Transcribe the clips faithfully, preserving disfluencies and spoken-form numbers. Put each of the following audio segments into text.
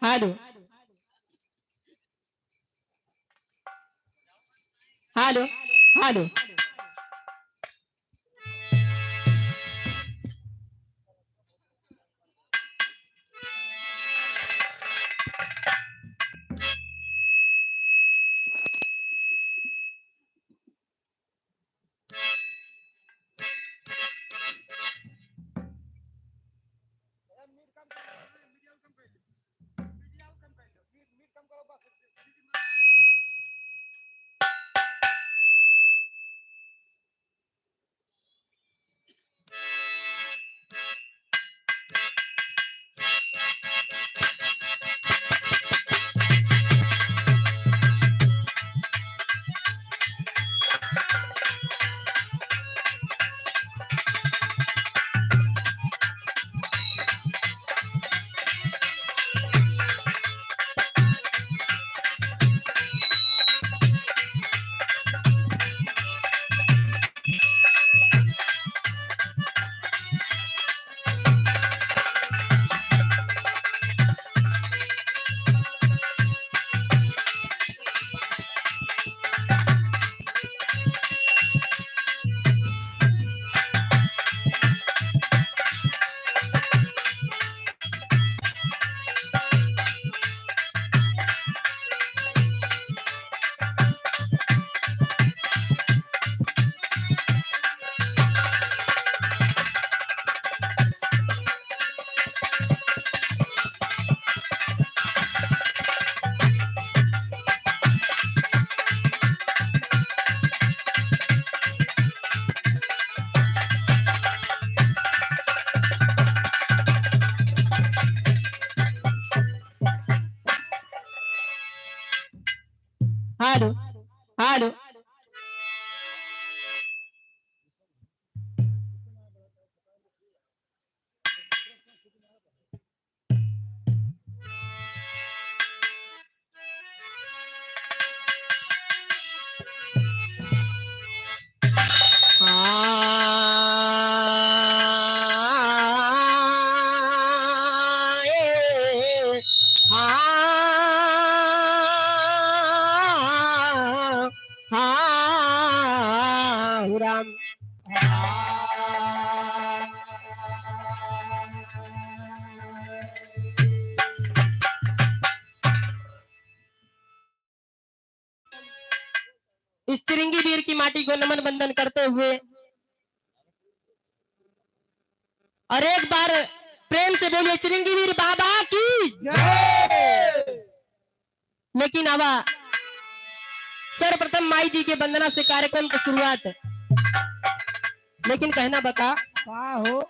Hello, hello, hello. Hello, hello. हाँ, ए, हाँ, हाँ, राम। इस चिरंगी वीर की माटी को नमन वंदन करते हुए और एक बार प्रेम से बोलिए, चिरंगी वीर बाबा की। जय। लेकिन आवा, सर्वप्रथम माई जी के वंदना से कार्यक्रम की शुरुआत। लेकिन कहना बा का? का हो?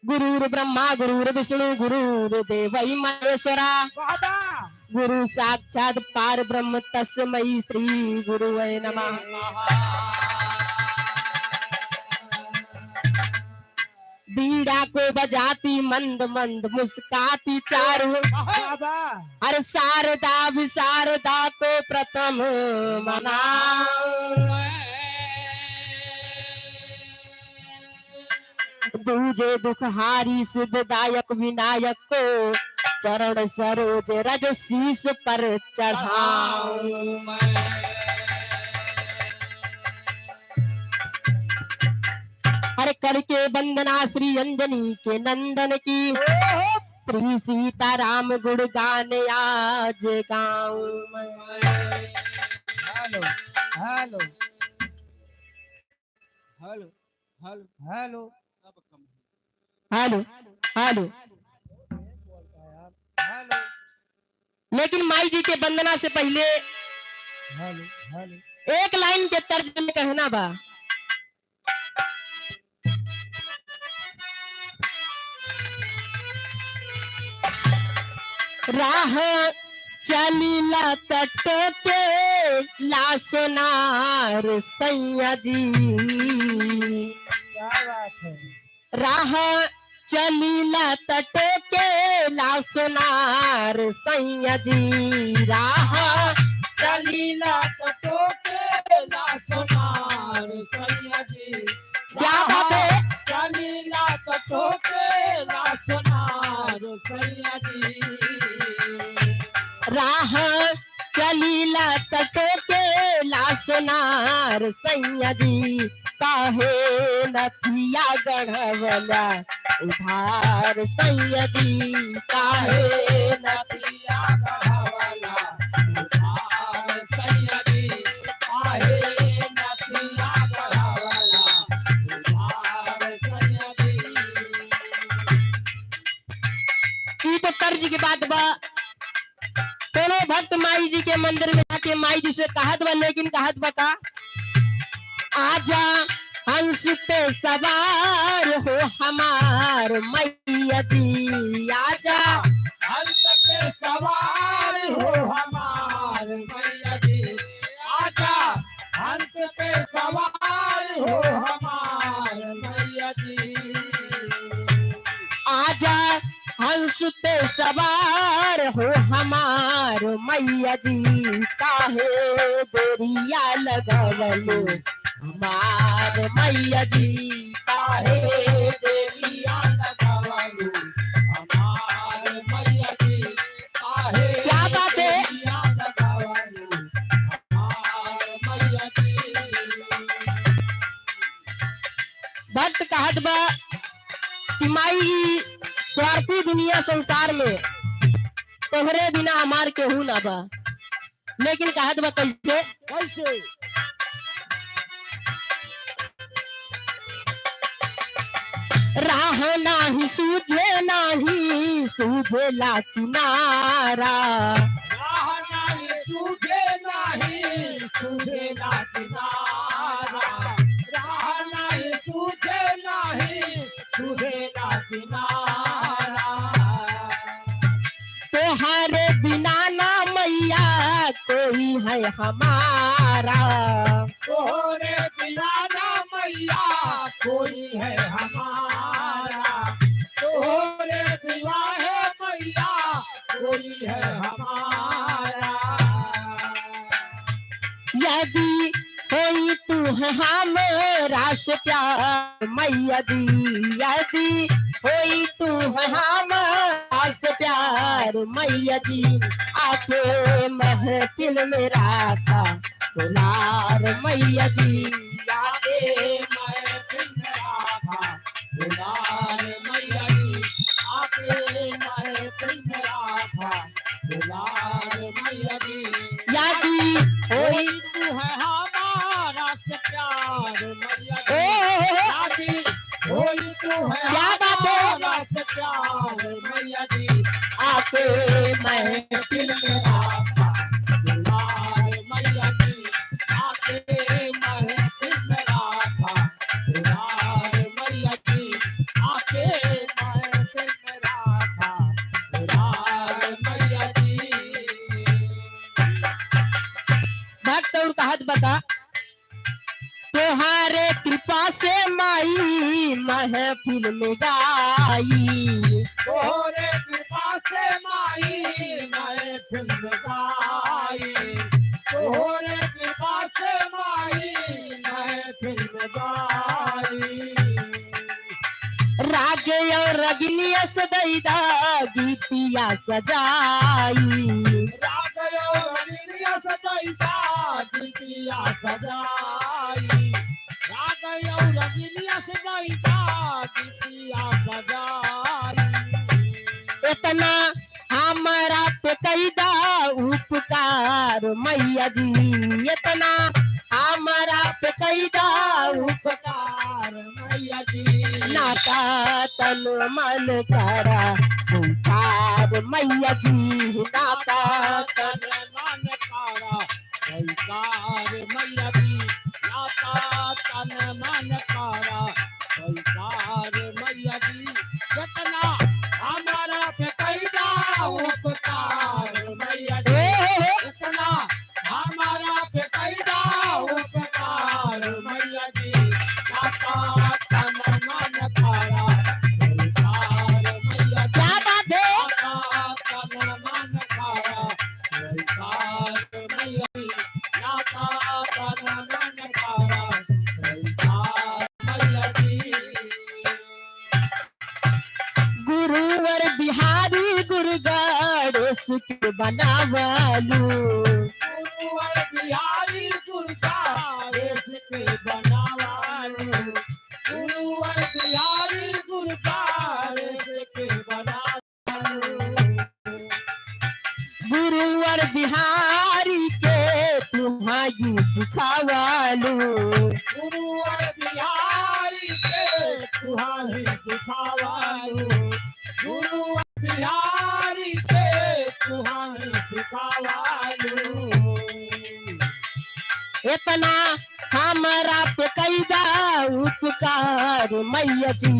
गुरुर्ब्रह्मा गुरुर्विष्णु गुरुर्देवो महेश्वरा। वादा। गुरु साक्षात पार ब्रह्म तस्मै श्री गुरुवे नमः। वीणा को बजाती मंद मंद मुस्काती चारू। वादा। अरे शारदा विशारदा को प्रथम मनाऊं। दूजे दुखहारी सिद्धिदायक विनायक को चरण सरोज रज शीश पर चढ़ाऊं। अरे करके वंदना श्री अंजनी के नंदन की, श्री सीताराम गुण गान आज गाऊं मैं। Hello, hello. Hello, hello. Hello. सब कम है। Hello, hello. हेलो। लेकिन माई जी के वंदना से पहिले हेलो, हेलो। एक लाइन के तर्ज में कहना बा। राह चलीला तट के ला सोनार सैया जी। क्या बात है। राह चलीला तट के ला सोनार सैया जी। राह चलीला तट के ला सोनार सैया जी। क्या बात है। चलीला तट के ला सोनार सैया जी। राह चलीला त टोकेला सोनार सैया जी, काहे नथिया गढ़वला उधार सैया जी, काहे नथिया गढ़वला उधार सैया जी, काहे नथिया गढ़वला उधार सैया जी। ई तो तर्ज के बात बा। कोनो भक्त माई जी के मंदिर में जाके माई जी से कहत बा, लेकिन कहत बा का? आजा हंस पे सवार हो हमार मैया जी, आजा हंस पे सवार हो हमार मैया जी, आजा हंस पे सवार हो हमार मैया जी। आजा हंस पे सवार हो हमार मैया जी, काहे देरिया लगवलो हमार मैया जी, काहे देरिया लगवलो हमार मैया जी, काहे क्या बात है? देरिया लगवलो हमार मैया जी। भक्त कहत बा कि माई, ई स्वार्थी दुनिया संसार में तोहरे बिना हमार केहू ना बा, लेकिन कहत बा कैसे? कैसे? राह नाही सूझे नाही सूझेला किनारा। राह नाही सूझे नाही सूझेला किनारा। राह नाही सूझे नाही सूझेला किनारा। तोहरे बिना ना मैया कोई है हमारा। तोहरे बिना ना मैया कोई है हमारा। तोहरे सिवा है मैया कोई है हमारा। यदि होई तू है हमरा से प्यार मैया जी, यदि होई तू है हमरा से प्यार मैया जी, आके महफिल में राखा दुलार मैया जी, आके महफिल में राखा दुलार मैया जी, आके महफिल में राखा दुलार मैया जी। यदि होई तू है हमारा से प्यार मैया जी। ओ, यदि होई तू है क्या बात है? हमारा से प्यार मैया जी। आके महफिल में राखा दुलार मैया जी। आके महफिल में राखा दुलार मैया जी। आके महफिल में राखा दुलार मैया जी। भक्त और कहत बा का, तोहरे कृपा से माई महफिल में गाई। तोहरे कृपा से माई महफिल में गाई। तोहरे कृपा से माई महफिल में गाई। राग और रगनिया से दैदा गीतिया सजाई। राग और रगनिया से दैदा गीतिया सजाई। राग और रगनिया से दैदा गीतिया सजाई। इतना हमरा पे कैदा उपकार मैया जी, इतना हमरा पे कैदा उपकार मैया जी। नाता तन मन करा स्वीकार मैया जी, नाता तन मन करा स्वीकार मैया जी, नाता तन मन करा स्वीकार मैया जी। जितना हमरा पे कैदा उपकार मैया जी, ओ, ओ, ओ। जितना हमरा पे कैदा उपकार मैया जी, नाता तन मन करा स्वीकार मैया जी। क्या बात है? नाता तन मन करा स्वीकार मैया जी, नाता तन मन करा स्वीकार मैया बनावालू। गुरुवर बिहारी गुरु का देश के बनावालू। गुरुवर बिहारी गुरु का देश के बनावालू। गुरुवर बिहारी के तुहाई सिखावालू। गुरुवर बिहारी के तुहाई सिखावालू। गुरुवर बिहारी के तुहाई सिखावालू। इतना हमरा पे कैदा उपकार मैया जी,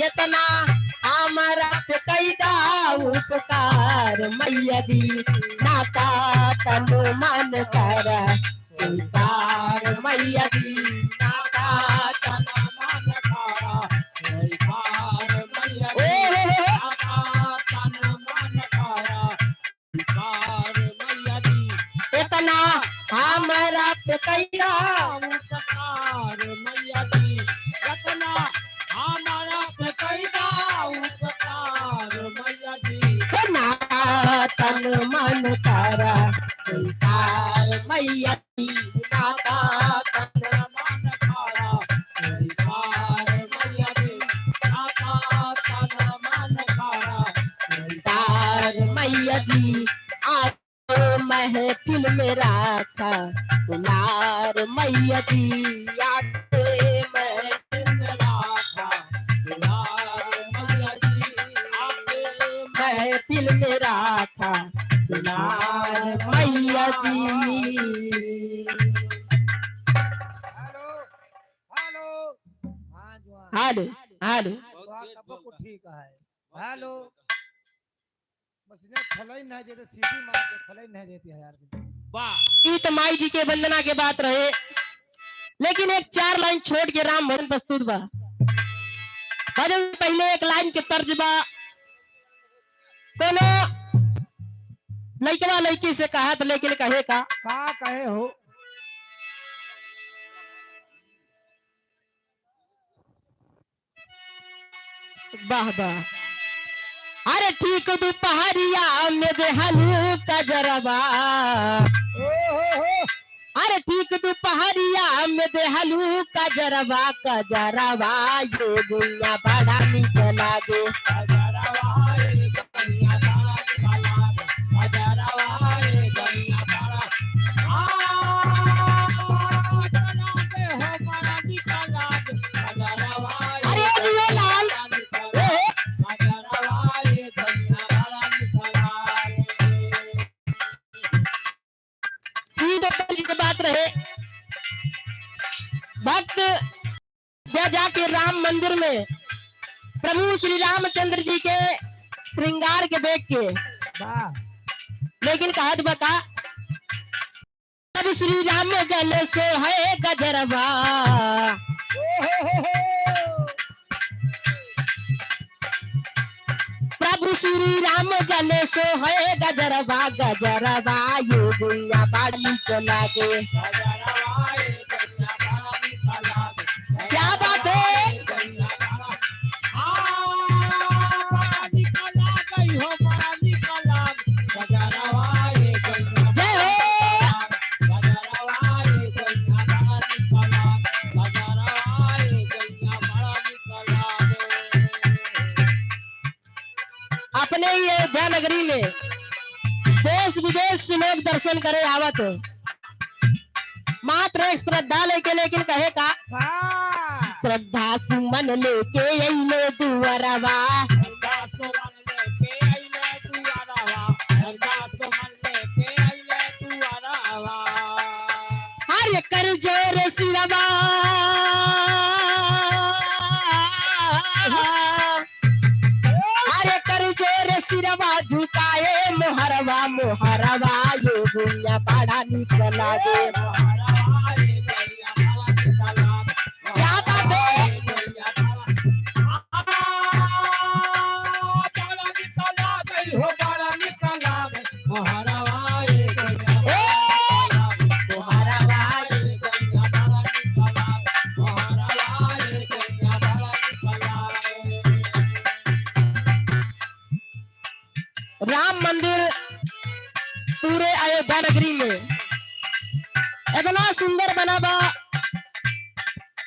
इतना हमरा पे कैदा उपकार मैया जी, नाता तन मन कर स्वीकार मैया जी, नाता तन मन कर स्वीकार मैया जी, ओ, नाता तन मन कर उपकार मैया जी। इतना हमरा पे कैदा उपकार मैया जी। इतना हमरा पे कैदा उपकार मैया जी। इतना तन मन कर स्वीकार मैया जी। इतना तन मन कर स्वीकार मैया जी। इतना तन मन कर स्वीकार मैया जी। आज महफिल में राखा दुलार मैया जी, आज महफिल में राखा दुलार मैया जी, आज महफिल में राखा दुलार मैया जी। हेलो, हेलो, हाँ, जो हेलो, हेलो। हाँ, तो आपको ठीक है। हेलो। बस इन्हें फलाई नहीं देते, सीटी मार के फलाई नहीं देती है यार। वाह। ई तो माई जी के वंदना के बात रहे, लेकिन एक चार लाइन छोड़ के राम भजन प्रस्तुत बा। भजन से पहले एक लाइन के तर्ज बा, कोनो लइकवा लइकी से कहा तो लेकिन कहे का? का कहे हो? वाह, वाह। अरे ठीक दुपहरिया में देहलू कजरवा। ओ हो हो। अरे ठीक दुपहरिया में देहलू कजरवा, कजरवा ये गुइया बड़ा नीक लागे। कजरवा ये गुइया बड़ा नीक लागे। कजरवा ये गुइया बड़ा अरे जियो लाल, ए, ई तो जी के बात रहे। भक्त जा जाके राम मंदिर में प्रभु श्री रामचंद्र जी के श्रृंगार के देख के, वाह। लेकिन कहत बा का, अब श्री राम गले सोहे गजरवा। प्रभु श्री राम गले सोहे गजरवा, गजरवा ये गुइया बड़ा नीक लागे। क्या बात है? जय हो। अपने ही अयोध्या नगरी में देश विदेश से लोग दर्शन करे आवत है। मात्र एक श्रद्धा लेके, लेकिन कहे का? हाँ। श्रद्धा सुमन लेके अइले दुआरवा। श्रद्धा सुमन लेके अइले दुआरवा। श्रद्धा सुमन लेके अइले दुआरवा। अरे कर जोर सिरवा। अरे कर जोर सिरवा झुकाए मोहरवा, मोहरवा ये गुइया बड़ा नीक लागे। क्या बात है? ए! राम मंदिर पूरे अयोध्या नगरी में इतना सुंदर बना बा,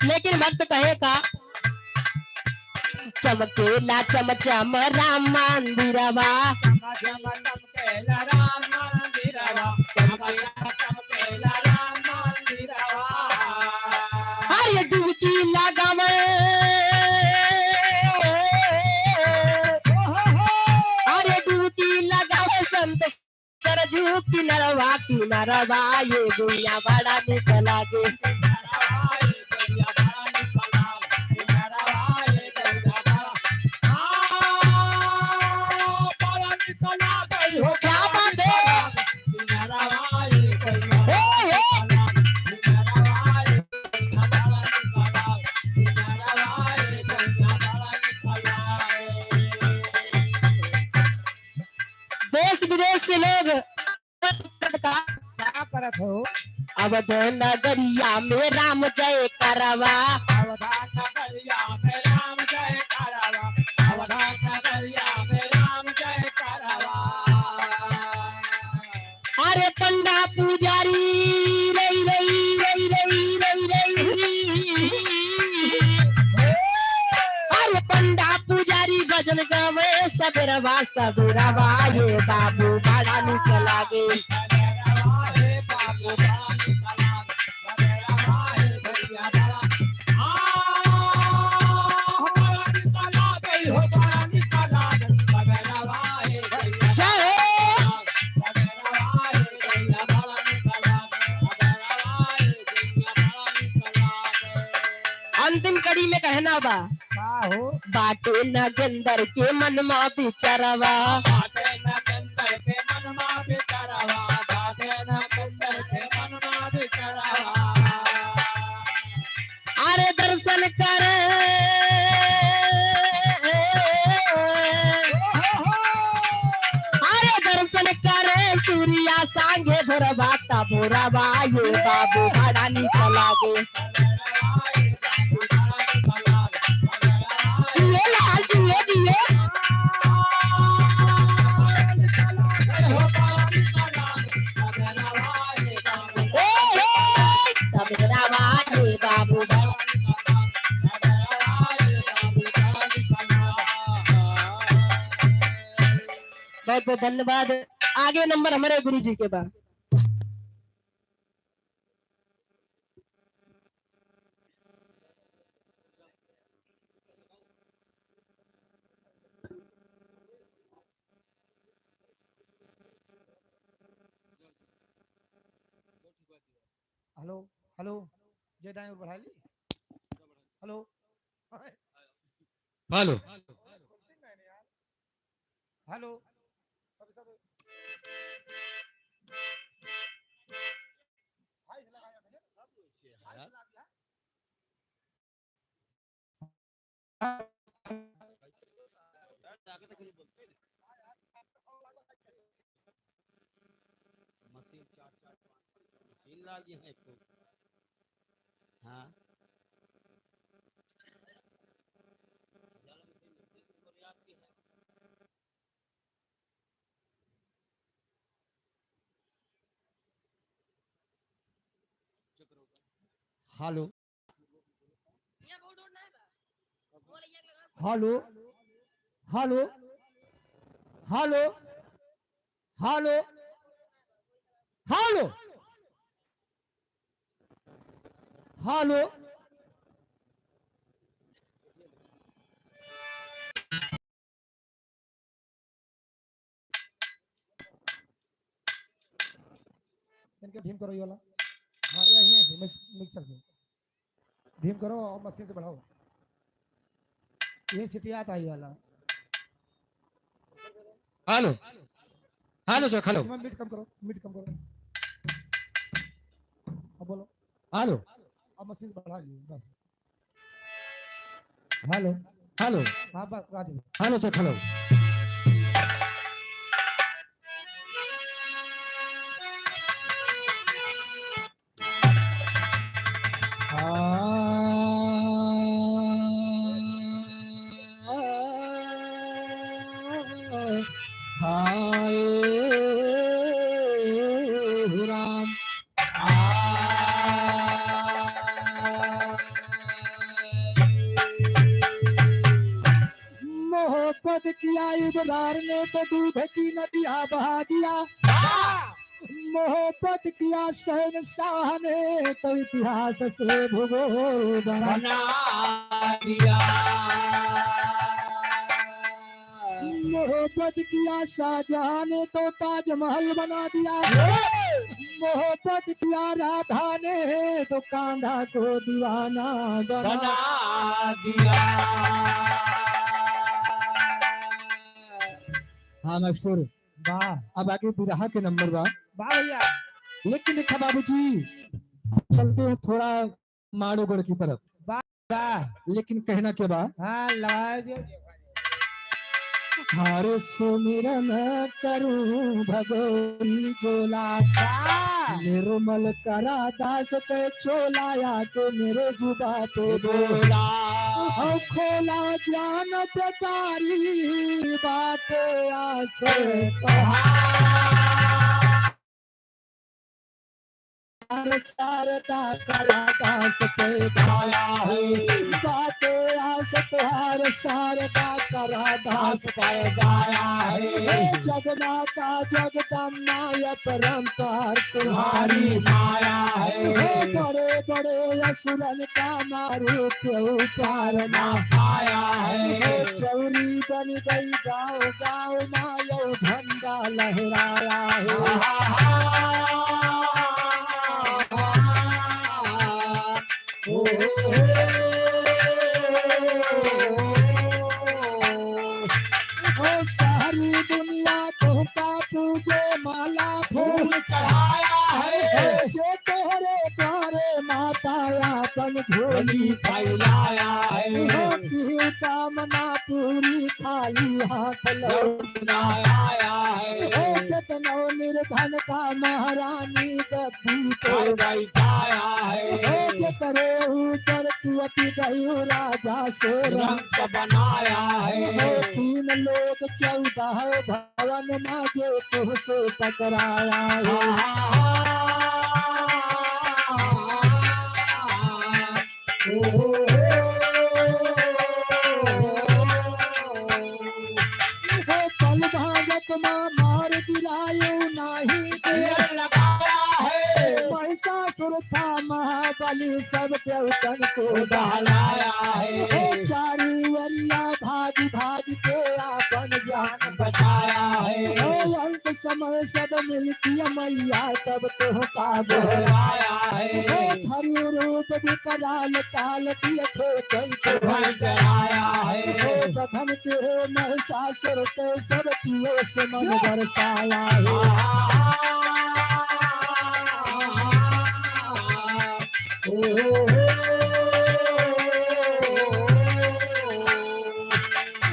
लेकिन भक्त कहे का, चमकेला चम चम राम मंदिरवा। चम चम चमकेला राम मंदिरवा, चम चम चमकेला राम मंदिरवा। अरे डुबकी लगावे, अरे डुबकी लगावे संत सरजू किनरवा, किनरवा ये गुइया बड़ा निक लागे। क्या बात है? हे, हे। देश विदेश से लोग का, का करत हो? अवध नगरिया में राम जय करवा। अवध नगरिया में राम जय करवा। अवध नगरिया में राम जय करवा। अरे पंडा पुजारी रई, रई, रई, रई, रई, रई। अरे पंडा पुजारी भजन गावे सबेरवा, सबेरवा ये बाबू बड़ा निक लागे। जय हो। अंतिम कड़ी में कहना बा। का हो? बाटे नागेंद्र के मन मा बिचारवा। बाटे नागेंद्र के मन मा बिचारवा। बाटे नागेंद्र के मन मा बिचारवा। अरे दर्शन करे, अरे दर्शन करे सूर्या सांगे भोरवा, त भोरवा ये बाबू बड़ा निक लागे। जियो लाल, जियो, जियो। ए, ए, सबेरवा ये बाबू। बहुत बहुत धन्यवाद। आगे नंबर हमारे गुरु जी के बा। हेलो, हेलो, जे दाएं ओर बढ़ा ली। Hello, hello, hello. मशीन चार चार पाँच मशीन लागी है एक तो। हाँ। Hello. Hello, hello, hello, hello, hello, hello. इनके धीम करो ये वाला। हाँ, यही है, मिक्स-, मिक्सर से। धीम करो और मशीन से बढ़ाओ। ये सिटियात आई वाला। Hello. Hello sir, hello. Meat कम करो, मीट कम करो। अब बोलो। हेलो। अब मशीन से बढ़ा लीजिए, बस। हेलो। हेलो। हाँ, बस, Radhe. Hello sir, hello. Hi, hi. दिया, इब्रार ने तो दूध की नदियाँ बहा दिया। मोहब्बत किया शहंशाह ने तो इतिहास से भूगोल बना बना दिया। मोहब्बत किया शाहजहां ने तो ताजमहल बना दिया। मोहब्बत किया राधा ने तो कान्हा को दीवाना बना बना दिया। हाँ मास्टर, वाह। अब आगे बिरहा के नंबर बा। वाह भैया। लेकिन देखा बाबूजी, चलते हैं थोड़ा माड़ोगढ़ की तरफ। वाह, वाह। लेकिन कहना क्या बा? हाँ, लगा दे। हर सुमिरन करूं भगोरी जोला। वाह। निर्मल करा दास के चोला, आके मेरे जुबा पे बोला। बोला। और खोला ज्ञान पेटारी, बाटे आस तोहार। शारदा करा दास पे दाया है, बाटे आस तोहार, शारदा करा दास पे दाया है। हे जगमाता जगदम्मा, अपरंपार तुम्हारी माया है। हे बड़े बड़े असुरन का मारू क्यों पार ना पाया है। चौरी बन गई गाँव गाँव, मायऊ झंडा लहराया है। ओ सारी दुनिया तुहका पूजे, माला फूल चढ़ाया है। जे तोहरे द्वारे माता आपन झोली फैलाया है। हो की कामना पूरी, खाली हाथ लौट ना आया है। हो जतनो निर्धन का महारानी गद्दी पे बैठाया है। हो जकरे ऊपर तू अति गयो राजा से रंग बनाया है। हो तीन लोक चौदह भवन मा जे तुहसे टकराया है। हे बल भाजत मा मार गिरायो नाही देर लगाया है। महिषासुर था महाबली सब देवतन को दहलाया है। हे चारी वरिया भाग भाग के आपन जान बचाया है। हे अंत समय सब मिलके मैया तब तोहका गोहराया है। हे धरु रूप विकराल काल दिए थे कई को भय डराया है। हे बधन के महिषासुर के सब किए से मन बरसाया है।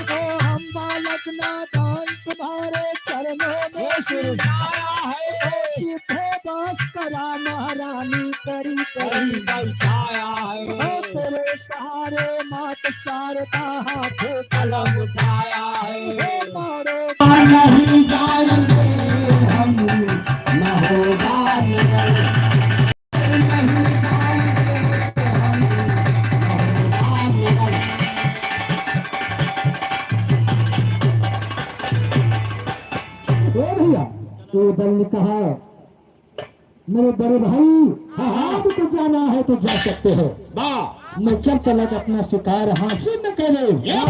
ओ हम बालक नादान तुम्हारे चरणों में सिरजाया है। चिट्ठे बांस करा महारानी करी करी बैठाया है। ओ तेरे सहारे मात शारदा हाथे कलम उठाया है। ओ मारो नहीं जाएंगे हम महोबा नगर। ए भैया, वो दल ने कहा, मेरे बड़े भाई, हाँ, हाँ। आपको जाना है तो जा सकते हो। वाह। मैं जब तलक अपना शिकार हासिल न करे, या।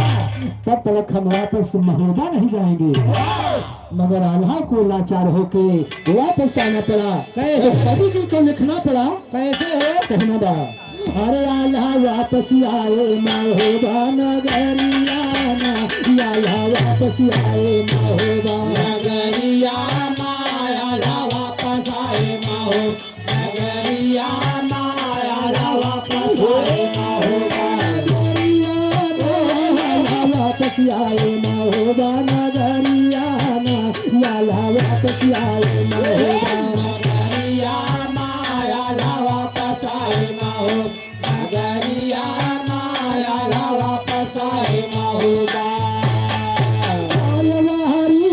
तब तलक हम वापस महोबा नहीं जाएंगे। वाह। मगर आल्हा को लाचार होके वापस आना पड़ा। कैसे? तो कवि जी को लिखना पड़ा। कैसे हो? कहना बा, अरे आल्हा वापस आए महोबा नगरिया ना, आल्हा वापस आए महोबा नगरिया ना, आल्हा वापस आए महोबा नगरिया ना, आल्हा वापस आए महोबा नगरिया ना, आल्हा वापस आए महोबा नगरिया ना, आल्हा वापस आए महोबा नगरिया ना, आल्हा वापस आए महोबा नगरिया ना, आल्हा वापस आए महोबा। अरे वाह रे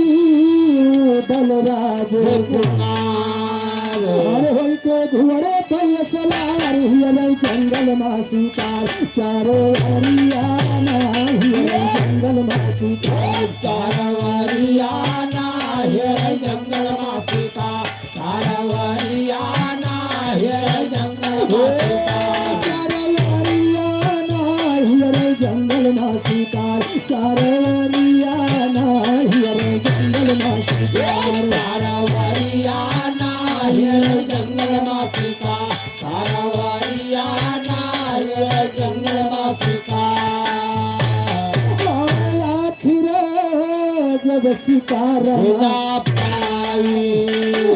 बलराज कुमार। अरे होई के घोड़े पे सवार, हियरे जंगल मा शिकार, चारों ओरिया ना, हियरे जंगल जंगल मा शिकार। चार वरिया ना हेरे जंगल मा शिकार। चार वरिया ना हेरे जंगल मा शिकार। चार वरिया ना हेरे जंगल मा शिकार। चार वरिया ना हेरे जंगल मा शिकार। चार वरिया ना हेरे जंगल मा शिकार। चार वरिया ना हेरे जंगल मा शिकार। अरे आखिर जब शिकार ना पाई।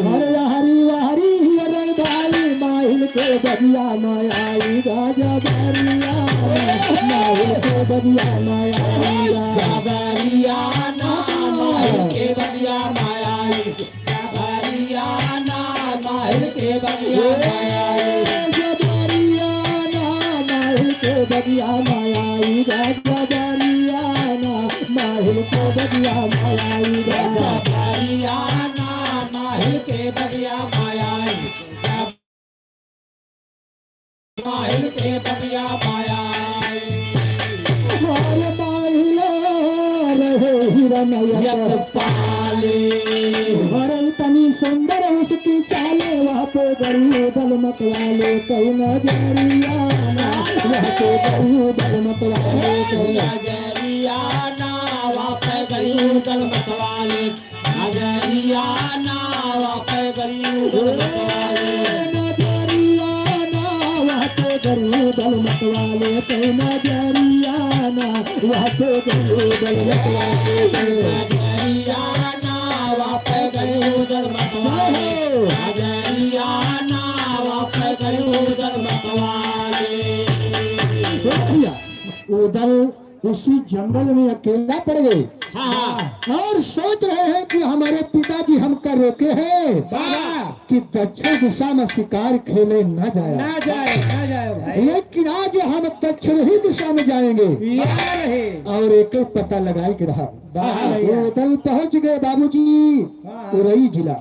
अरे हरी हरी अरे भाई, माहिल के बगिया मा आई गा जबरिया ना, माहिल के बगिया मा आई गा। जबरिया ना, माहिल के बगिया मा आई। जबरिया ना, माहिल के बगिया मा आई। जबरिया ना, माहिल के बगिया मा आई गा। जबरिया ना, माहिल के बगिया मा आई गा। जबरिया ना, माहिल के बगिया मा आई। माहिल के बगिया मा आई। अरे माहिल रहे हिरन यत यत पाले। अरे इतनी सुंदर उसकी चाले, वहाँ पे गई उदल मतवाले कई नजरिया ना, वहाँ पे गई उदल मतवाले कई नजरिया ना, वहाँ पे गई उदल मतवाले। नजरिया ना, वहाँ पे गई उदल मतवाले। नजरिया ना, वहाँ पे गई उदल मतवाले, ते नजरिया ना, वहाँ पे गई उदल मतवाले। नजरिया ना, वहाँ पे गई उदल मतवाले। नजरिया ना, वहाँ पे गई उदल मतवाले। ए भैया, उदल उसी जंगल में अकेला पड़ गए हाँ, हाँ। और सोच रहे हैं कि हमारे पिताजी हमका रोके हैं वाह। कि दक्षिण दिशा में शिकार खेले ना जाए। ना जाए, ना जाए भाई। लेकिन आज हम दक्षिण ही दिशा में जाएंगे। यार है। और एक पता लगाए के रहा। वाह भैया। उदल पहुंच गए बाबूजी, हाँ। उरई जिला।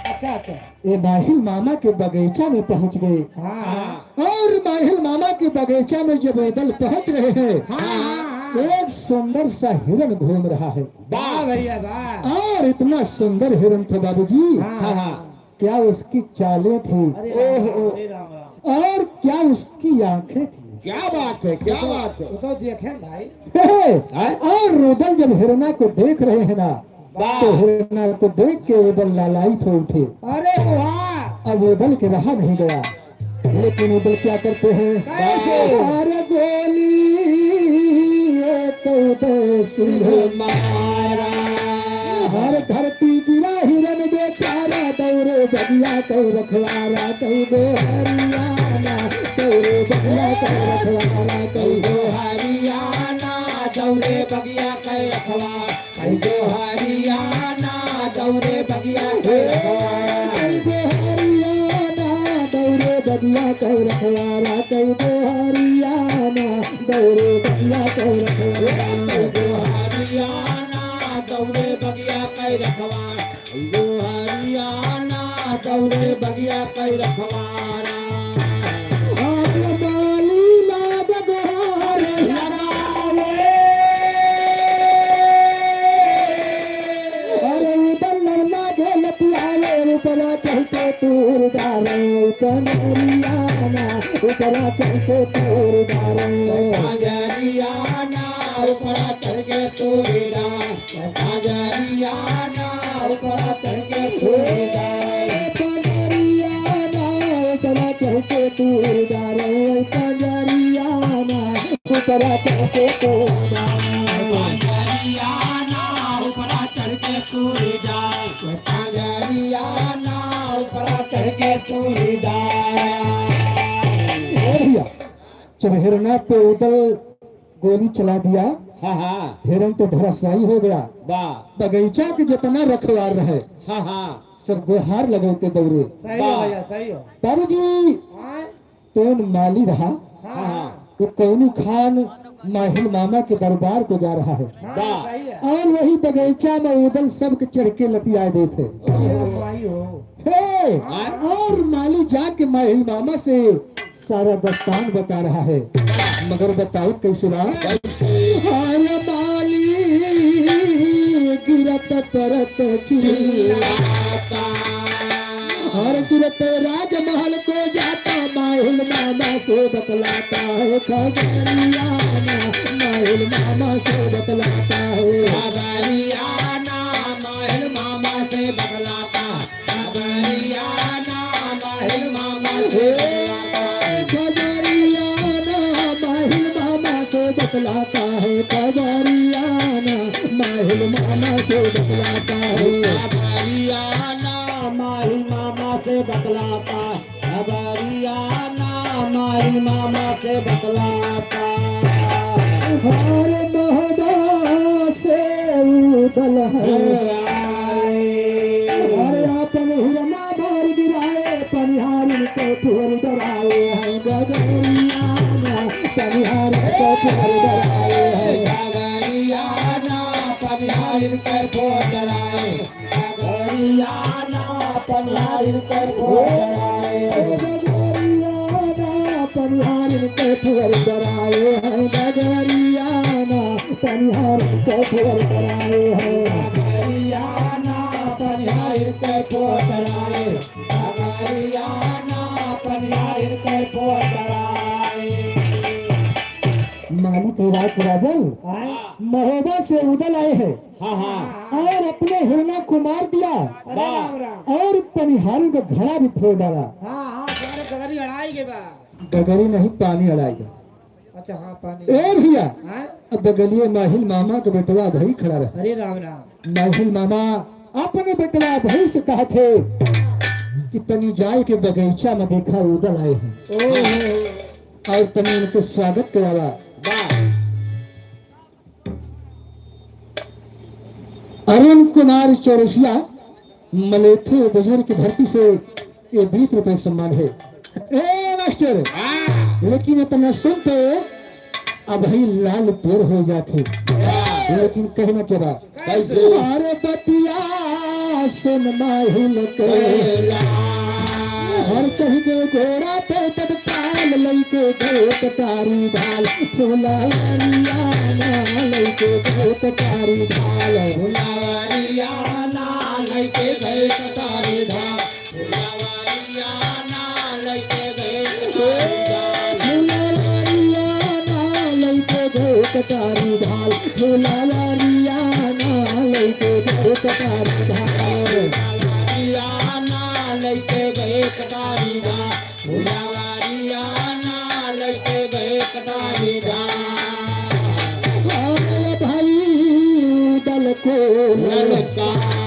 अच्छा, अच्छा। ए माहिल मामा के बगीचा में पहुंच गए। हाँ, हाँ। और माहिल मामा के बगीचा में जब उदल पहुंच रहे हैं, हाँ, हाँ, हाँ। एक सुंदर सा हिरन घूम रहा है। वाह भैया, वाह। और इतना सुंदर हिरन था बाबूजी। हाँ, हाँ। क्या उसकी चालें थी? अरे राम, ओहो। अरे राम, राम। और क्या उसकी आंखें थी? क्या बात है, क्या बात है। वो तो देखें भाई। हे, हैं? और उदल जब हिरना को देख रहे हैं ना, वाह। तो हिरना को देख के उदल लालायित हो उठे। अरे वाह। अब उदल के रहा नहीं गया, लेकिन उदल क्या करते हैं? कैसे? अरे गोली एक उदय सिंह मारा। हर धरती गिरा हिरन बेचारा, दौड़े बगिया कई रखवारा, कई गो हरियाना, दौड़े बगिया कई रखवारा, कई गो हरियाना, दौड़े बगिया कई रखवारा। कई गो हरियाना दौड़े बगिया के रखवारा। कई गो हरियाना दौड़े बगिया के रखवारा। कई गो हरियाना दौड़े बगिया के रखवारा। कई गो हरियाना दौड़े बगिया के रखवारा। कई गो हरियाना दौड़े बगिया के रखवारा। अरे माली लाग गोहार लगावे। अरे उदल लागे लतियावे, ऊपरा चढ़ के तूर डारे, पंजरियाना, ऊपरा चढ़ के तूर डारे। पंजरियाना, ऊपरा चढ़ के तूर डारे। पंजरियाना, ऊपरा चढ़ के तूर डारे। पंजरियाना, ऊपरा चढ़ के तूर डारे, पंजरियाना, ऊपरा चढ़ के तूर डारे। पंजरियाना, ऊपरा चढ़ के तूर डारे। पंजरियाना, ऊपरा चढ़ के तूर डारे। ए भैया, जब हिरना पे उदल गोली चला दिया, हाँ, हाँ। हिरन तो धराशायी हो गया। वाह। बगीचा के जितना रखवार रहे, हाँ, हाँ। सब गोहार लगौते दौड़े। सही हो वाह। भैया, सही हो। बाबूजी, हाँ। कौन माली रहा, हाँ, हाँ। वो कौनी खान माहिल मामा के दरबार को जा रहा है। हाँ, वाह। सही है। और वही बगीचा में उदल सबके चढ़ के लतिया देते। ओहो, भाई हो। हे, हाँ। और माली जाके माहिल मामा से सारा दस्तान बता रहा है, मगर बताओ कैसे बा? कैसे? अरे माली तरत चिल्लाता। और तुरंत राजमहल को जाता, माहिल मामा से बतलाता है खबरिया ना, माहिल मामा से बतलाता है। खबरिया ना, माहिल मामा से बतलाता। खबरिया ना, माहिल मामा से बतलाता। खबरिया ना, माहिल मामा से बतलाता है। खबरिया ना, माहिल मामा से बतलाता है। खबरिया ना, माहिल मामा से बतलाता। खबरिया ना, माहिल मामा से बतलाता। हर मोहबा से उदल है। अरे आपन हिरना बार गिराए, पनिहारिन के फुहर डराए हैं। गगरिया ना, पनिहारिन के फुहर डराए हैं। गगरिया ना, पनिहारिन के फुहर डराए। गगरिया ना, पनिहारिन के फुहर डराए। गगरिया ना, पनिहारिन के फुहर डराए हैं। गगरिया ना, पनिहारिन के फुहर डराए हैं। गगरिया ना, पनिहारिन के फुहर डराए। गगरिया ना, पनिहारिन के फुहर डराए। मालिक राज राजन आए? महोबा से उदल आए हैं। हाँ, हाँ। और अपने हिरना को मार दिया। अरे राम राम। और पनिहारी का घड़ा भी फोड़ डाला। हाँ, हाँ, सारे गगरी अड़ाई के बा। गगरी नहीं, पानी अड़ाई गया। अच्छा, हाँ, पानी। ए भैया, हाँ? अब बगलिए माहिल मामा के बेटवा भाई खड़ा रहे। अरे राम राम। माहिल मामा अपने बेटवा भाई से कहा थे कि तनी जाए के बगीचा में देखा उदल आए हैं। ओहो। और तनी उनके स्वागत करावा। वाह। अरुण कुमार चौरसिया, मलेथे बजर की धरती से ये बीस रुपए सम्मान है। ए मास्टर, हाँ। लेकिन इतना सुनते अब ही लाल पेर हो जाते। वाह। लेकिन कहना क्या बा? कैसे? अरे बतिया सुन माहिल के। कैला। और चढ़ के घोड़ा पे तत्काल लइके गए कटारी ढाल। फुलवरिया ना लइके गए कटारी ढाल। फुलवरिया ना लइके गए कटारी ढाल। फुलवरिया ना लइके गए कटारी ढाल। फुलवरिया ना लइके गए कटारी ढाल। फुलवरिया ना लइके गए कटारी ढाल। फुलवरिया ना लइके गए कटारी ढाल। फुलवरिया ना लइके गए कटारी ढाल। अरे भाई दल को ललकारा।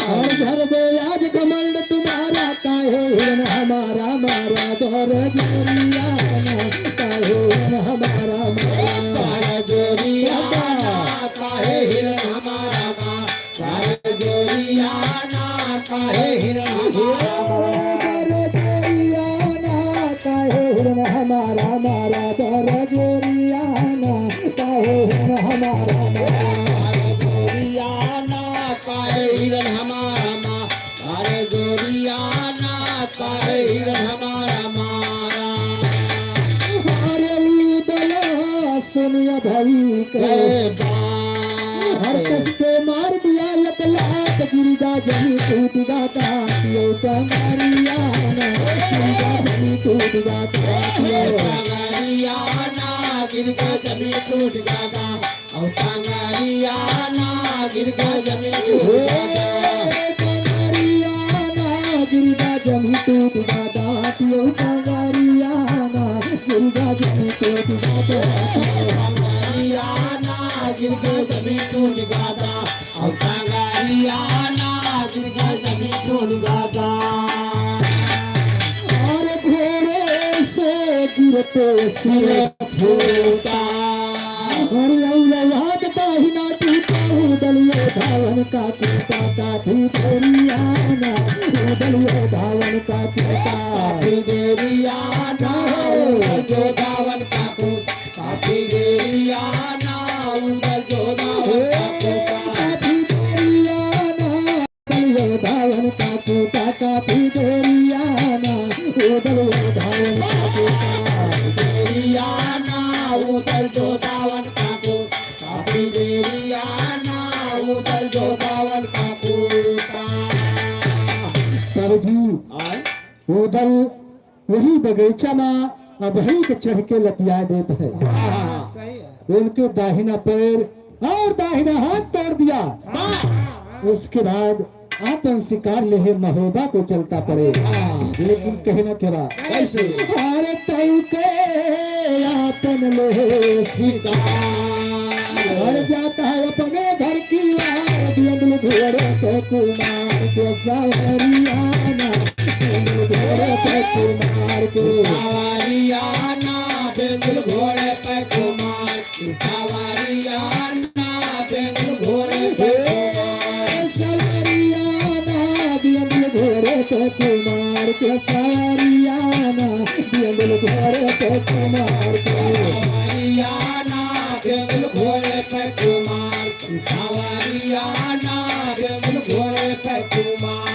और झरबो आज घमंड तुम्हारा, काहे हिरन हमारा मारा। बरजोरिया ना, काहे हिरन हमारा मारा। बरजोरिया ना, काहे हिरन हमारा मारा। बरजोरिया ना, काहे हिरन हमारा मारा। बरजोरिया ना, काहे हिरन हमारा मारा। बरजोरिया ना, काहे हिरन हमारा मारा। बरजोरिया ना, काहे हिरन हमारा मारा। अरे गोरिया ना, काहे हिरन हमारा मारा। अरे उदल सुनिया भाई के। ए बाप। हर कस के मार दिया एक लात, गिर गा जमी टूट गा दांत। यो टंगरिया ना, गिर गा जमी टूट गा दांत। यो टंगरिया ना, गिर गा जमी टूट गा दांत। और टंगरिया ना गिर गा जमी टूट गा दांत। टंगरिया ना गिर गा जमी टूट गा दांत। यो टंगरिया ना गिर गा जमी टूट गा दांत। टंगरिया ना गिर गा जमी टूट गा दांत। और टंगरिया ना गिर गा जमी टूट गा दांत। और घोड़े से गिरते सिर फूटा। अरे औरवाद दाहिना टूटा, उदलियो धावन का टूटा, काफी देरिया ना, उदलियो धावन का टूटा। काफी देरिया ना, उदलियो धावन का टूटा। काफी देरिया ना, उदलियो धावन का टूटा। काफी देरिया ना, उदलियो धावन का टूटा, काफी देरिया ना, उदलियो धावन का टूटा। देरिया ना, उदलियो धावन का टूटा। काफी देरिया ना, उदलियो आय। उदल वही बगीचा मा अबही के चढ़ के लतिया देत है। हाँ, हाँ, हाँ। उनके दाहिना पैर और दाहिना हाथ तोड़ दिया। हाँ। उसके बाद आपन शिकार लेहे महोबा को चलता पड़े। हाँ। लेकिन कहना क्या बा? कैसे? अरे तऊ के आपन लेहे शिकार। अरे जाता है अपने घर की ओर, बियंदल घोड़े पे कुमार के सवारिया ना, बियंदल घोड़े पे कुमार के। सवारिया ना, बियंदल घोड़े पे कुमार के। सवारिया ना, बियंदल घोड़े पे कुमार। सवारिया ना, बियंदल घोड़े पे कुमार के। सवारिया ना, बियंदल घोड़े पे कुमार के। सवारिया ना, बियंदल घोड़े पे कुमार। सवारिया ना, बियंदल घोड़े पे कुमार।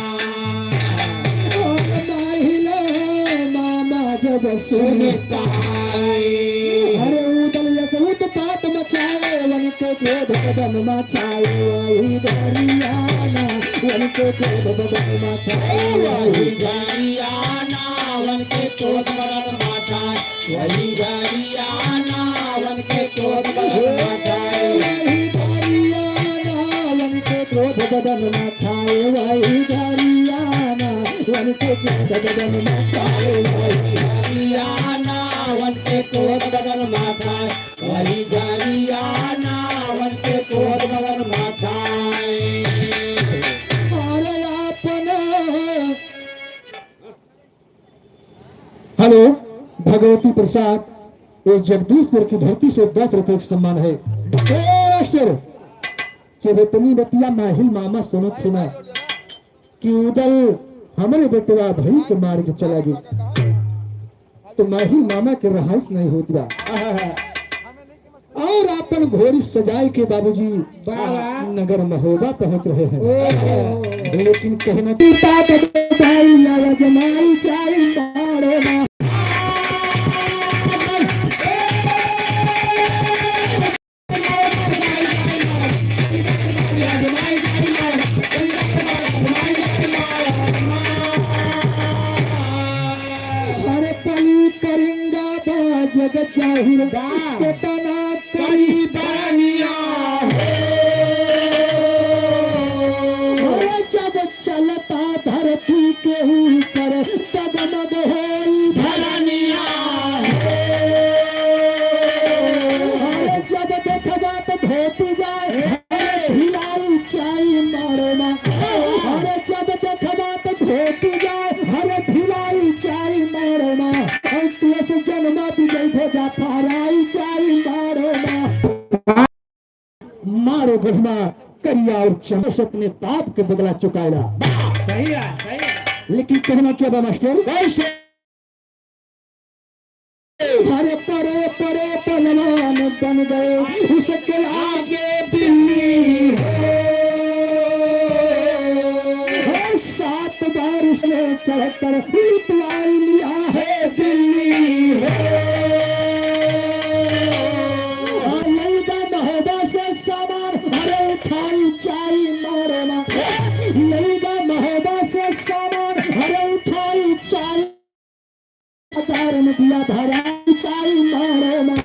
और माहिल मामा जब सुन पाए, अरे उदल एक उत्पात मचाए, वन के क्रोध बदन मा छाए, वही घरिया ना, वन के क्रोध बदन मा छाए, वही घरिया ना, वन के क्रोध बदन मा छाए। वही घरिया ना, वन के क्रोध बदन मा छाए। वही घरिया ना, वन के क्रोध बदन मा छाए। वही घरिया ना, वन के क्रोध बदन मा छाए। वही घरिया ना, वन के क्रोध बदन मा छाए। वही घरिया ना, वन के क्रोध बदन मा छाए। अरे आपन हेलो, भगवती प्रसाद, ये जगदीशपुर की धरती से दस रुपए का सम्मान है। ए मास्टर, जब इतनी बतिया माहिल मामा सुनत थे ना कि उदल हमरे बेटवा भई के मार के चला गई, तो माहिल मामा के रहाइश नहीं होत बा। और आपन घोड़ी सजाए के बाबूजी बाबा। नगर महोबा पहुंच रहे हैं। ओहो। लेकिन कहना पिता के भाई आवाज माई चाई मारो ना। अरे पली करिंगा बा जग जाहिर बा। केतना करी बरनिया हो। अरे जब चलता धरती के ऊपर डगमग होई धरनिया हो। अरे जब देखबा त धोती जाए, अरे भिलाई चाई मारो ना। अरे जब देखबा त धोती जाए, अरे भिलाई चाई मारो ना। और तू ऐसे जन्मा भी गई थे जा फहराई चाई मारो ना। मारो गढ़मा करिया और चमस अपने पाप के बदला चुकाएला। सही है, सही है। लेकिन कहना क्या बा मास्टर? कैसे? अरे पड़े पड़े पहलवान बन गए, उसके आगे बिल्ली हो। अरे सात बार उसने चढ़कर लिटवाई लिया है बिल्ली हो। लइगा महोबा से सामान, अरे उठाई चाई मारो ना। लइगा महोबा से सामान, अरे उठाई चाई। हजार में दिया भराई चाई मारो ना।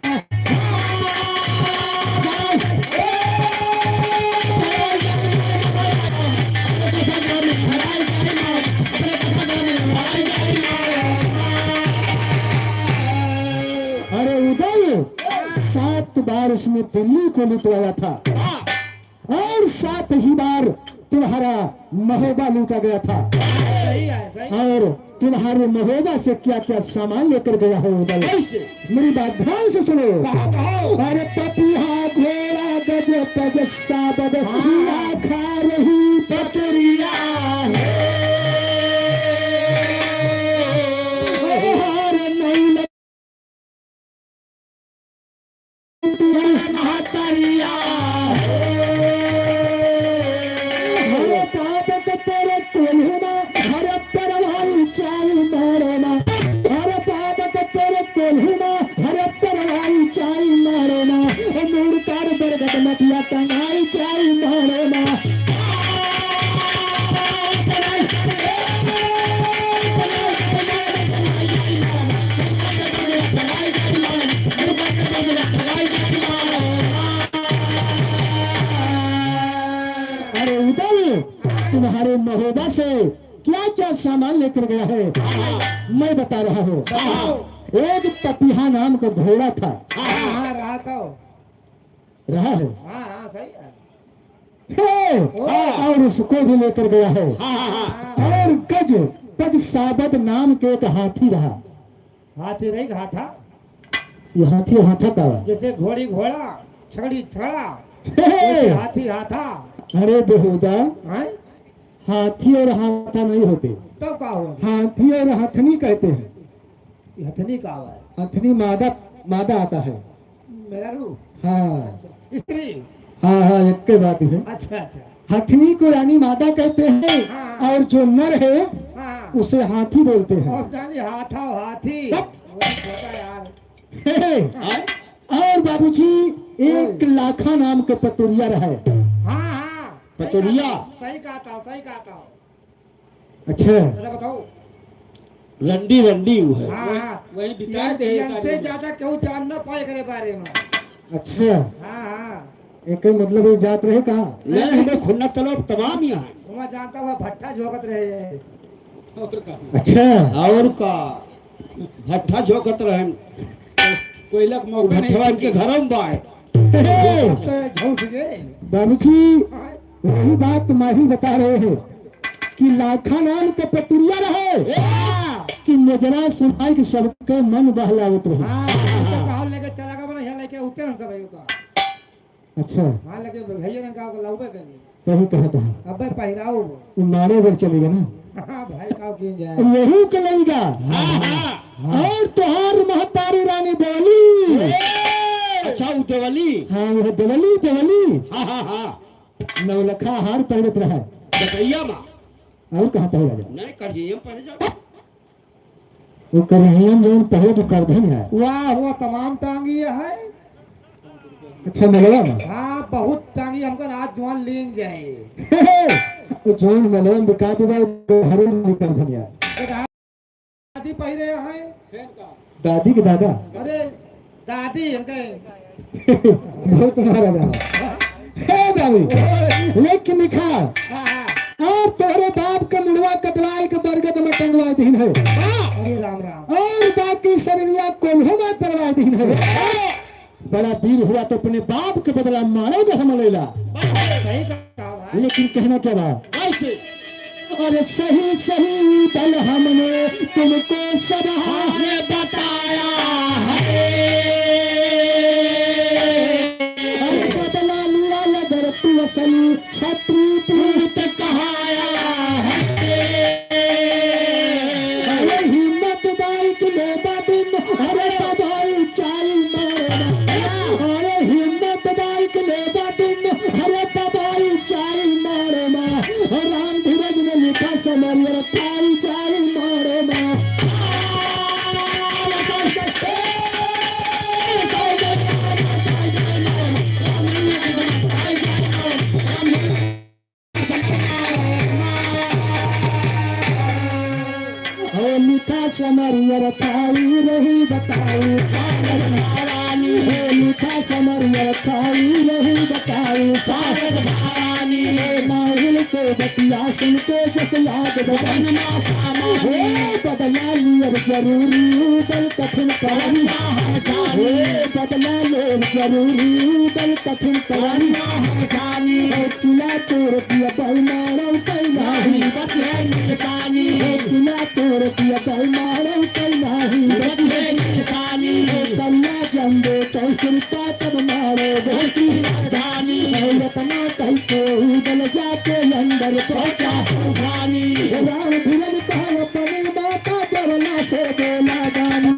अरे उदल, सात बार उसने दिल्ली को लुटवाया था और सात ही बार तुम्हारा महोबा लूटा गया था। सही है, सही। और तुम्हारे महोबा से क्या क्या सामान लेकर गया है उदल? कैसे? मेरी बात ध्यान से सुनो। कहो, कहो। अरे पपिहा घोड़ा गज पज साबद हाँ। लाखा रही पतरिया है। अरे नौल महतरिया। अरे बाप के तेरे कोल्हू मा, अरे परवाई चाई मारो ना। अरे बाप के तेरे कोल्हू मा, अरे परवाई चाई मारो ना। ओ मूड़ तार बरगद मटिया टंगाई चाई मारो ना। लेकर गया है। हाँ। मैं बता रहा हूँ। बताओ। एक पपिहा नाम का घोड़ा था। हाँ, हाँ, रहा तो। रहा है। हाँ, हाँ, सही है। है। हाँ। और उसको भी लेकर गया है। हाँ, हाँ, हाँ। और गज, गज साबद नाम के एक हाथी रहा। हाथी रही, हाथा? ये हाथी हाथा का बा? जैसे घोड़ी घोड़ा, छगड़ी छगड़ा, हे! वैसे हाथी हाथा। अरे बेहुदा, हाँ? हाथी और हाथा नहीं होते। तो का हुआ? हाथी और हथनी कहते हैं। ये हथनी का हुआ है? हथनी मादा, मादा आता है। मेहरू? हाँ। अच्छा, स्त्री? हाँ, हाँ, एक के बात है। अच्छा, अच्छा। हथनी को यानी मादा कहते हैं, हाँ। और जो नर है, हाँ। उसे हाथी बोलते हैं। और जानी हाथा, हाथी। हट। वही होता यार। हे, हे। हाँ? और बाबूजी, एक ओए। लाखा नाम के पतुरिया रहे। हाँ, हाँ। सही पतुरिया? कहा था, सही कहा था, सही कहा था। अच्छा। दादा बताओ। रंडी रंडी वो है। हाँ, वही, हाँ। वही बिता ये, दे ये सारी हमसे उम्र। ज्यादा केहू जान ना पाए एकरे बारे में। अच्छा। हाँ, हाँ। एक मतलब ये जात रहे कहाँ? नहीं, हमें खुन्ना तलब तमाम यहाँ है। वहाँ जानता हुआ भट्ठा झोंकत रहे। और का? अच्छा। और का? भट्ठा झोंकत रहन। कोयला के मौका नहीं भट्ठवा इनके घरों में बाय। हे! तो झोंक गए। बाबूजी, हाँ। वही बात माही बता रहे हैं कि लाखा नाम के पतुरिया रहे हाँ। कि मोजरा सुनाई के सबके मन बहलावत रहे। हाँ, तो कहो लेके चला गया, बना यहाँ लेके उठे हम सब भाई का। अच्छा। हाँ, लेकिन भैया ने कहा, "लाउबे करिए।" सही कहत है। अबे पहिराओ। वो मारे अगर चलेगा ना। हाँ, भाई, का किन जाए? वहू के लइगा। हाँ, हाँ। और तोहार महतारी रानी देवली। ए! अच्छा, वो देवली। हाँ, वो देवली, देवली। हाँ, हाँ, हाँ। नौलखा हार पहिरत रहा। बतैया माँ। और कहाँ पहिरा जाए? नहीं, करिए, हम पहिर जाओ। वो करहियन जौन पहले तो करधन है। वाह, वो तमाम टांगी है। अच्छा, मिलवा ना। हाँ, बहुत टांगी हमको आज जवान लीन जाए। वो जौन मिलवा में बिका देबा, वो घरों में निकल धनिया। तो दादी पहिरे हैं। दादी के दादा। अरे, दादी, इनके बहुत मारा जावा। हे बाबू, लेकिन लिखा, हाँ, हाँ। और तोहरे बाप के मुड़वा कटवाई के बरगद में टंगवाई दीन है। अरे राम राम। और बाकी शरीरिया कोल्हो में परवाई दीन है। बड़ा वीर हुआ तो अपने बाप के बदला मारो जो हम लेला। सही कहा भाई। लेकिन कहना क्या बा? कैसे? अरे सही सही दल हमने तुमको सब हाल बताया है। अरे बदला लिया अगर तू असली छत्री पूत कहाया है। अरे हिम्मत बाइक ले बादिम, अरे दबाई चाई मारे। अरे हिम्मत बाइक ले बादिम, अरे दबाई चाई मारे मा। और राम धीरज ने लिखा समरियर ताई चाई मारे मा। हे लिखा समरियर ताई रही बताई सारद भवानी। हे लिखा समरियर ताई रही बताई सारद भवानी। हे माहिल के बतिया सुन के जस याद बदन मा सामानी। हे बदला लियब जरूरी उदल कठिन परन। हे बदला लेब जरूरी उदल कठिन परन। हे किला तोड़ दिया बैमारौ कैलाही। हे किला तोड़ दिया बैमारौ कैलाही। हे कल्ला जंबो कैसर का तब मारो गोटी। हे यतना कह के उदल जाके अंदर पहुंचा सुधानी। राम धीरज कहल अपनी माता देवला से बोला दानी।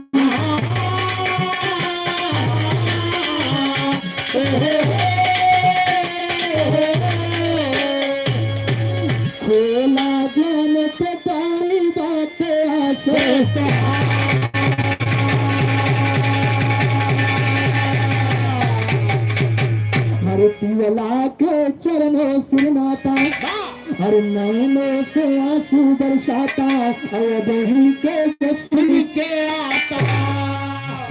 खोला ज्ञान पे तारी बात आसे। हर तिवला के चरणों सिरनाता। हर नैनों से आंसू बरसाता, और बही के जस सुन के आता।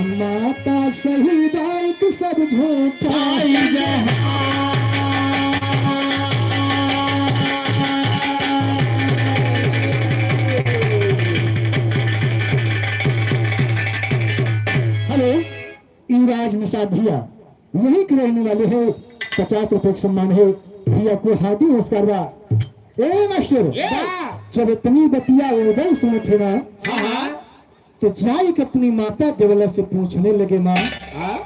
माता सही बाइक सब झूठा। आई जहां। भैया, यहीं के रहने वाले हैं, पचास रुपए का सम्मान है। भैया को हार्दिक नमस्कार बा। ए मास्टर, जब इतनी बतिया उदल सुनत है ना, हाँ, हाँ। तो जाई के अपनी माता देवला से पूछने लगे, माँ, हाँ?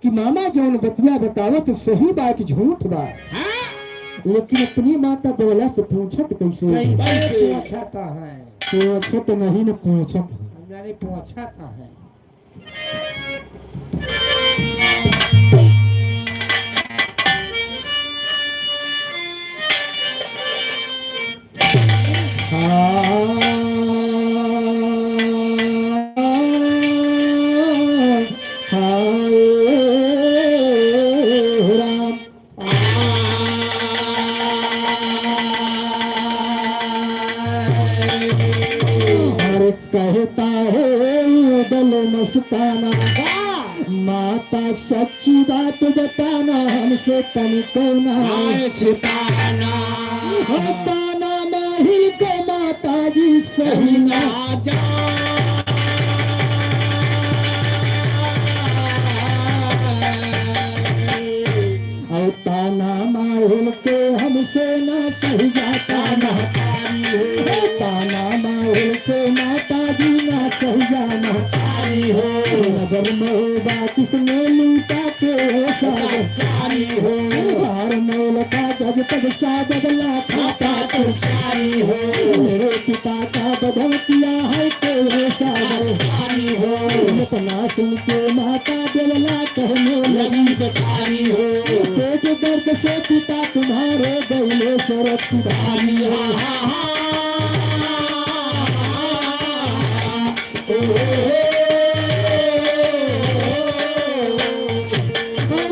कि मामा जौन बतिया बतावत सही बा कि झूठ बा? हाँ? लेकिन अपनी माता देवला से पूछत कैसे? कैसे पूछत है? पूछत नहीं न पूछत है। यानी पूछत है। अरे कहता है उदल मस्ताना, माता सच की बात बताना, हमसे तनिको ना आए छिपाना। हो ताना माहिल के माता जी सही ना जा। और ताना माहिल के हमसे ना सही जाता महतारी हो। ताना माहिल के माता जी ना सही जा महतारी हो। नगर में बा किसने लूटा के सागर हो। बाहर मौल का गज पगसा बदला खाता तू प्यारी हो। मेरे पिता का बदल किया है तेरे सागर प्यारी हो। इतना सुन के माता देवला कहने लगी प्यारी हो। पेट दर्द से पिता तुम्हारे गैले सरत सुधारी हो।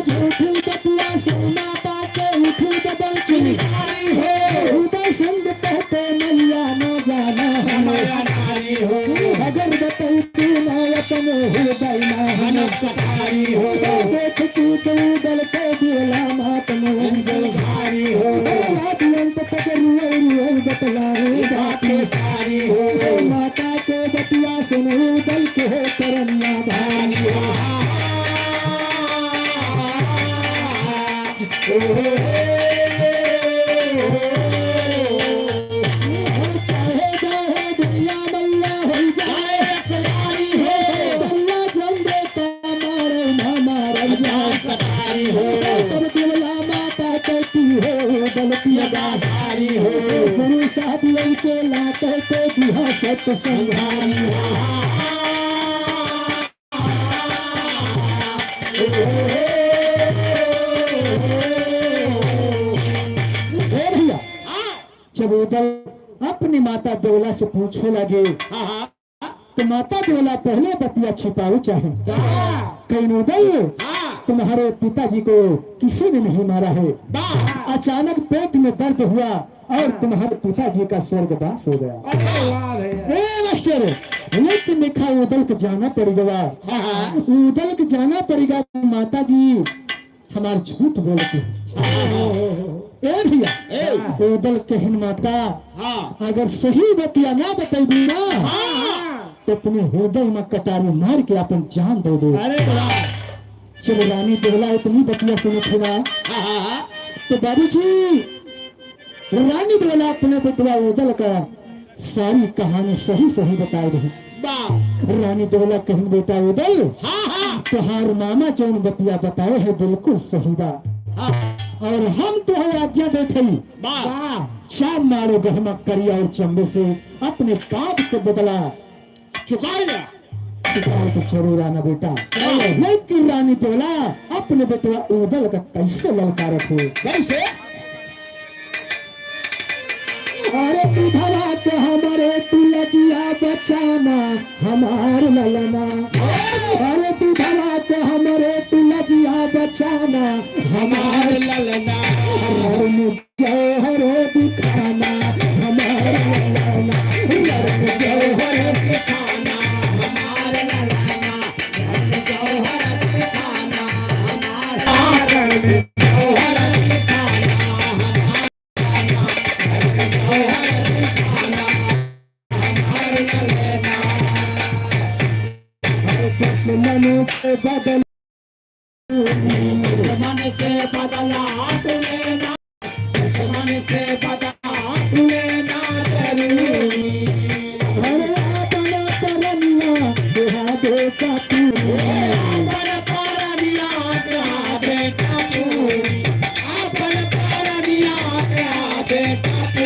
झूठी बतिया सुन माता के उठी बदल चिंगारी हो। उदय संग कहते मैया ना जाना हमारा नारी हो। अगर बतई तू ना अपने हृदय ना हनक कटारी हो। देख तू दल के दिवला मात में भारी हो। आदि अंत तक रुए रुए बतलाए बातें सारी हो। माता के बतिया सुन उदल के हो करनिया भारी हो। चाहे चाहे दुनिया मैया हो जाए प्यारी हो। बल्ला जम्बे का मारे ना मारे जाए प्यारी हो। तब दिवला माता कहती हो गलती अदा सारी हो। गुरु साहब लौटे लाते तो दिहा सत संघारी हो। ए भैया, जब उदल अपनी माता देवला से पूछे लगे, हाँ, हाँ। तो माता देवला पहले बतिया छिपावे चाहे। हाँ। कहीं उदल, हाँ। तुम्हारे पिताजी को किसी ने नहीं मारा है। वाह। अचानक पेट में दर्द हुआ और हाँ। तुम्हारे पिताजी का स्वर्गवास हो गया। अरे वाह भैया। ए मास्टर, लेकिन देखा उदल के जाना पड़ गवा। हाँ, हाँ। उदल के जाना पड़ गवा, माता जी हमार झूठ बोलती है। हाँ। ए भैया, ए। उदल कहन माता, हाँ। अगर सही बतिया ना बतैबू ना, हाँ। तो अपने हृदय में कटारी मार के अपन जान दे दे। अरे वाह। जब रानी देवला इतनी बतिया सुनत है ना, हाँ, हाँ, हाँ। तो बाबूजी, रानी देवला अपने बेटवा उदल का सारी कहानी सही सही बताए रही। वाह। रानी देवला कहिन, बेटा उदल, हाँ, हाँ। तोहार मामा जौन बतिया बताए है बिल्कुल सही बा। हाँ। और हम तोहे आज्ञा देत हई, वाह। चाप मारो गहमा करिया और चंबे से अपने पाप के बदला चुकाए ना। चुकाए तो जरूर आना बेटा। हाँ। लेकिन रानी देवला अपने बेटवा उदल का कैसे ललकारत है? कैसे? अरे दूधवा के हमरे तू लजिया बचाना हमार ललना। अरे दूधवा के हमरे तू लजिया बचाना हमार ललना। अरे जौहर दिखाना हमार ललना, लड़क जौहर दिखाना हमार ललना, लड़क जौहर दिखाना हमार, लड़क जौहर दिखाना हमार ललना, लड़क जौहर दिखाना हमार ललना। हर दुश्मन से बदल बेटा तू। अपन परबिया का बेटा तू। अपन परबिया का बेटा तू।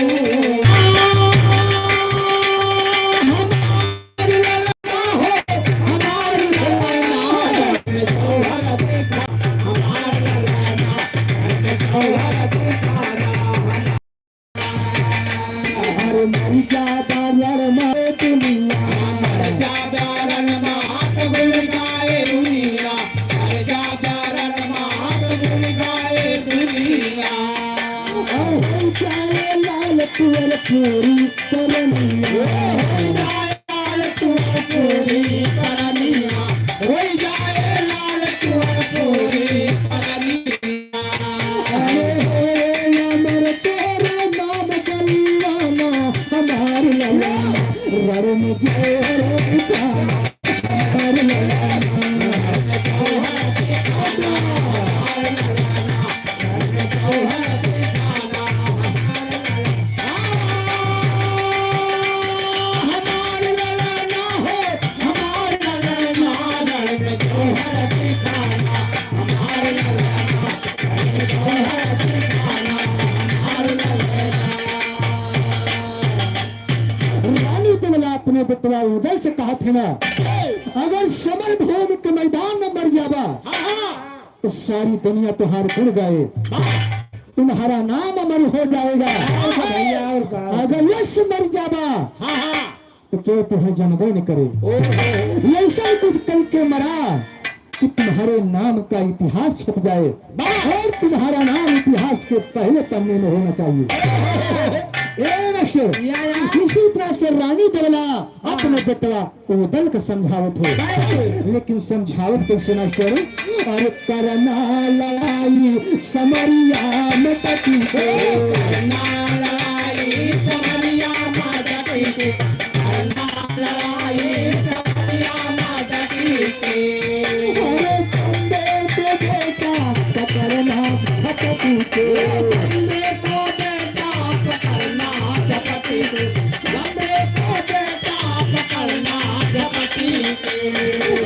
हमार ललना हो, हमार ललना। तोहर देखा, हमार ललना। तोहर देखा ना। अरे मर जा बाजार में दुनिया। मर जा बाजार में हाथ गुल गाए दुनिया। मर जा बाजार में हाथ गुल गाए दुनिया। हो जाए लाल तुअर पूरी करनिया। हो जाए लाल तुअर पूरी करनिया। हो जाए लाल तुअर पूरी करनिया। अरे हो रे अमर तेरे नाम बलियाना, हमार ललना, रण में जय हो रे हमार ललना। रानी देवला अपने बेटवा उदल से कहत है ना, अगर समर भूमि के मैदान में मर जाबा, हाँ, हाँ। तो सारी दुनिया तुहार गुण गाए, हाँ। तुम्हारा नाम अमर हो जाएगा। हाँ, भैया, और का? अगर यश मर जाबा, हाँ, हाँ। तो केहू तुहे जनबे न करे। ओहो। ये ऐसा कुछ कई के मरा कि तुम्हारे नाम का इतिहास छप जाए वाह। और तुम्हारा नाम इतिहास के पहले पन्ने में होना चाहिए। ए मास्टर, या, या। इसी तरह से रानी देवला हाँ। अपने बेटवा उदल के समझावत है। बाबा। लेकिन समझावत कैसे मास्टर? अरे करना लड़ाई समरिया में डटी के। करना लड़ाई समरिया में डटी के। करना लड़ाई समरिया में डटी के। अरे खंबे को बेटा पकड़ना झपटी के। खंबे को बेटा पकड़ना झपटी के। खंबे को बेटा पकड़ना झपटी के।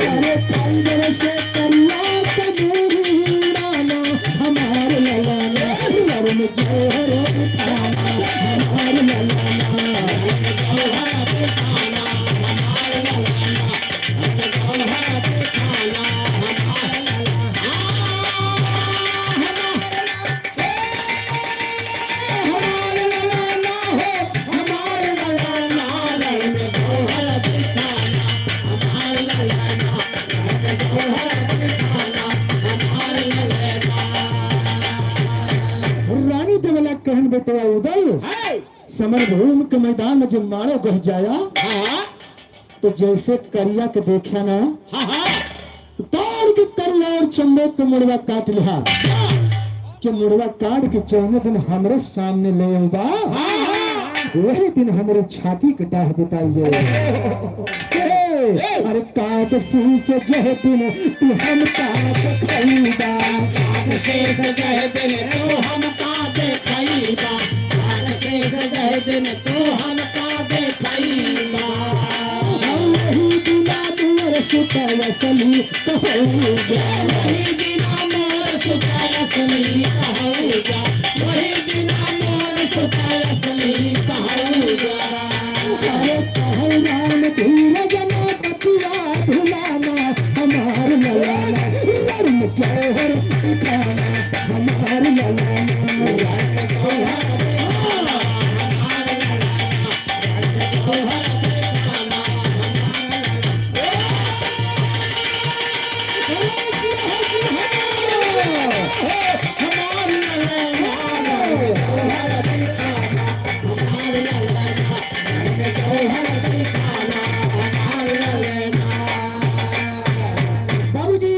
अरे खंजर से करिया तंदूरी उड़ाना, हमार ललना, ललन जोहर उठाना, हमार ललना। रानी देवला कहन बेटवा उदल, है। समर भूमि के मैदान में जब मारो गह जाया, हाँ। तो जैसे करिया के देखा ना, हाँ, हाँ। तो दौड़ के करिया और चंबे के मुड़वा काट लिहा। हाँ। जो मुड़वा काट के जौने दिन हमरे सामने ले आइबा, हाँ, हाँ। वही दिन हमरे छाती के डाह बिताई जाए। ए, ए। अरे काट शीश जह दिन तू हमका देखइबा। काट शीश जह दिन तू हमका देखइबा। काट शीश जह दिन तू हमका देखइबा। वही दिना मोर सुता असली कहउबा। वही दिना मोर सुता असली कहउबा। वही दिना मोर सुता असली कहउबा। अरे कहै राम धीरज न बतिया भुलाना, हमार ललना, ललन जोहर उठाना, हमार ललना। बाबूजी,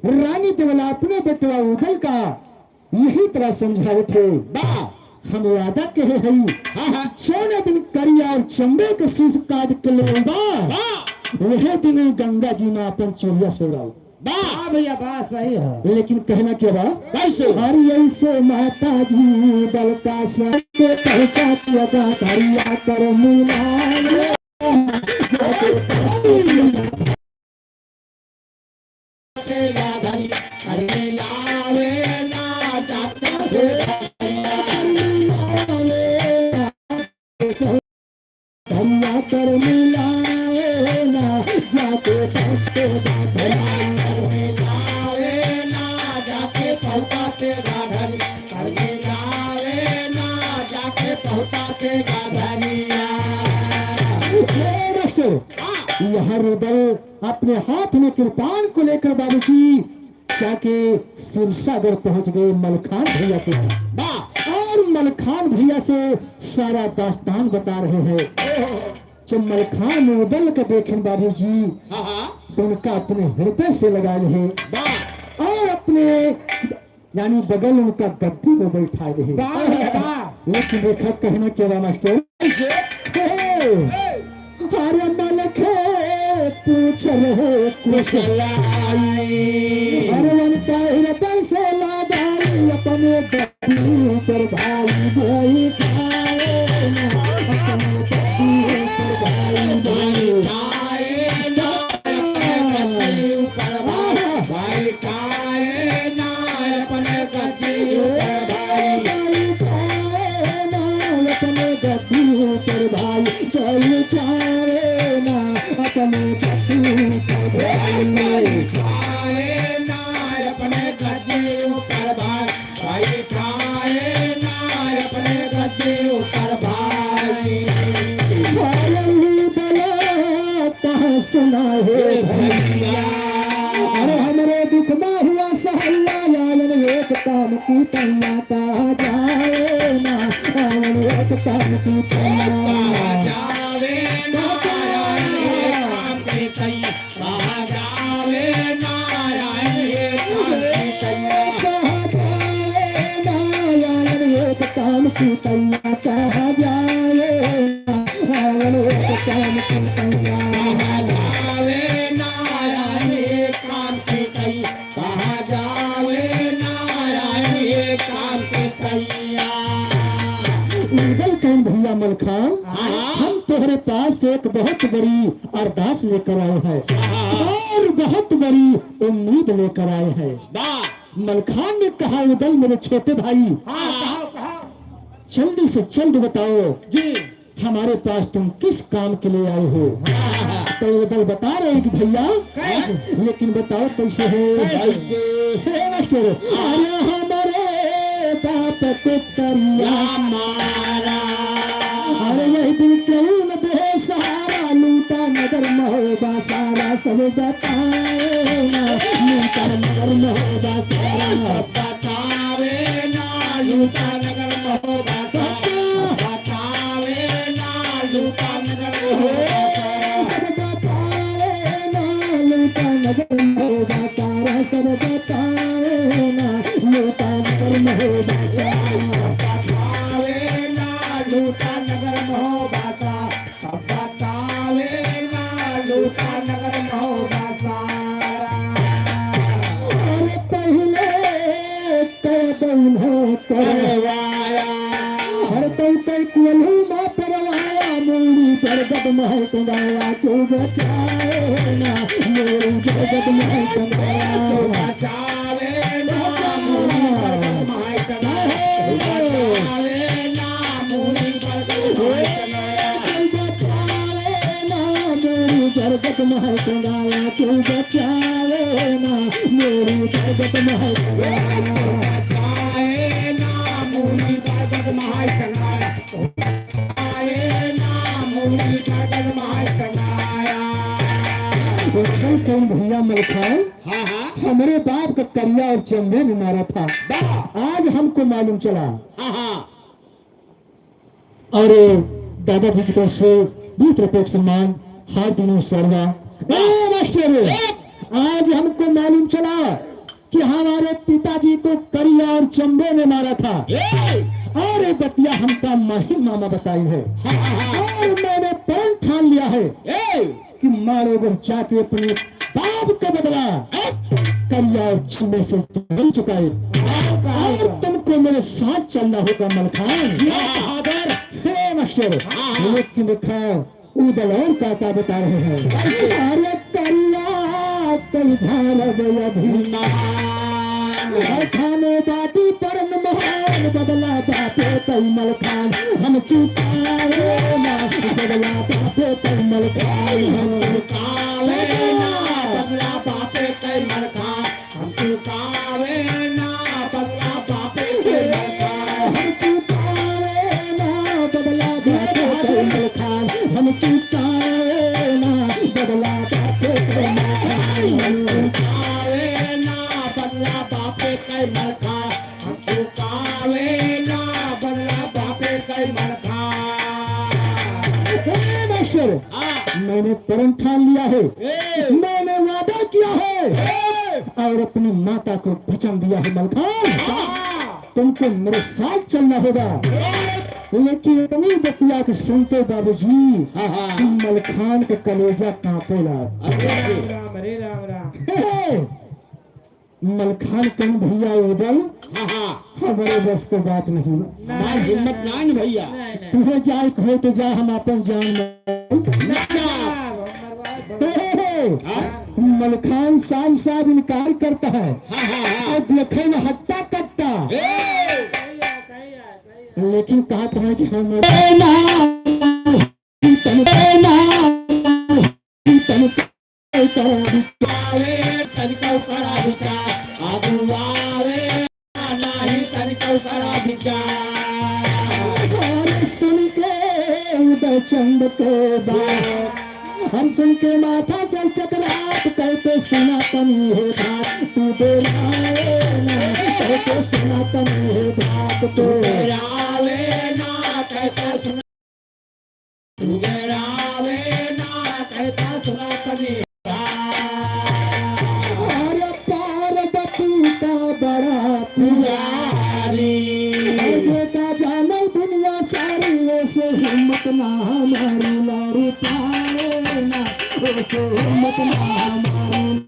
रानी देवला अपने बेटवा उदल का यही तरह समझावत है। बा। हम वादा कहे हई, हाँ, हाँ। जौने दिन करिया और चंबे के शीश काट के लेबा, बा। वही दिन गंगा जी में अपन चोरिया सोराउ। बा। हाँ भैया, बात सही है। लेकिन कहना क्या बा? कैसे? अरे ऐसे माता जी बलका से पहुँचा के अदा करिया कर मिला। तेरा धनी, कर मिलावे ना जाके भैया। कर मिलावे ना। धनिया कर मिलावे ना जाके पहुँचे बाधरिया। कर मिलावे ना जाके पहुँचे बाधरिया। कर मिलावे ना जाके पहुँचे बाधरिया। हे मास्टर, हाँ। यहाँ रुदल अपने हाथ में कृपान को लेकर बाबूजी जाके सिरसागढ़ पहुंच गए मलखान भैया के। वाह। और मलखान भैया से सारा दास्तान बता रहे हैं। ओहो। जब मलखान रुदल के देखेन बाबूजी, हाँ, हाँ। तो उनका अपने हृदय से लगा रहे। वाह। और अपने, यानी बगल उनका गद्दी में बैठा रहे। वाह, वाह। लेकिन देखा कहना क्या बा मास्टर? कैसे? हे। हे। अरे मलखे पूछ रहे कुशलाई। अरे उनका हृदय से लगाई अपने गद्दी पर भाई बैठाए ना, अपने गद्दी पर भाई बैठाए ना, अपने गद्दी पर भाई बैठाए ना, अपने गद्दी पर भाई बैठाए ना, अपने गद्दी पर भाई बैठाए ना, अपने गद्दी पर भाई बैठाए ना, अपने गद्दी पर भाई बैठाए ना, अपने गद्दी पर भाई। अरे ई बला कहाँ सुना है भैया? अरे हमरे दुख में हुआ सहला, आयन एक काम की तैया कहा जाए ना, आयन एक काम की तैया। कहा जाए ना, आयन एक काम की तैया। कहा जाए ना, आयन एक काम की तैया। कहा जाए ना, आयन एक काम की तैया। कहा जाए ना, आयन एक काम की तैया। कहा जाए ना, आयन एक काम की तैया। कहा जाए ना, आयन एक काम की तैया। रुदल कहेन भैया मलखान, हाँ। हम तोहरे पास एक बहुत बड़ी अरदास लेकर आए हैं हाँ। और बहुत बड़ी उम्मीद लेकर आए हैं। वाह। मलखान ने कहा, रुदल मेरे छोटे भाई, हाँ, कहा, कहा। जल्दी से जल्द बताओ जी। हमारे पास तुम किस काम के लिए आए हो? हाँ। तो रुदल बता रहे कि भैया, कैसे? लेकिन बताओ कैसे हो? कैसे? हे मास्टर, हाँ। अरे हमारे बाप को करिया मारा। अरे वही दिन क्यों न दे सहारा, लूटा नगर महोबा सारा, सब बताए ना, लूटा नगर महोबा सारा। बतावे ना, लूटा नगर महोबा सारा। बतावे ना, लूटा नगर महोबा सारा। सब बतावे ना, लूटा नगर महोबा सारा। सब बतावे ना, लूटा नगर महोबा सारा। बतावे ना, लूटा नगर महोबा सारा। बतावे ना, लूटा नगर महोबा सारा। अरे पहिले कैद उन्हें करवाया। अरे तो तै कोल्हू मा परवाया, मूड़ी बरगद महै टंगाया, क्यों बचाए ना, मूड़ी बरगद महै टंगाया। क्यों बचाए ना, मूड़ी बरगद महै टंगाया। क्यों बचाए ना, मूड़ी बरगद महै टंगाया। क्यों बचाए ना, मूड़ी बरगद महै टंगाया। क्यों बचाए ना, मूड़ी बरगद महै टंगाया। बचाए ना, मूड़ी बरगद महै टंगाया। बचाए ना, मूड़ी बरगद महै टंगाया। रुदल कहेन भैया मलखान, हाँ, हाँ। हमरे बाप का करिया और चंबे ने मारा था। वाह। आज हमको मालूम चला। हाँ, हाँ। और दादाजी की तरफ से बीस रुपए का सम्मान, हार्दिक नमस्कार बा। वाह। ए मास्टर, ए! आज हमको मालूम चला कि हमारे पिताजी को करिया और चंबे ने मारा था। ए! और ये बतिया हमका माहिल मामा बताई है। हाँ, हाँ, हाँ। और मैंने प्रण ठान लिया है। ए! कि मारोगे जाके अपने बाप का बदला, करिया और चंबे से जरूर चुकाए। और तुमको मेरे साथ चलना होगा मलखान। जी हाँ, बहादुर। हे मास्टर, हाँ, हाँ। लेकिन देखा, रुदल और का का बता रहे हैं। अरे करिया झारब अभिमान। अरे थाने बाटी परन महान, बदला बापे कई मलखान। हम चुकावे ना, बदला बापे कई मलखान। हम चुकावे ना, बदला बापे कई मलखान। हम चुकावे ना, बदला बापे कई मलखान। हम चुकावे ना, बदला बापे कई मलखान। हम चुकावे ना, बदला बापे कई मलखान। हम चुकावे ना, बदला बापे कई मलखान। हम चुकावे ना, बदला बापे कई मलखान। ए मास्टर, हाँ। मैंने प्रण ठान लिया है, ए। मैंने वादा किया है, ए। और अपनी माता को वचन दिया है मलखान। तुमको मेरे साथ चलना होगा। लेकिन इतनी बतिया के सुनते बाबूजी, हाँ, हाँ। कि मलखान के कलेजा कांपे लाग। अरे राम, अरे राम, राम। हे, मलखान कहीं भैया उदल, हाँ, हाँ। हमारे बस के बात नहीं बा। ना, हिम्मत ना, ना भैया। तुहे जाए के हो तो जा, हम अपन जान में। ना, ना। हे, हे, हे। हाँ। मलखान साफ साफ इनकार करता है। हाँ, हाँ, हाँ। और देखे में हट्टा कट्टा। ए! लेकिन कहत है कि हम ना, तन, ना, तन, करा विचार। अरे तनिका करा विचार, आगुआ रे, नाही तनिका करा विचार। अरे सुन के उदय चंद के बात, हम सुन के माथा चल चकरात, कहते सुना तनी है बात, तू डेरावे ना, कहते सुना तनी है बात, तू डेरावे ना, कहते सुना, तू डेरावे ना, कहते सुना तनी। अरे पार्वती का बड़ा पुजारी। अरे जेका जाने दुनिया सारी, ओसे हिम्मत ना हमारी लड़ी पावे ना, ओसे हिम्मत ना हमारी।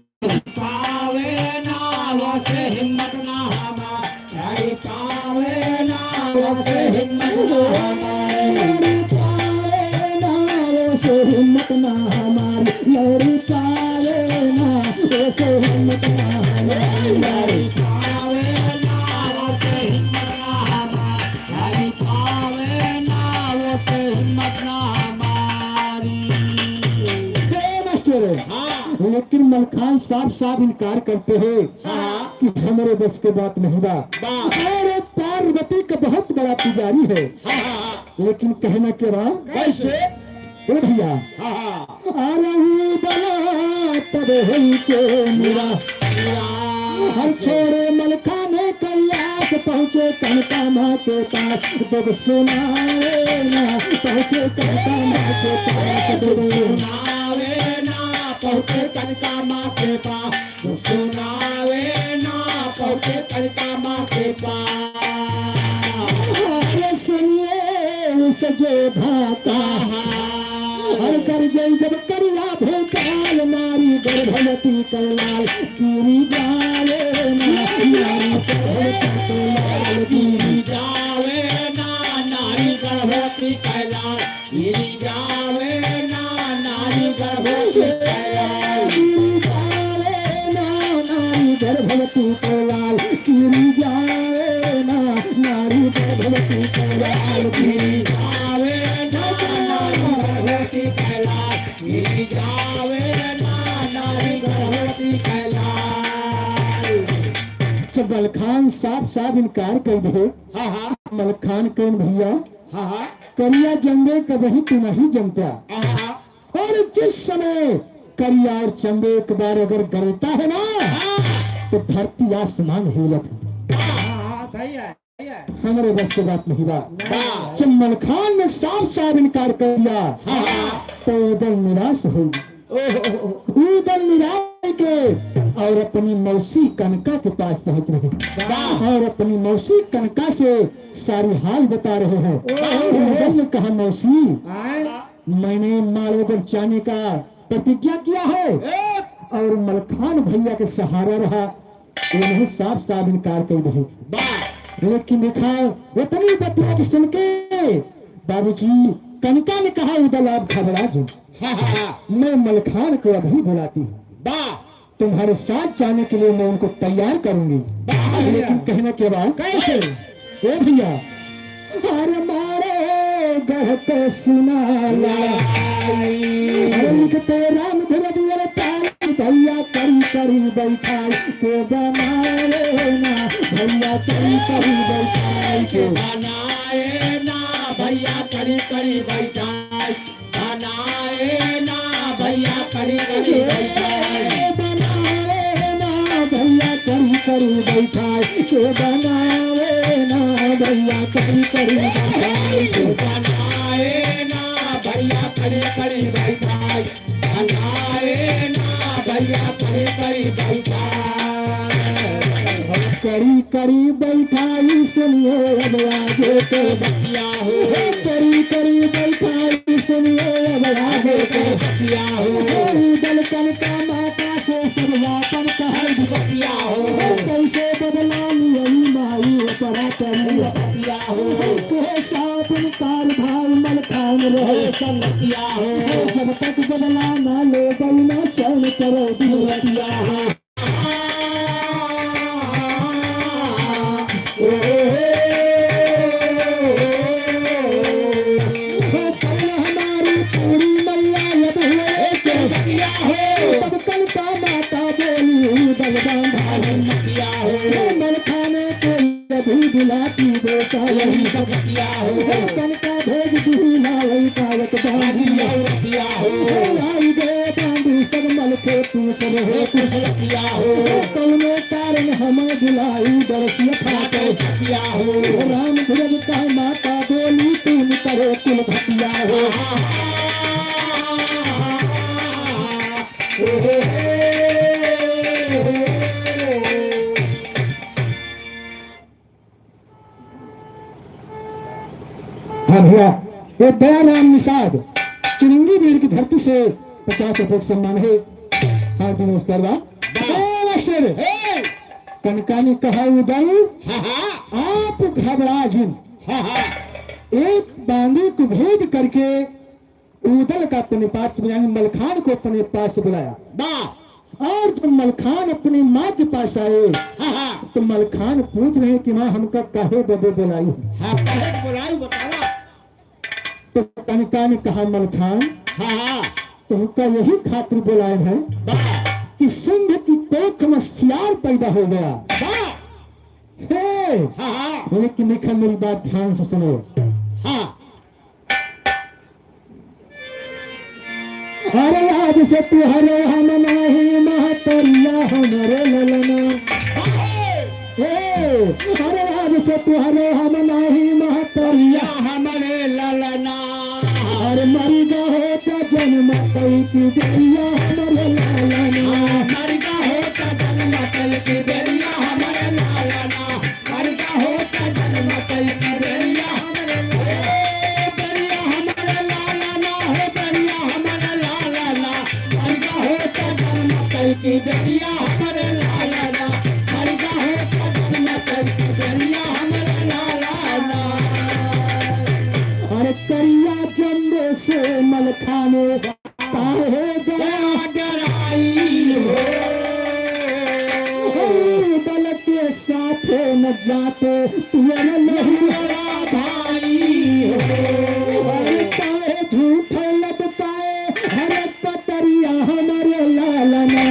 पावे ना, ओसे हिम्मत ना हमारी। लड़ी पावे ना, ओसे हिम्मत ना हमारी। लड़ी पावे ना, ओसे हिम्मत ना हमारी। लड़ी पावे ना, ओसे हिम्मत ना हमारी। लड़ी पावे ना, ओसे हिम्मत ना हमारी। लड़ी पावे ना, ओसे हिम्मत ना हमारी। हे मास्टर, हाँ। लेकिन मलखान साफ साफ इनकार करते हैं। हाँ। कि हमरे बस के बात नहीं बा। बा। अरे पार्वती का बहुत बड़ा पुजारी है। हाँ, हाँ, हाँ। लेकिन कहना क्या बा? कैसे? ए भैया। हाँ, हाँ। अरे उदला तब होई के मेरा। मेरा। हर छोड़े मलखाने कैलाश पहुँचे कनका माँ के पास। दुख सुनावे ना पहुँचे कनका माँ के पास। दुख सुनावे ना पहुँचे कनका माँ के पास। सुनावे ना पहुँचे कनका माँ के पास। अरे सुनिए उस जोधा का। हर कर जई जब करिया भूपाल, नारी गर्भवती कैलाल। गिरी जावे ना, नारी गर्भवती कैलाल। गिरी जावे ना, नारी गर्भवती कैलाल। गिरी जावे ना नारी गर्भवती कैलाल। गिरी जावे ना नारी गर्भवती कैलाल। गिरी जावे ना नारी गर्भवती कैलाल। गिरी जावे ना नारी गर्भवती कैलाल। गिरी जावे ना नारी गर्भवती कैलाल। जब मलखान साफ साफ इनकार कर दे, हाँ, हाँ। मलखान कौन भैया? हाँ, हाँ। करिया जंगे कबही तू नहीं जनता। हाँ, हाँ। और जिस समय करिया और चंबे एक बार अगर गरजता है ना, हाँ। तो धरती आसमान हिलत है। हाँ, हाँ, सही है, सही है। हमरे बस के बात नहीं बा। नहीं। जब मलखान ने साफ साफ इनकार कर दिया, हाँ, हाँ। तो उदल निराश हो गई। ओहो। उदल निराश के और अपनी मौसी कनका के पास पहुंच रहे हैं। वाह। और अपनी मौसी कनका से सारी हाल बता रहे हैं। ओहो। उदल ने कहा, मौसी, आए। मैंने मालेगढ़ जाने का प्रतिज्ञा किया है ए। और मलखान भैया के सहारा रहा, इन्हें साफ साफ इनकार कर दे। वाह। लेकिन देखा, इतनी बतिया की सुन के बाबूजी कनका ने कहा, उदल आप घबरा जिन। हाँ, हाँ, हाँ। मैं मलखान को अभी बुलाती हूँ। वाह। तुम्हारे साथ जाने के लिए मैं उनको तैयार करूंगी। वाह भैया। लेकिन कहना क्या बात? कैसे? ए भैया, अरे मारे गढ़ पे सुनाला। लाई। अरे लिखते राम धीरज अवतारी, भैया करी करी बैठाई के बनावे ना, भैया करी करी बैठाई के बनाए ना, भैया करी करी बैठाई। बनाए ना भैया करी करी बैठाए। बनाए ना भैया करी करी बैठाए। के बनाए ना भैया करी करी बैठाए। के बनाए ना भैया करी करी बैठाए। बनाए ना भैया करी करी बैठाए। करी करी बैठाई सुनिए अब आगे के बतिया हो। करी करी बैठाई सुनिए अब आगे के बतिया हो। दलकन का माता से सब यापन कहल बतिया हो। कैसे बदला लियई माई ओकरा करी बतिया हो। के साथ इनकार भाई मलखान रहे संगतिया हो। जब तक बदला ना ले गई ना चैन करो दुनिया हो। हमारी पूरी मैया अब हुए के बतिया हो। तब कनका माता बोली दलबान भाई मतिया हो। मलखाने को अभी बुलाती बेटा यही बतिया हो। कनका भेज दी ना वही पावत बांधी बतिया हो। आई गए बांधी सब मल के पूछ रहे कुछ बतिया हो। कौने कारण हमें बुलाई दरसिया फाटे बतिया हो। राम धीरज का माता बोली तू निकरे कुल घटिया हो। हाँ भैया, ये दयाराम निषाद चुरंगी वीर की धरती से पचास रुपए का सम्मान है। हार्दिक नमस्कार बा। वाह। ए मास्टर, ए! कनका ने कहा उदल, हाँ, हाँ। आप घबरा जिन। हाँ, हाँ। एक बांदी को भेद करके उदल का अपने पास बुलाया, मलखान को अपने पास बुलाया। वाह। और जब मलखान अपनी माँ के पास आए, हाँ, हाँ। तो मलखान पूछ रहे कि माँ, हमका काहे बदे बुलाई? हाँ, काहे बुलाई बतावा? तो कनका ने कहा, मलखान, हाँ, हाँ। तुमका यही खातिर बुलाए हैं, वाह। कि सिंह की कोख में सियार पैदा हो गया। वाह। हे, हाँ, हाँ। लेकिन देखा, मेरी बात ध्यान से सुनो। हाँ। अरे आज से तुहरे हम नाही महतरिया हमरे ललना। ए, अरे आज से तुहरे हम नाही महतरिया हमरे ललना। अरे मरी गा होता जन्म कई की बेरिया हमरे ललना। मरी गा होता जन्म कई की बेरिया हमरे ललना। मरिगा होता जन्म कई की बेरिया हमरे लाला। ए, बेरिया हमरे लाला ना, हे बेरिया हमरे लाला ना। मरिगा होता जन्म कई की बेरिया हमरे लाला ना। मरिगा होता जन्म कई की बेरिया हमरे लाला ना। अरे करिया जम्बे से मलखाने काहे गया डराई हो। बल के साथे न जाते तुअर लहुरा भाई हो। अरे काहे झूठ लटकाए हर कतरिया हमरे लालना।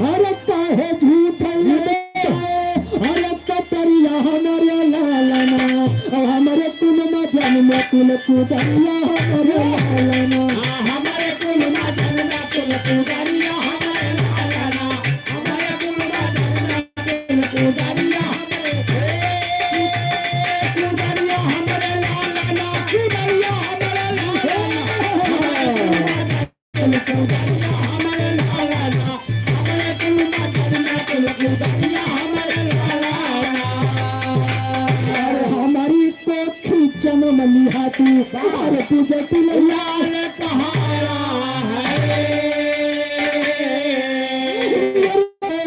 अरे काहे झूठ लटकाए अरे कतरिया हमरे लालना, अब हमरे कुल में जन्म कुल कुदरिया हमरे लालना। हाँ, हमरे कुल में जन्म कुल कुदरिया हमरे लालना, हमरे कुल में जन्म कुल कुदरिया हमरे, ए, कुदरिया हमरे लालना, कुदरिया हमरे लालना। अरे हमारी कोखी जनम लिहा तू, अरे पूजती लाल कहाया है।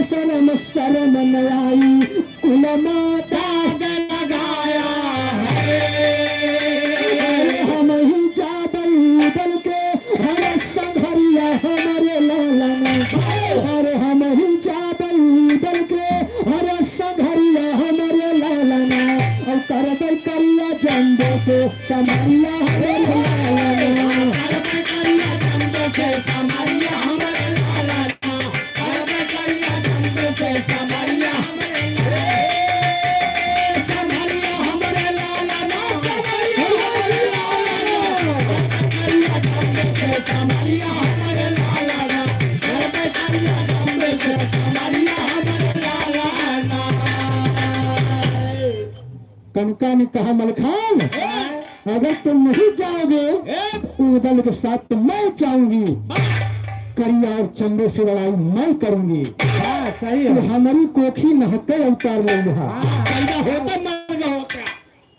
शर्म शर्म न आई, कुल माता लगाया है। अरे हम ही जाबई उदल के, अरे संघरिया हमरे लालना। अरे हम ही चंदे से संवरिया हमरे लालना। अरे करिया चंदे से संवरिया हमरे लालना। अरे करिया चंदे से संवरिया हमरे लालना। ए, संवरिया हमरे लालना, संवरिया हमरे लालना। करिया चंदे से संवरिया हमरे लालना। अरे करिया चंदे से संवरिया हमरे लालना। कनका ने कहा, "मलखान, हाँ। अगर तुम नहीं जाओगे, हाँ। तो उदल के साथ तो मैं जाऊंगी। हाँ। करिया और चंबे से लड़ाई मैं करूंगी। हाँ, सही है। तो हमारी कोखी नहके अवतार ले लिहा।" हाँ, पैदा होता मर गया होता।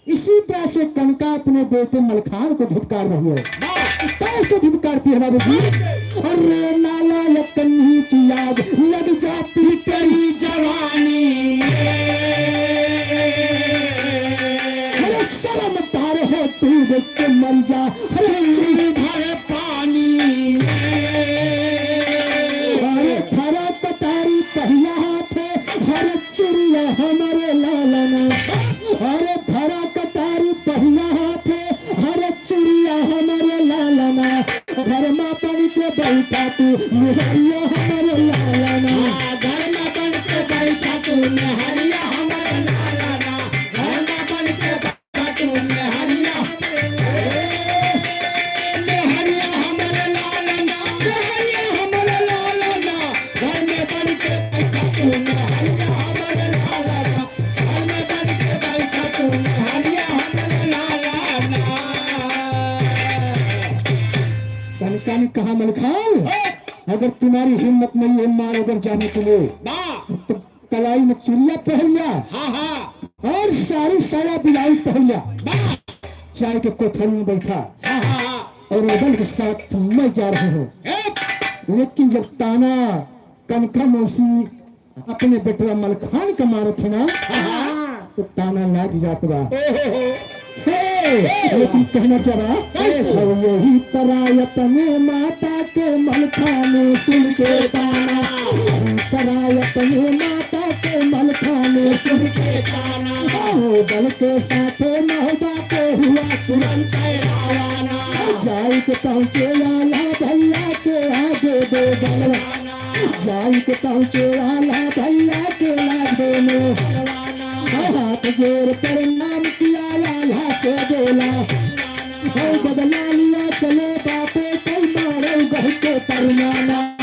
इसी तरह से कनका अपने बेटे मलखान को धिक्कार रही है। हाँ। कैसे धिक्कारती है बाबूजी? अरे नालायक कन्ही की आग लग जा तेरी जवानी में। अरे शर्मदार हो तू देख के मर जा। अरे चुल्ली भर पानी में। अरे धरा कटारी पहिया हाथे, अरे चुरिया हमरे लालना। अरे धरा कटारी पहिया हाथे, अरे चुरिया हमरे लालना। घर में बन के बैठा तू मेहरिया हमरे लालना। हाँ, घर में बन के बैठा तू मेहरिया हमरे लालना। घर में बन के बैठा तू मेहरिया। ए, मेहरिया हमरे लालना, मेहरिया हमरे लालना। घर में बन के बैठा तू मेहरिया हमरे लालना। घर में बन के बैठा तू मेहरिया हमरे लालना। कनका ने कहा, मलखान, हाँ। अगर तुम्हारी हिम्मत नहीं है मार अगर जाने के लिए, वाह। तो कलाई में चुरिया पहन लिया, हाँ, हाँ। और साड़ी साया ब्लाउज पहन लिया, वाह। जाए के कोठरी में बैठा, हाँ, हाँ, हाँ। और उदल के साथ मैं जा रहा हूँ। ए! लेकिन जब ताना कनका मौसी अपने बेटवा मलखान का मारत है ना, हाँ। तो ताना लाग जात बा। ओहो हो। हे, लेकिन कहना क्या बा? कैसे? अब यही तरह अपने माता के मलखान सुन के ताना, यही तरह अपने माता के मलखान सुन के ताना, ओ बल के साथ महुदा को हुआ तुरंत रवाना। जाई के पहुँचे लाला भैया के आगे दो बलवा। जाई के पहुँचे आला भैया के लागे में। हाथ जोड़ प्रणाम किया आला से बोला। ओ बदला लिया चलो बापे कल मारो गह के परमाना।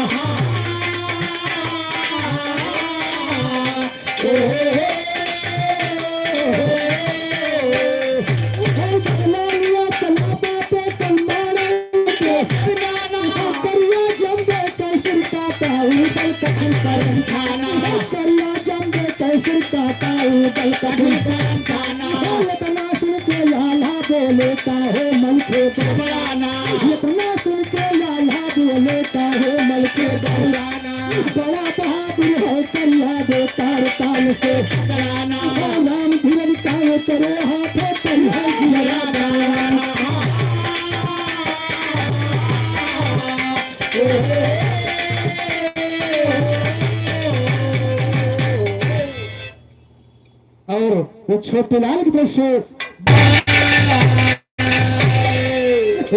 ओ, ओ, ओ, ओ, ओ, ओ, ओ, बदला लिया चला बापे कल मारे के। करिया जम्बे के सिर काटा, उदल कठिन परम खाना। करिया जम्बे के सिर काटा, उदल कठिन परम खाना। इतना सुन के लाला बोले काहे मलखे बबलाना। इतना सुन के लाला बोले काहे मलखे बबलाना। बड़ा बहादुर है करिया दो तार ताल से। राम धीरज काहे करे हाथ पर है जिया दाना। और वो छोटे लाल की तरफ से।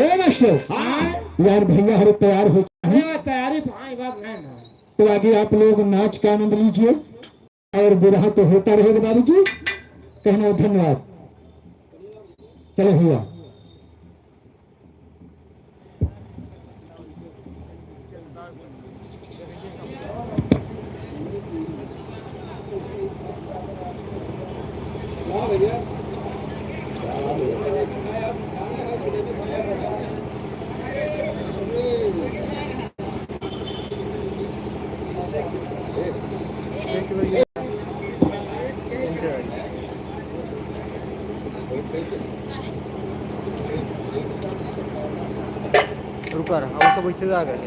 ए मास्टर, हाँ। यार भैया हरे तैयार हो चुके हैं। अरे वाह, तैयारी तो हाँ, ये बात नहीं ना। तो आगे आप लोग नाच का आनंद लीजिए और विरहा तो होता रहेगा बाबूजी। कहना धन्यवाद। चलो भैया। रुका रहा, वो सब वैसे आ गए।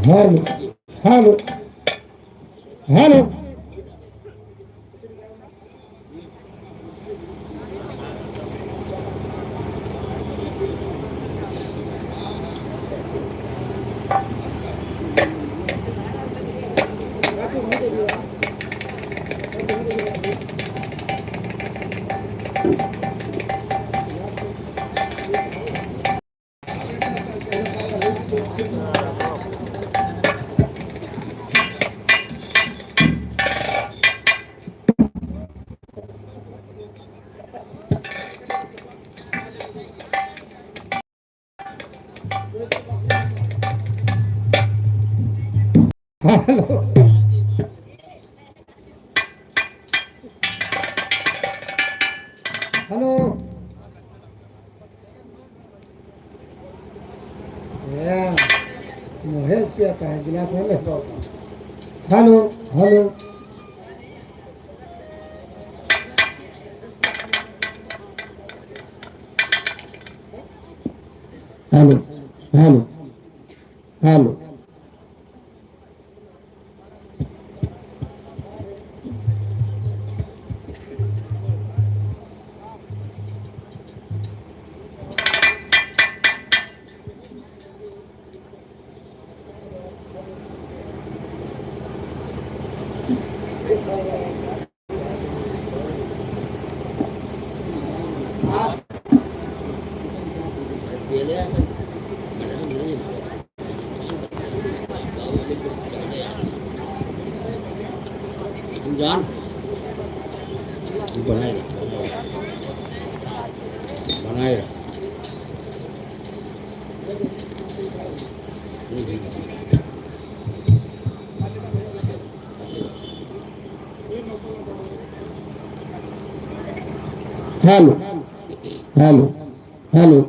Hello, hello, hello. Hello. Hello. या, मोहे पिया का है, गिलास में ले पाओ। Hello, hello. Hello, hello, hello. जान। बनाए। बनाए। Hello, hello, hello.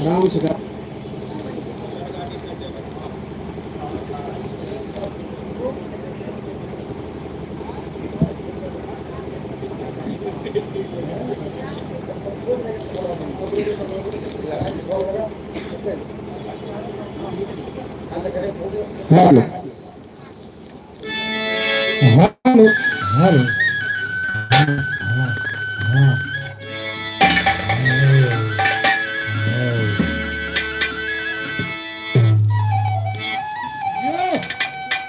आराम से कर। हेलो। Hello, hello.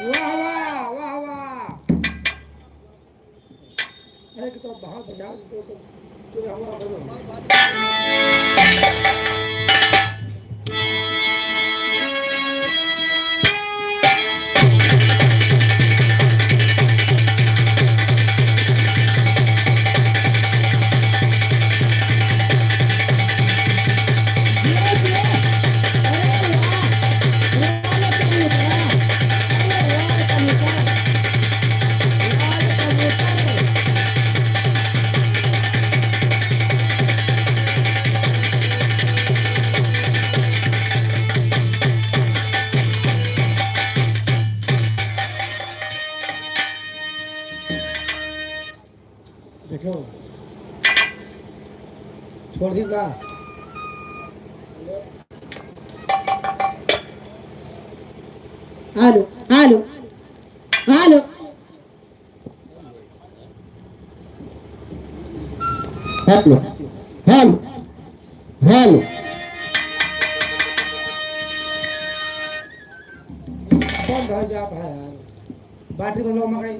वाह, वाह, वाह, वाह। एक तो बहुत बढ़िया। देखो, छोड़ दी ना। Hello, hello, hello. Hello, hello, hello. बंद हो जाता है यार। पार्टी बोलो मकई।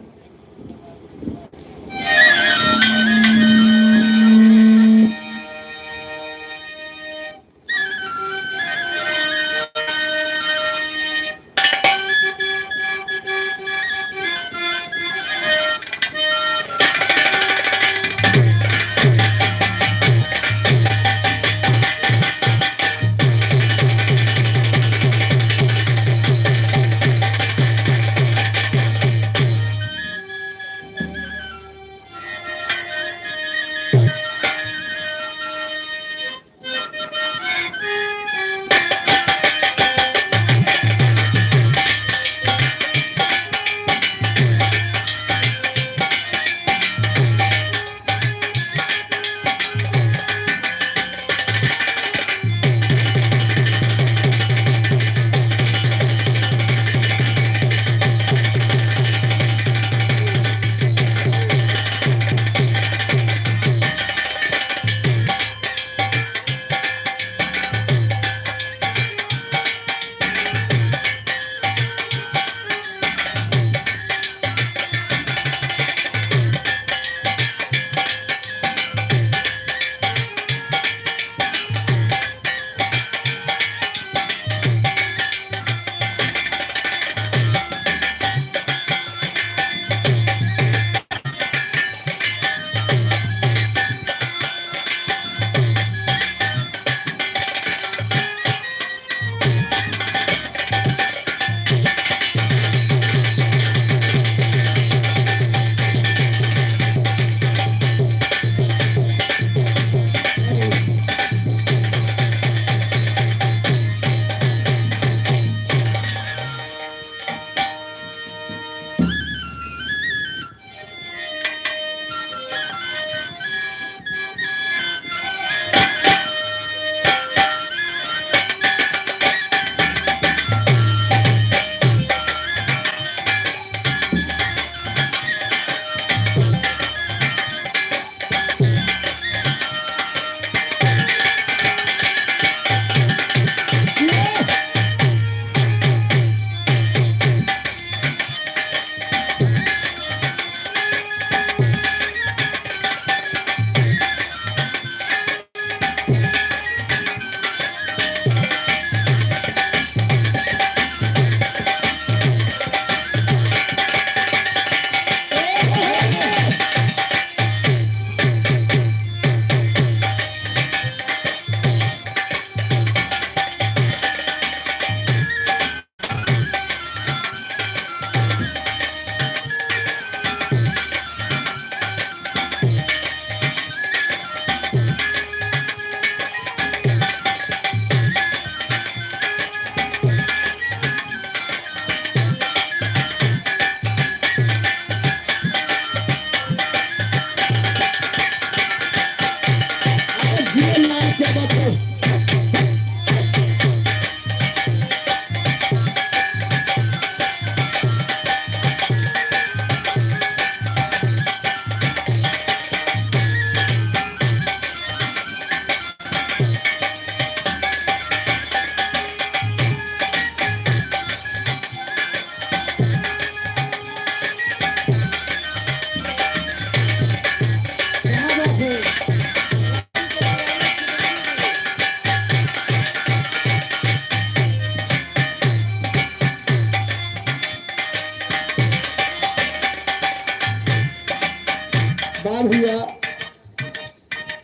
वाह भैया,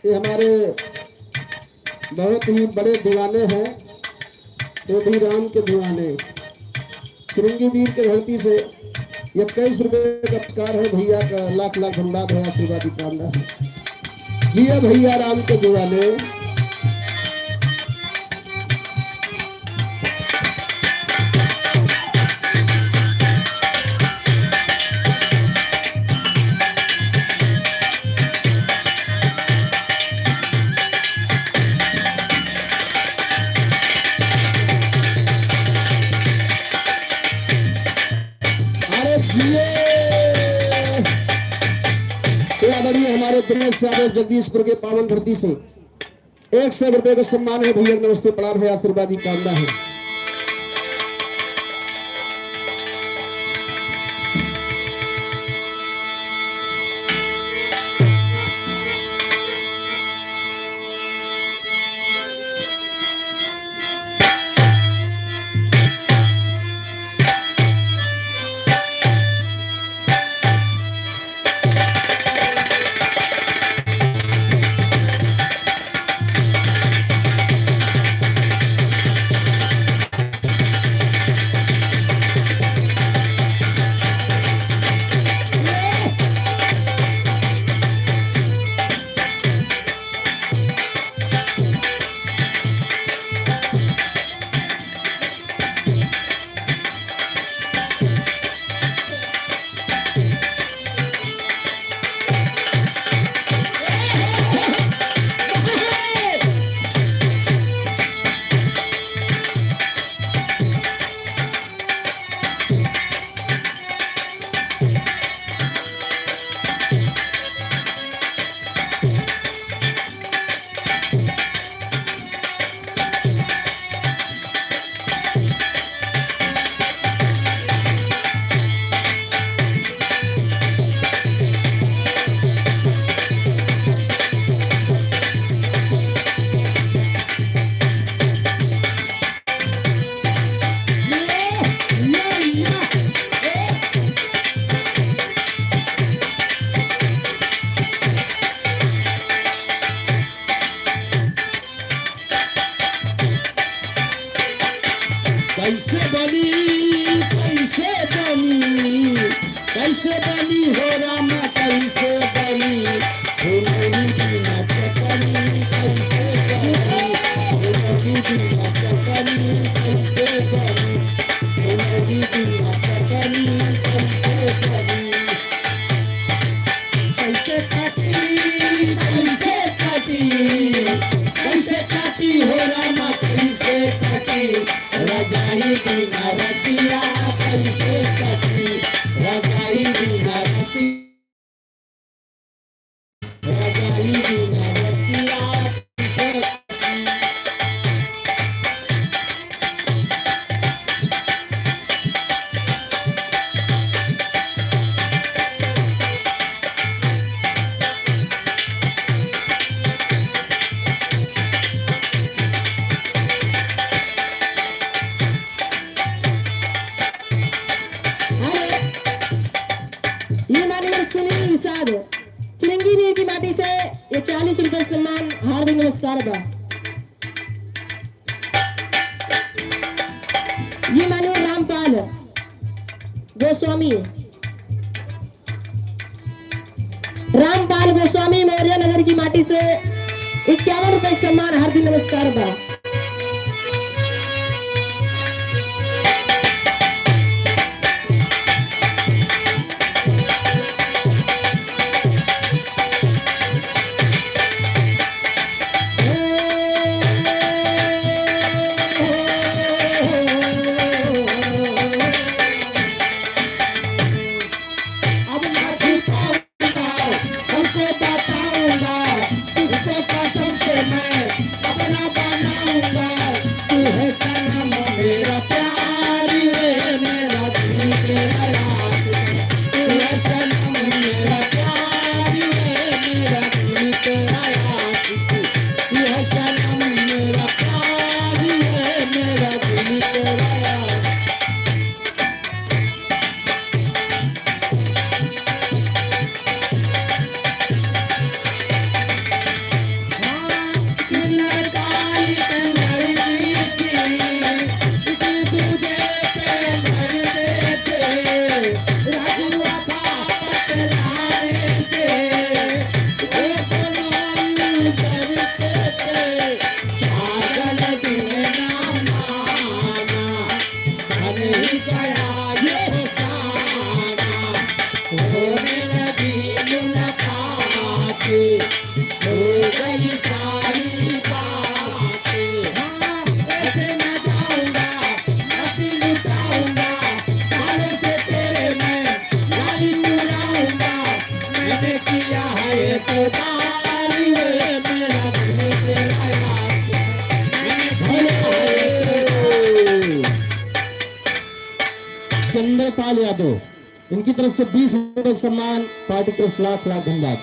ये हमारे बहुत ही बड़े दीवाने हैं, वो भी राम के दीवाने। चिरंगी वीर के धरती से इक्कीस रुपये का पुरस्कार है भैया का, लाख लाख धन्यवाद है, आशीर्वाद की कामना है। जिया भैया राम के दीवाने। अरे जिए। तो आदरणीय हमारे दिनेश यादव जगदीशपुर के पावन धरती से एक सौ रुपये का सम्मान है भैया, नमस्ते, प्रणाम है, आशीर्वाद की कामना है। कैसे बनी, कैसे बनी, कैसे बनी हो रामा, कैसे बनी? फुलौरी बिना चटनी कैसे बनी? फुलौरी बिना चटनी कैसे बनी? फुलौरी बिना चटनी कैसे बनी? कैसे काटी, कैसे काटी, कैसे काटी हो रामा, कैसे काटी? रजाई बिना रतिया कैसे कटी? रजाई बिना रति-, रजाई बिना रतिया कैसे कटी? अरे, ये माननीय सुनील निषाद, चिरंजीवी की माटी से ये चालीस रुपए सम्मान, हार्दिक नमस्कार बा। ये माननीय रामपाल गोस्वामी, रामपाल गोस्वामी मौर्य नगर की माटी से इक्यावन रुपए के सम्मान, हार्दिक नमस्कार बा। अब ना छुपाऊंगा, तुमको बताऊंगा, तुझको कसम से मैं अपना बनाऊंगा। तू है सनम मेरा प्यार, रे मेरा दिल तेरा आशिक। तू है सनम मेरा प्यार, रे मेरा दिल तेरा आशिक। तू है सनम मेरा प्यार, रे मेरा दिल तेरा आशिक। चंद्रपाल यादव, इनकी तरफ से बीस रुपए का सम्मान, पार्टी की तरफ से लाख लाख धन्यवाद।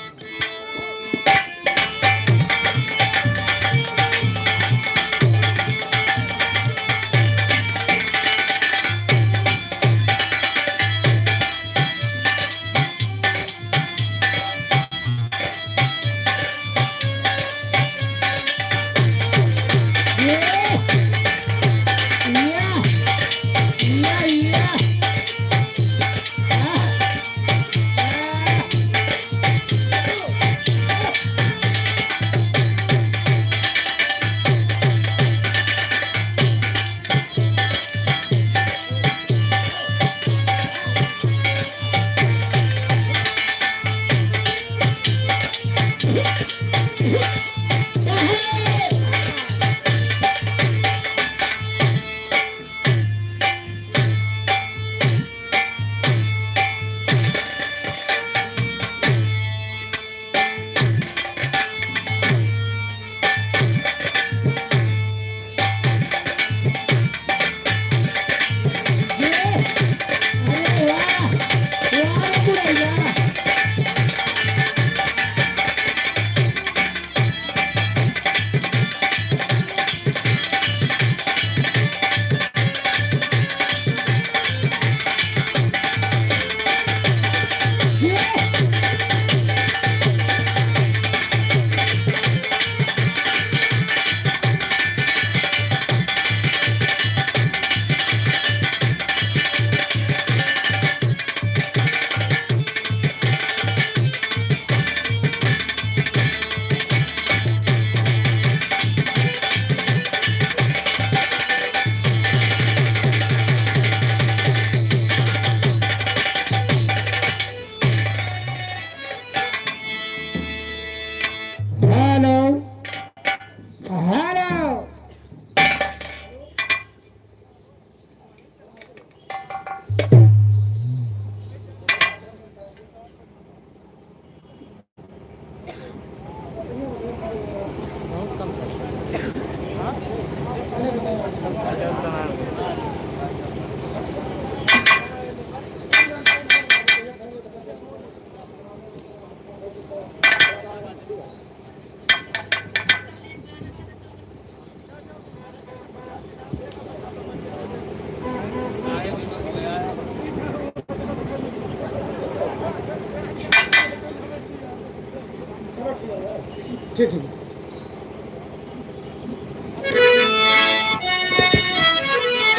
ठीक, ठीक।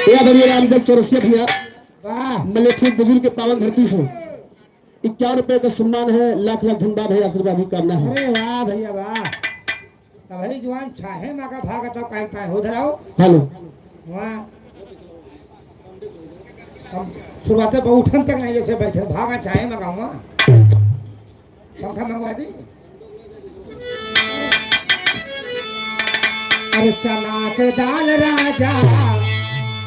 या बढ़िया रामचंद्र चौरसिया भैया, वाह। मलेठी बुजुर्ग के पावन धरती से इक्यावन रुपए का सम्मान है, लाख लाख धन्यवाद है, आशीर्वाद ही कामना है। अरे वाह भैया वाह। तबही जुआन चाहे मगा भागत हो, काहे पाए हो, उधर आओ। हेलो। वहाँ हम शुरुआत से बैठन तक नहीं, जैसे बैठे, भागा चाहे मगा हुआ। पंखा मंगवा दी। अरे चना के दाल राजा,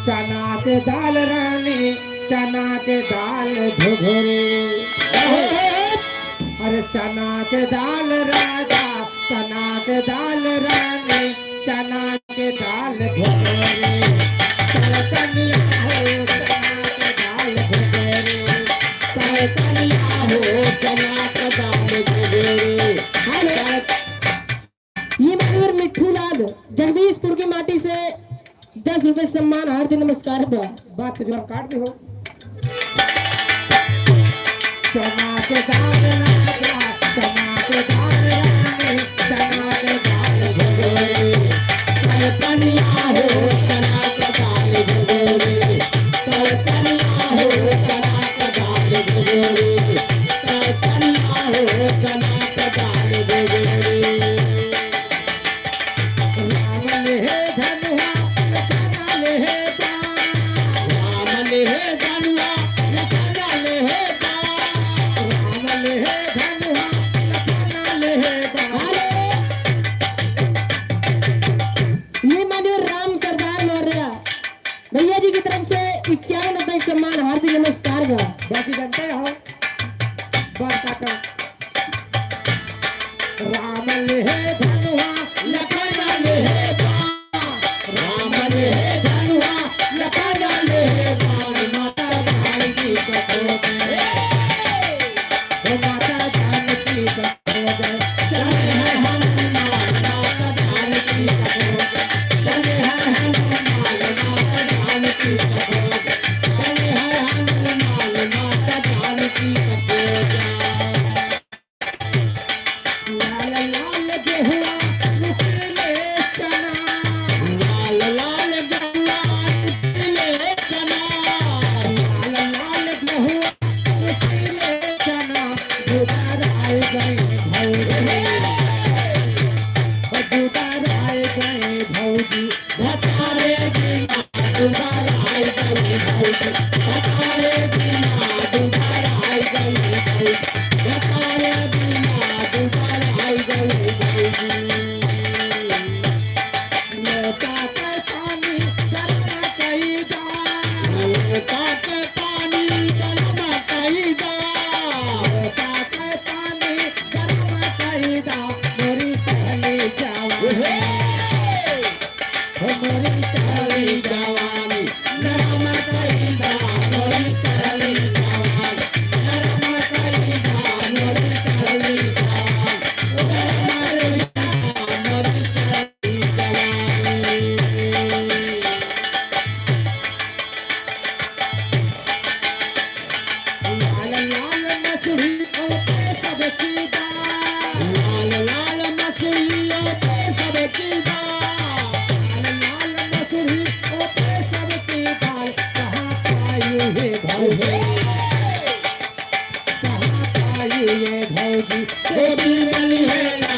चना के दाल रानी, चना के दाल घुघरी। अरे चना के दाल राजा, चना के दाल रानी, चना के दाल घुघरी। तलतनिया हो चना के दाल घुघरी, तलतनिया हो चना के दाल घुघरी। हेलो। ये माननीय मिट्ठू लाल जगदीशपुर की माटी से दस रुपए सम्मान हार्दिक नमस्कार बा। बात के जवाब काट दे हो। चना के दाल राजा, चना के दाल रानी, चना के दाल घुघरी। तलतनिया हो चना के दाल घुघरी, तलतनिया हो चना के दाल घुघरी, तलतनिया हो चना के दाल घुघरी। राम लेहे धनुहा, लखन लेहे बाण। राम लेहे धनुहा, लखन लेहे बाण। राम लेहे धनुहा, लखन लेहे बाण। ये माननीय राम सरदार मौर्य भैया जी की तरफ से इक्यावन रुपए का सम्मान हार्दिक नमस्कार बा। बाकी जनता हो, बस काका। राम लेहे धनुहा, लखन लेहे बाण। राम लेहे धनुहा, लखन लेहे बाण। माता जानकी का खोज। हे! ओ माता जानकी का खोज। चले हैं हनुमान, माता जानकी का खोज। चले हैं हनुमान, माता जानकी का खोज। चले हैं हनुमान, माता जानकी का खोज। लाल लाल गेहुआ कुटिले चना। लाल लाल गेहुआ कुटिले चना। लाल लाल गेहुआ कुटिले चना। दुबार आए गए भौजी। दुबार आए गए भौजी। भतारे बिना दुबार आई गई भौजी, भतारे बिना दुबार आई गई भौजी, भतारे बिना दुबार आई गई भौजी। लोटा के पानी गरम कई दा, लोटा के पानी गरम कई दा, लोटा के पानी गरम कई दा, मोरी चली जावा। हे! हमरी चढ़ली जवानी, नरम कई दा, हमरी चढ़ली जवानी, नरम कई दा, हमरी चढ़ली जवानी, नरम कई दा, हमरी चढ़ली जवानी। लाल लाल मसूरी ओपे सबकी दाल। लाल लाल मसूरी ओपे सबकी दाल। लाल लाल मसूरी ओपे सबकी दाल। कहाँ पाई है भौजी? कहाँ पाई है भौजी? गोदी मली है ना।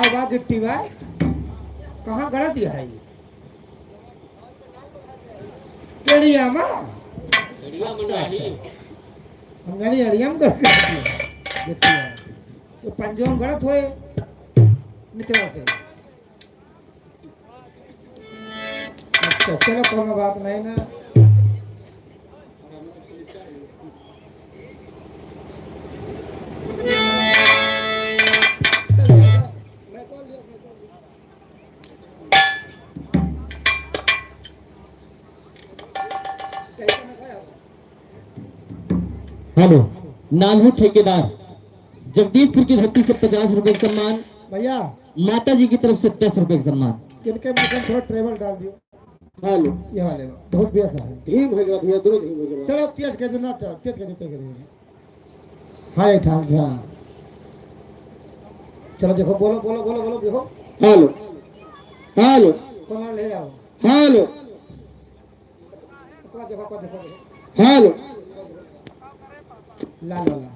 बा गिट्टी बा? कहाँ गड़ा दिया है ये? केड़िया मा? केड़िया मंडराही। हम जानी अड़िया में गड़ा दिया। गिट्टी है। तो पंजों में गड़त होए निचवा से। अच्छा, चलो, कोनो बात नहीं ना। हेलो, नानू ठेकेदार, जगदीशपुर की धरती से पचास रुपए का सम्मान। भैया। माता जी की तरफ से दस रुपए का सम्मान। इनके मुंह में थोड़ा ट्रेवल डाल दियो। हेलो। ये वाले लो, बहुत बेस है। धीम हो गया भैया, दोनों धीम हो गया। चलो, तेज कर दो ना, चलो, तेज कर दो, तेज कर दो। हाँ, ये ठाक, हाँ। चलो, देखो, बोलो, बोलो, बोलो, बोलो, देखो। हेलो। हेलो। कौन ले आओ? हेलो। हेलो। ला, ला, ला।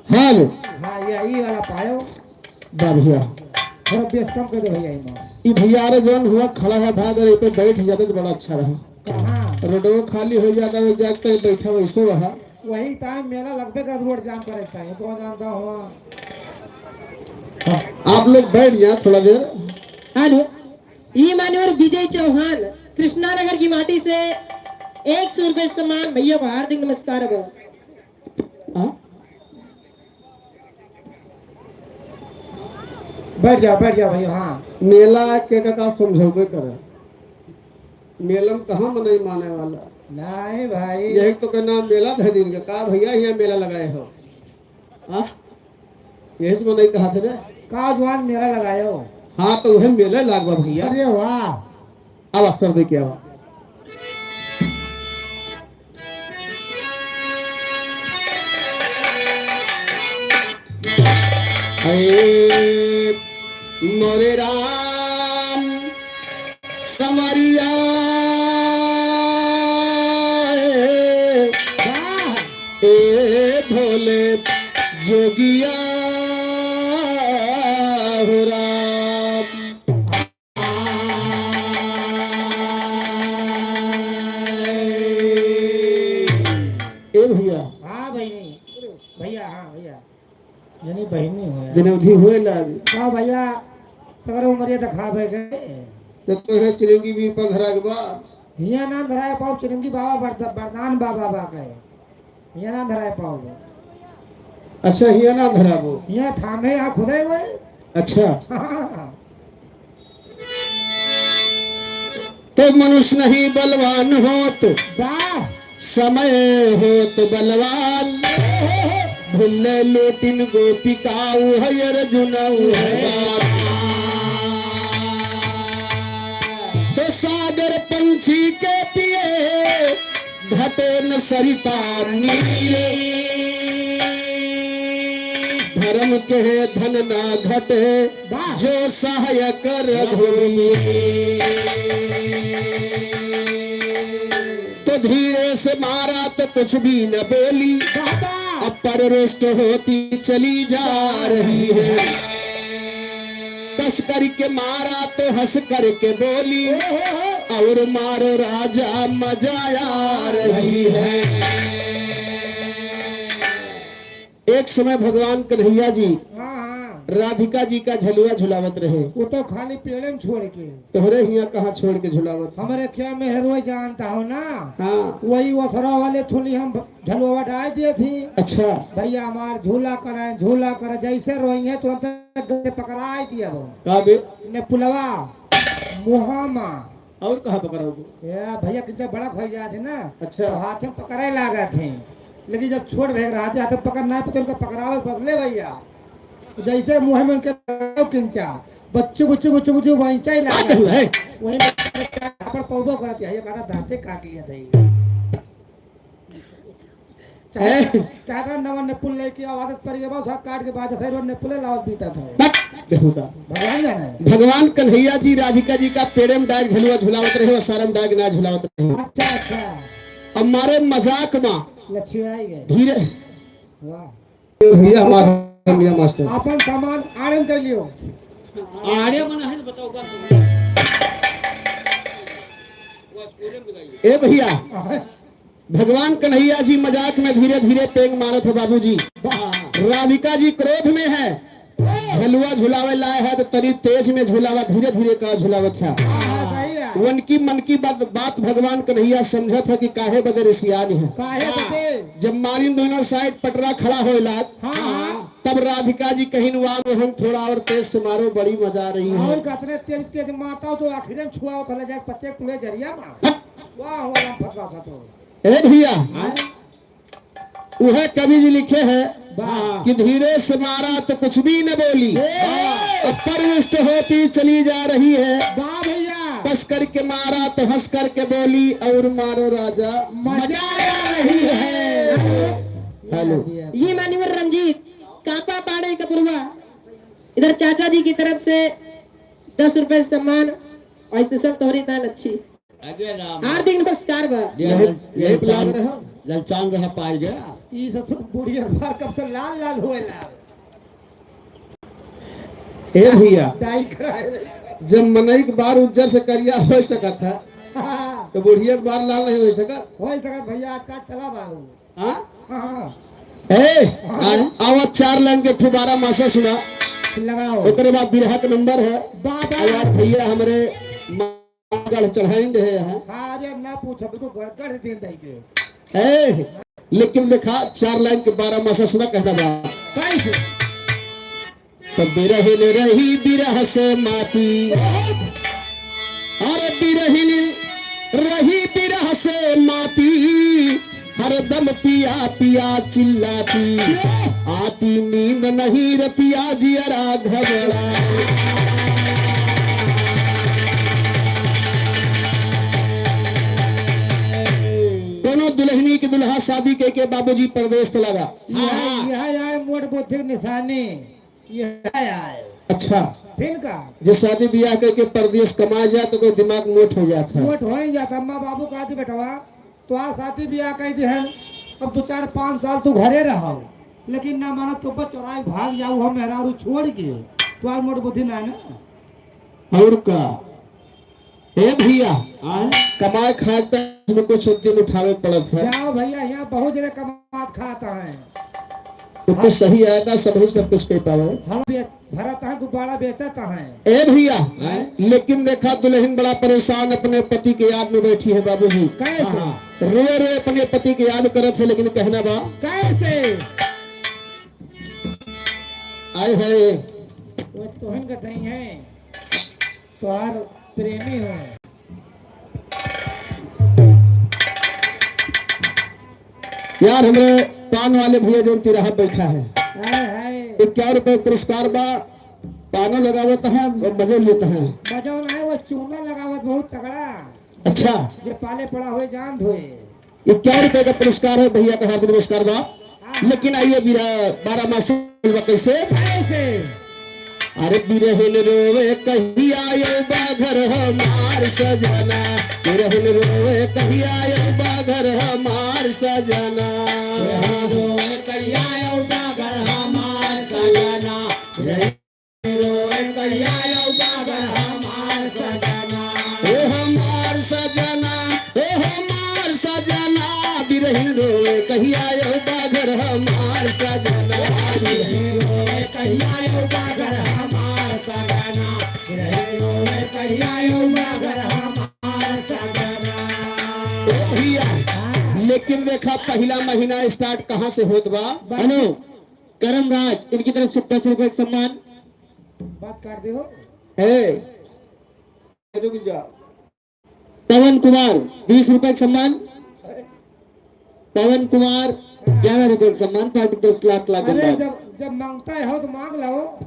हेलो। हाँ, ये, ये वाला पायो। बढ़िया। थोड़ा बेस कम कर दो भैया, इमा। ई भैया रे जौन हुआ खड़ा है भाग, और ये पे बैठ जाते तो बड़ा अच्छा रहा। कहाँ? रोडो खाली हो जाता, वो जाके बैठा वैसो रहा। वही टाइम मेला लगबे कर, रोड जाम करे टाइम, कौन जानता हुआ। आप लोग बैठ जाओ थोड़ा देर। हेलो। ई मान्यवर विजय चौहान, कृष्णा नगर की माटी से एक सौ रुपए सम्मान, भैया को हार्दिक नमस्कार बा। हाँ? बैठ जाओ, बैठ जाओ भैया, हाँ। मेला के का, का समझौबे करे। मेला में कहाँ मनई माने वाला? नहीं भाई। यही तो कहना मेला धर दिन के, का भैया यहाँ मेला लगाए हो? हाँ? यही से मनई कहा थे ना। का जवान मेला लगायो? हाँ, तो वह मेला लागबा भैया। अरे वाह। अब असर दे क्या हुआ? हे मोरे राम समरिया, ए भोले जोगिया हो राम। ए भैया। हाँ भाई, भैया, हाँ भैया। यानी बहिनी होया। दिनौधी होए लाग। का भैया, सगरो उमरिया देखावे गए। तो तोहे चिरंगी वीर पर धरा के बा। हिया ना धराए पाओ, चिरंगी बाबा बरद-, बरदान बाबा बा कहे। हिया ना धराए पाओ। अच्छा, हिया ना धराबो। हिया थामे, यहाँ खुदे हुए। अच्छा। तो मनुष्य नहीं बलवान होत, वाह। समय होत बलवान। भुल्ले लोटिन गोपिका उहै अर्जुन उहै बाप। तो सागर पंछी के पिए घटे न सरिता नीर। धर्म के धन ना घटे, वाह। जो सहायक रघुवीर। तो धीरे से मारा तो कुछ भी न बोली, वाह, वाह। अब पर रुष्ट होती चली जा रही है। कस करके मारा तो हंस करके बोली, ओहो। और मारो राजा मजा आ रही है। एक समय भगवान कन्हैया जी हाँ, हाँ। राधिका जी का झलुआ झुलावत रहे। वो तो खाली पेड़े में छोड़ के। तोहरे हियाँ कहाँ छोड़ के झुलावत? हमरे क्या मेहरुआ जानता हो ना? हाँ। वही वसरा वाले थुली हम झलुआ डाल दिए थी। अच्छा। भैया हमार झूला करे, झूला करे, जैसे रोई है तुरंत गले पकड़ाई दिया वो। का बे? ने पुलवा, मुहामा। और कहाँ पकड़ाओगे? ए, भैया, किंचा बड़ा खोई जात है ना, अच्छा। तो हाथ में पकड़े लागत है, लेकिन जब छोट भैया रहते, हाथ में पकड़ ना पकड़, उनका पकड़ावे पड़ले भैया। जैसे मुँह में उनके किंचा, बच्चू, बच्चू, बच्चू, बच्चू, वहीं चाहिए का लागत कहू है? वहीं पर पौबो करत है, ये काटा दांते काट लिया था ये। चाहे, हैं? चाहे नवा नेपुल लेके आवाज पर ये बात काट के बाद से वो नेपुले लावत बीता था। बक, बेहुदा। भगवान जाने। भगवान कन्हैया जी राधिका जी का पेड़े में डाल झलुआ झुलावत रहे और सारम डाल ना झुलावत रहे। अच्छा, अच्छा। अब मारे मजाक मा लच्छी आई गए। धीरे। वाह। भैया हमारा कन्हैया मास्टर। अपन सामान आड़े में दे लियो। आड़े में नहीं तो बताओ का। ए भैया, भगवान कन्हैया जी मजाक में धीरे धीरे पेंग मारत है बाबूजी। वाह। राधिका जी क्रोध में है, झलुआ झुलावे लाए है तो तनी तेज में झुलावा, धीरे धीरे का झुलावत है। हाँ, सही है। उनकी मन की बात, बात भगवान कन्हैया समझत है कि काहे बदे रिसियान है। काहे बदे? जब मारिन दोनों साइड पटरा खड़ा होए लाग, हाँ, हाँ। तब राधिका जी कहिन, "वाह मोहन, थोड़ा और तेज से मारो, बड़ी मजा आ रही है।" और कतने तेज तेज मारता हो तो आखिर में छुआ उठा ले जाए, पत्ते कुले जरिया मार। हट। वाह, वाह, राम फतवा था तो। ए भैया, हाँ। वह कवि जी लिखे हैं वाह। कि धीरे से मारा तो कुछ भी न बोली, ए। अब प्रविष्ट होती चली जा रही है। वाह भैया। कस करके मारा तो हंस करके बोली, और मारो राजा। मजा आ रही है। हेलो। ये मान्यवर रंजीत कापा पाड़े का बुढ़वा, इधर चाचा जी की तरफ से दस रुपए सम्मान और स्पेशल तोहरी दान अच्छी। अरे राम। हार्दिक नमस्कार बा। ये यही, यही ललचान, plan रहा। ललचान रहा पाई गया। ई सब तो बुढ़िया बार कब से लाल लाल होए लाल। ए भैया, दाई कराए। जब मनई के बार उज्जर से करिया हो सकत है, हाँ। तो बुढ़िया के बार लाल नहीं हो सकत। हो सकत भैया, आज का चला बाबू। हाँ? हाँ। ए, हाँ। आवा चार लाइन के ठुबारा मासा सुना। लगाओ। ओकरे बाद बिरहा के नंबर है। बाबा। और यार भैया हमरे मागढ़ चढ़ाइन दे हैं। हाँ, अरे ना पूछ, अभी तो गड़गड़ दिन दई के। ए, लेकिन देखा, चार लाइन के बारह मासा सुना कहना बा। कैसे? तो बिरहिन रही बिरह से माती, अरे बिरहिन रही बिरह से माती, हरदम पिया पिया चिल्लाती, आती नींद नहीं रतिया जियरा घबरा। कोनो दुल्हनी के दुल्हा शादी के, के बाबूजी परदेश चला गा। यह, यह आए मोट बुद्धि के निशानी। ये आए। अच्छा। फिर का? जे शादी बियाह करके परदेस कमाए जात, ओकर दिमाग मोट हो जात है। मोट हो ही जात है। अम्मा बाबू कहती, "बेटवा, तो आज शादी बियाह कइ दिहन, अब दो चार पाँच साल तू घरे रहो।" लेकिन ना माना, तो बस चोराई भाग जाऊ हम मेहरारू छोड़ के। तो आज मोट बुद्धि ना है ना। और का? ए भैया, हाँ? कमाए खाए तक में कुछ उद्यम उठावे पड़त है। जाओ भैया, यहाँ बहुत जने कमात खात हैं। तो कुछ सही आएगा, सब ही सब कुछ कह पावे। हम बेच-, भरत हैं, गुब्बारा बेचत हैं। ए भैया, हाँ? लेकिन देखा, दुल्हन बड़ा परेशान अपने पति के याद में बैठी है बाबूजी। कैसे? हाँ, हाँ। रोए रोए अपने पति के याद करत है, लेकिन कहना बा। कैसे? आए है। वो तोहन का नहीं है। तोहार प्रेमी हो। यार, हमरे पान वाले भैया जो तिराहा बैठा है, हाय, हाय। इक्यावन रुपए पुरस्कार बा, पानो लगावत है और मजो लेत है। मजो ना है, वो चूना लगावत बहुत तगड़ा। अच्छा। ये पाले पड़ा हुए जान धोए। इक्यावन रुपए का पुरस्कार है, भैया का हार्दिक नमस्कार बा। लेकिन आइए, बीरा बारह मास बा कैसे? कैसे? अरे बिरहिन रोवे कहिया आयो बा घर हमार सजना, बिरहिन रोवे कहिया आयो बा घर हमार सजना। बिरहिन रोवे कहिया आयो बा घर हमार सजना। बिरहिन रोवे कहिया आयो बा घर हमार सजना। ए हमार सजना, ए हमार सजना, बिरहिन रोवे कहिया आयो बा घर हमार सजना। बिरहिन रोवे कहिया आयो बा घर हमार सजना। बिरहिन रोवे कहिया आयो बा घर हमार सजना। ए भैया, लेकिन देखा, पहिला महीना start कहाँ से होत बा? हेलो, करमराज, इनकी तरफ से दस रुपए का सम्मान। बात काट दे हो। ए, रुक जा। पवन कुमार, बीस रुपए का सम्मान। पवन कुमार, ग्यारह रुपए का सम्मान, पार्टी की तरफ से लाख लाख अरे, धन्यवाद। जब, जब मांगता है हो तो मांग लो।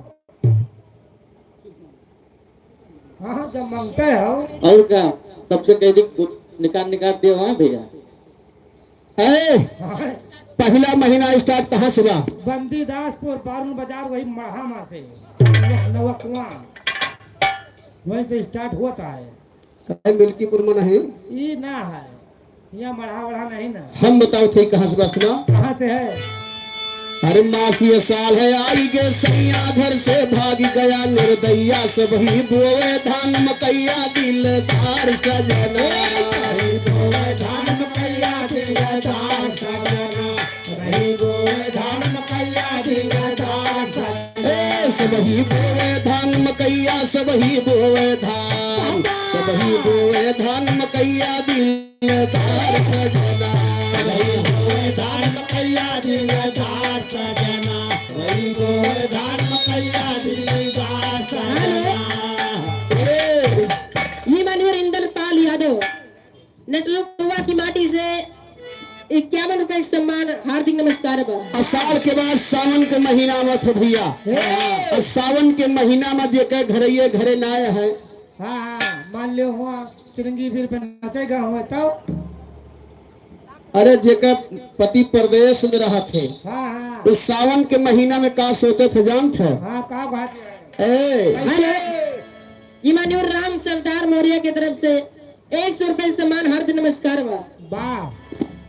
हाँ, हाँ, जब मांगता है हो। और का, सबसे कह दी, निकाल, निकाल दे वहाँ भैया। ए, पहिला महीना start कहाँ से बा? बंदीदासपुर, बारून बाजार, वही मढ़ा मा से, नव-, नवकुआं, वहीं से start होता है। काहे मिल्कीपुर में नहीं? ई ना है, यहाँ मढ़ा वढ़ा नहीं ना। हम बताओ थे कहाँ से बा, सुना? कहाँ से है? अरे मासी, ये साल है आई गे सैया, घर से भाग गया निर्दया, सबही बोवे धान मकैया दिलदार सजना। सबही बोवे धान मकैया दिलदार सजना। ए, सबही बोवे धान मकैया, सबही बोवे धान, सबही बोवे धान मकैया दिल दिलदार सजना। सबही बोवे धान मकैया दिलदार सजना। सबही बोवे धान मकैया दिलदार सजना। हेलो। ए। ई माननीय इंद्रपाल यादव, नेटवर्क गोवा की माटी से इक्यावन रुपए के सम्मान, हार्दिक नमस्कार बा। आषाढ़ के बाद सावन के महीना आवत है भैया। हे। और सावन के महीना में जेकर घरैये घरे ना आए हैं, हाँ, हाँ, मान लियो हुआ, तिरंगी फिर पे नाचेगा हुआ तब। अरे, जेकर पति परदेश में रहत है, हाँ, हाँ। तो सावन के महीना में का सोचत है, जानत है? हाँ, का बात है? ए। अरे, इमानुर राम सरदार मौर्य के तरफ से एक सौ रुपए सम्मान, हार्दिक नमस्कार बा। वाह।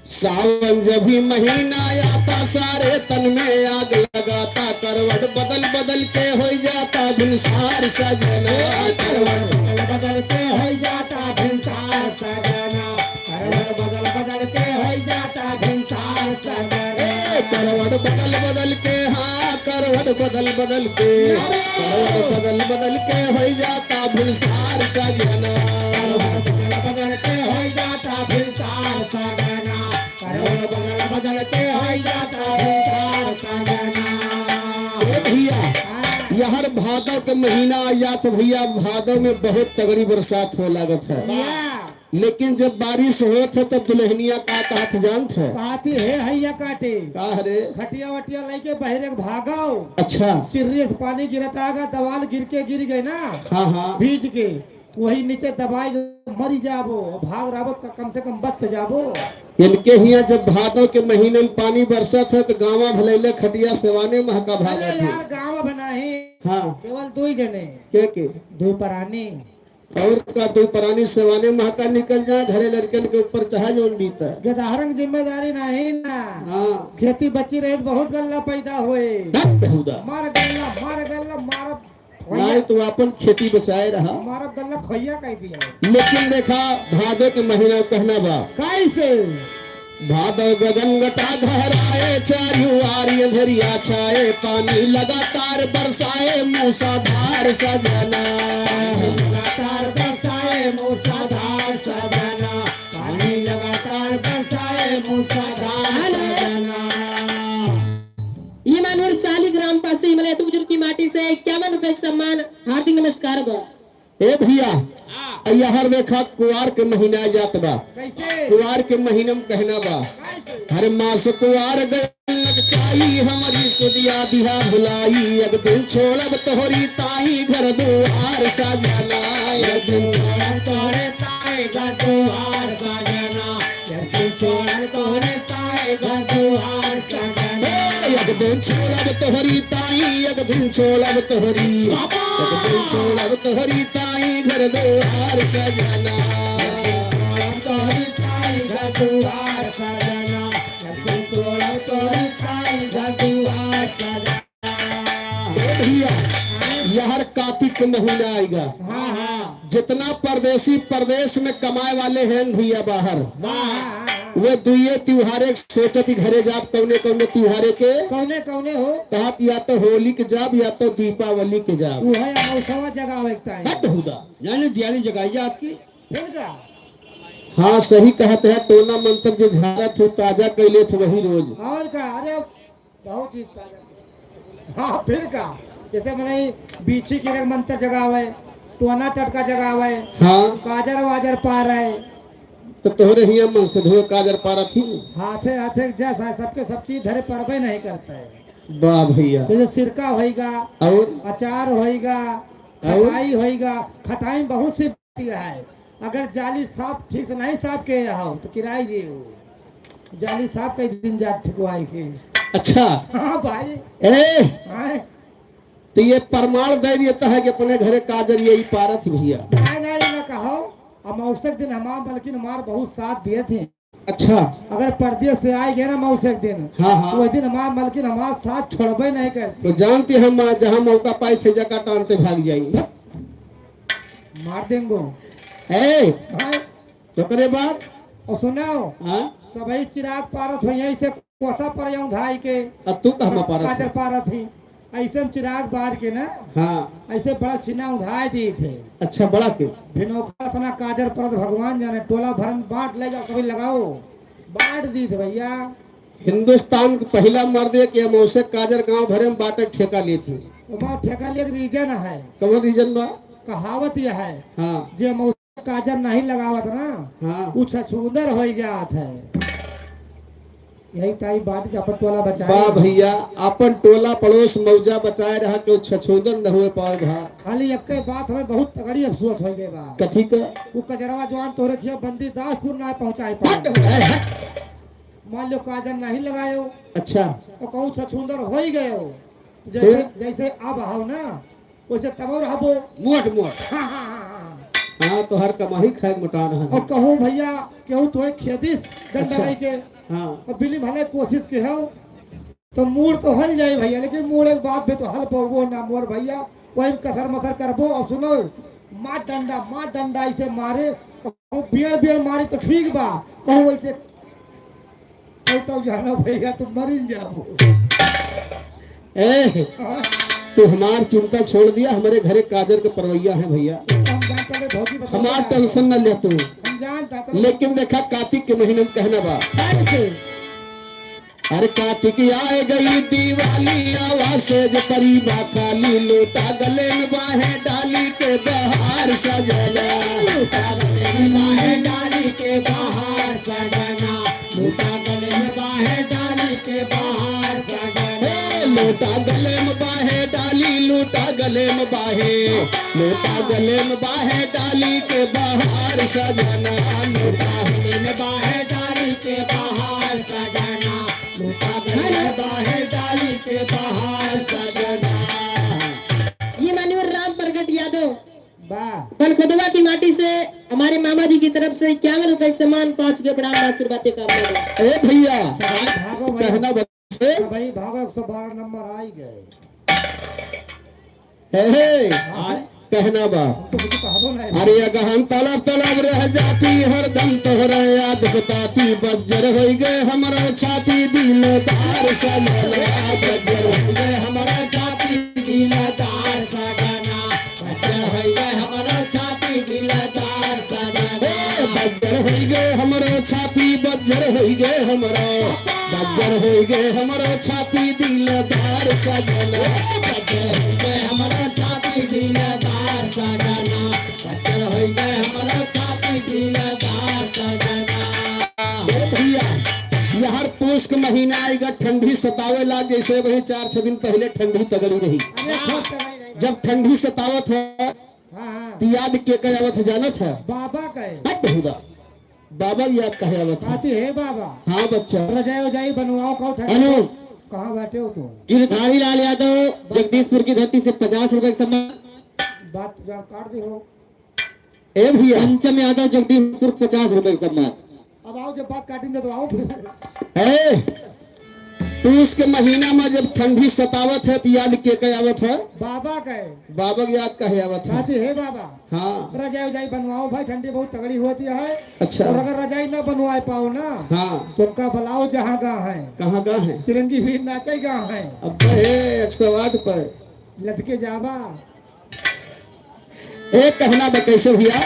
सावन जब ही महीना आता, सारे तन में आग लगाता, करवट बदल बदल के होई जाता भिनसार सजना। करवट बदल बदल के होई जाता भिनसार सजना। करवट बदल बदल के होई जाता भिनसार सजना। ए, करवट बदल बदल के, हाँ, करवट बदल बदल के, करवट बदल बदल के होई जाता भिनसार सजना। करवट बदल बदल के होई जाता भिनसार सजना। करवट बदल बदल के होई जाता भिनसार सजना। ए भैया, हाँ। यहर भादव के महीना आ जात भैया, भादव में बहुत तगड़ी बरसात हो लागत है। या। लेकिन जब बारिश होत है तब दुल्हनिया का कहत जानत है? कहती है हैया काटे। का रे? खटिया वटिया लेके बहरे के भागो। अच्छा। चिर्री से पानी गिरत आगा, दवाल गिर के गिर गए ना। हाँ, हाँ। भीज के। वही नीचे दबाई के मरी जाबो, भाग रहबो त कम से कम बच जाबो। इनके हियाँ जब भादव के महीने में पानी बरसत है तो गाँवा भलैले खटिया सेवाने महका भागत अरे है। यार, गाँवा बनाही। हाँ। केवल दो ही जने। के के? दो परानी। और का, दो परानी सेवाने महका निकल जाए, घरे लड़कन के ऊपर चाहे जौन बीते। गदहरन जिम्मेदारी नहीं ना। हाँ। खेती बची रही तो बहुत गल्ला पैदा होए। धत बेहुदा। मार गल्ला, मार गल्ला, मार। नहीं तो अपन खेती बचाए रहा। मार गल्ला खोइया कह दिया। लेकिन देखा, भादो के महीना कहना बा। कैसे? भादो गगन घटा घहराए, चारियों आरी अंधेरिया छाए, पानी लगातार बरसाए, मूसलाधार सजना। लगातार बरसाए, मूसलाधार सजना। पानी लगातार बरसाए, मूसलाधार हेलो। सजना। ई मानवर साली ग्राम पासे हिमालय बुजुर्ग की माटी से इक्यावन रुपए के सम्मान, हार्दिक नमस्कार बा। ए भैया, हाँ। यहर देखा कुआर के महीना जात बा। कैसे? कुआर के महीना में कहना बा। कैसे? हर मास कुआर गइल नगचाई, हमरी सुदिया दिहा भुलाई, एक दिन छोड़ब तोहरी ताई घर दुआर सजना। एक दिन छोड़ब तोहरे ताई घर दुआर सजना। एक दिन छोड़ब तोहरे ताई घर दुआर सजना। ए, एक दिन छोड़ब तोहरी ताई, एक दिन छोड़ब तोहरी, बाबा! एक दिन छोड़ब तोहरी ताई घर दुआर सजना। एक दिन छोड़ब तोहरी ताई घर दुआर सजना। एक दिन छोड़ब तोहरी ताई घर दुआर सजना। ए भैया, यहर कातिक के महीना आएगा। हाँ, हाँ। जितना परदेसी परदेश में कमाए वाले हैं भैया बाहर, हाँ, हाँ, हाँ। वे दुइये त्योहारे सोचत ही घरे जाब, कौने कौने त्योहारे के? कौने कौने हो? कहत या तो होली के जाब या तो दीपावली के जाब। वो है अमावसवा जगावे के टाइम। हट हुदा। यानी दियाली जगाई जा आपकी? फिर का? हाँ, सही कहत है, टोना मंत्र जो झारत हो, ताजा कैले थे वही रोज। और का? अरे, बहुत चीज ताजा। हाँ, फिर का? जैसे मने बीछी के एक मंत्र जगावे, टोना टटका जगावे, हाँ। काजर वाजर पारे। तो तोहरे हियाँ मन से धुए काजर पारत ही। हाथे, हाथे जस है, सबके सब चीज धरे परबे नहीं करते हैं। वाह भैया। जैसे सिरका होइगा, और? अचार होइगा, और? खटाई होइगा, खटाई में बहुत सी है, अगर जाली साफ ठीक से नहीं साफ के हो तो किराई जे हो। जाली साफ कई दिन जा ठिकवाई के। अच्छा। हाँ भाई। ए! हाँ। तो ये प्रमाण दे देता है कि अपने घरे काजर यही पारत ही भैया। नहीं, नहीं, ना कहो। अमावस्या के दिन हमार, बल्कि हमार बहुत साथ दिए थे। अच्छा। अगर परदेस से आइ गए ना मौसे एक दिन, हाँ, हाँ। तो वह दिन हमार मलकिन हमार साथ छोड़बे नहीं करती। तो जानती हम, जहाँ मौका पाई, से जगह टानते भाग जाई। मार देंगो। ए, हाँ। तो करे बात। और सुनाओ, हाँ? सबही चिराग पारत हो यहीं से कोसा पर यूं धाई के। अब तू कहाँ पारत काजर है? पारत ही। ऐसे में चिराग बार के ना, हाँ। ऐसे बड़ा छिना उधाय दी थे। अच्छा, बड़ा के? भिनोखा अपना काजर परत भगवान जाने, टोला भरन बांट ले जाओ, कभी लगाओ, बांट दी थे भैया। हिंदुस्तान के पहिला मर्द है कि अमौसे काजर गांव भरे में बांटे के ठेका ली थी। तो बात ठेका लिए reason है। कौन reason बा? कहावत यह है, हाँ। जे अमौसे काजर नहीं लगावत ना, हाँ। उ छछूंदर होई जात है। यही ताई बात कि अपन टोला बचाए। वाह भैया, अपन टोला पड़ोस मौजा बचाए रहा, केहू छछूंदर न हुए पावे भा। खाली एक्के बात हमें बहुत तगड़ी अफसोस होई गए बा। कथी का? उ कजरवा जवान तोरे खिया बंदी दासपुर ना पहुंचाए पावे। हट, हट। मान लो काजर नहीं लगायो। अच्छा। तो कहूँ छछूंदर होई गयो। जैसे, फिर? जैसे अब आओ ना, वैसे तबो रहबो। मोट, मोट। हाँ, हाँ, हाँ, हाँ। हाँ, तो हर कमाही खाए मोटा रहन। और कहूँ भैया, केहू तोहे खेदिस डंडा अच्छा। लाई के। हाँ। और बिली भले कोशिश के हो, तो मूड़ तो हल जाई भैया, लेकिन मूड़ एक बात भी तो हल पड़बो ना मोर भैया, वही में कसर मसर करबो। और सुनो, मार डंडा, मार डंडा इसे मारे, कहूँ बियड़ बियड़ मारी तो ठीक बा, कहूँ वैसे तब, तब जाना भैया, तुम मरिन जाओ। ए, हाँ। तू हमार चिंता छोड़ दिया, हमारे घरे काजर के परवैया है भैया। हम जानता ले भौजी बता हमार रहा है। Tension न ले तू। हम जानता तो। लेकिन देखा, कातिक के महीने में कहना बा। कैसे? अरे कातिक आए गई दिवाली, आवा सेज परी बा खाली, लोटा गले में बाहे डाली के बहार सजना। लोटा गले में बाहे डाली के बहार सजना। लोटा गले में बाहे डाली के बहार सजना। ए, लोटा गले में बाहे डाली, लोटा गले में बाहे, लोटा गले में बाहे डाली के बहार सजना। लोटा गले में बाहे डाली के बहार सजना। लोटा गले में बाहे डाली के बहार सजना। ये माननीय राम प्रगट यादव वाह। बलखोदवा की माटी से हमारे मामा जी की तरफ से इक्यावन रुपए का सम्मान, पाँच के प्रणाम, आशीर्वाद के काम में बा। ए भैया, भाई भागो भाई। कहना बा से? हाँ भाई, भागो, एक सौ बारह नंबर आ ही गए। हे, हे, हाँ। कहना बा। हम तो कुछ कहबो नहीं। अरे अगहन तलब तलब रह जाती, हरदम तोहरे याद सताती, बज्जर होई गए हमरो छाती, दिलदार सजना, बज्जर होई गए हमरो छाती, दिलदार सजना। बज्जर होई गए हमरो छाती दिलदार सजना। ए, बज्जर होई गए हमरो छाती, बज्जर होई गए हमरो, बज्जर होई गए हमरो छाती दिलदार सजना। ए, बज्जर होई गए हमरो छाती दिलदार सजना। बज्जर होई गए हमरो छाती दिलदार सजना। ए भैया, यार पूस के महीना आएगा, ठंडी सतावेला, जैसे वही चार छह दिन पहले ठंडी तगड़ी रही। अरे, खूब तगड़ी रही। जब ठंडी सतावत है, हाँ, हाँ। तो याद के कहे आवत है, जानत है? बाबा कहे। हट बहुदा। बाबा याद कहे आवत है। आती है बाबा। हाँ बच्चा। रजाई उजाई बनवाओ, कहो ठंडी। अनु। कहाँ बैठे हो तुम? गिरधारी लाल यादव, जगदीशपुर की धरती से पचास रुपए का सम्मान। बात जान काट दी हो। ए भैया। पंचम यादव, जगदीशपुर, पचास रुपए का सम्मान। अब आओ, जब बात काटेंगे तो आओ फिर। ए, पूस के महीना में जब ठंडी सतावत है, तो याद के कहे आवत है? बाबा कहे। बाबा के याद कहे आवत है? कहते, "हे बाबा, हाँ। रजाई उजाई बनवाओ भाई, ठंडी बहुत तगड़ी होती है। अच्छा। और अगर रजाई ना बनवाए पाओ ना, हाँ। तो उनका बुलाओ जहाँ गा है। कहाँ गा है? चिरंजीवी नाचे गा है। अब हे एक सौ आठ पर। लटके जावा।" ए, कहना बा कैसे भैया?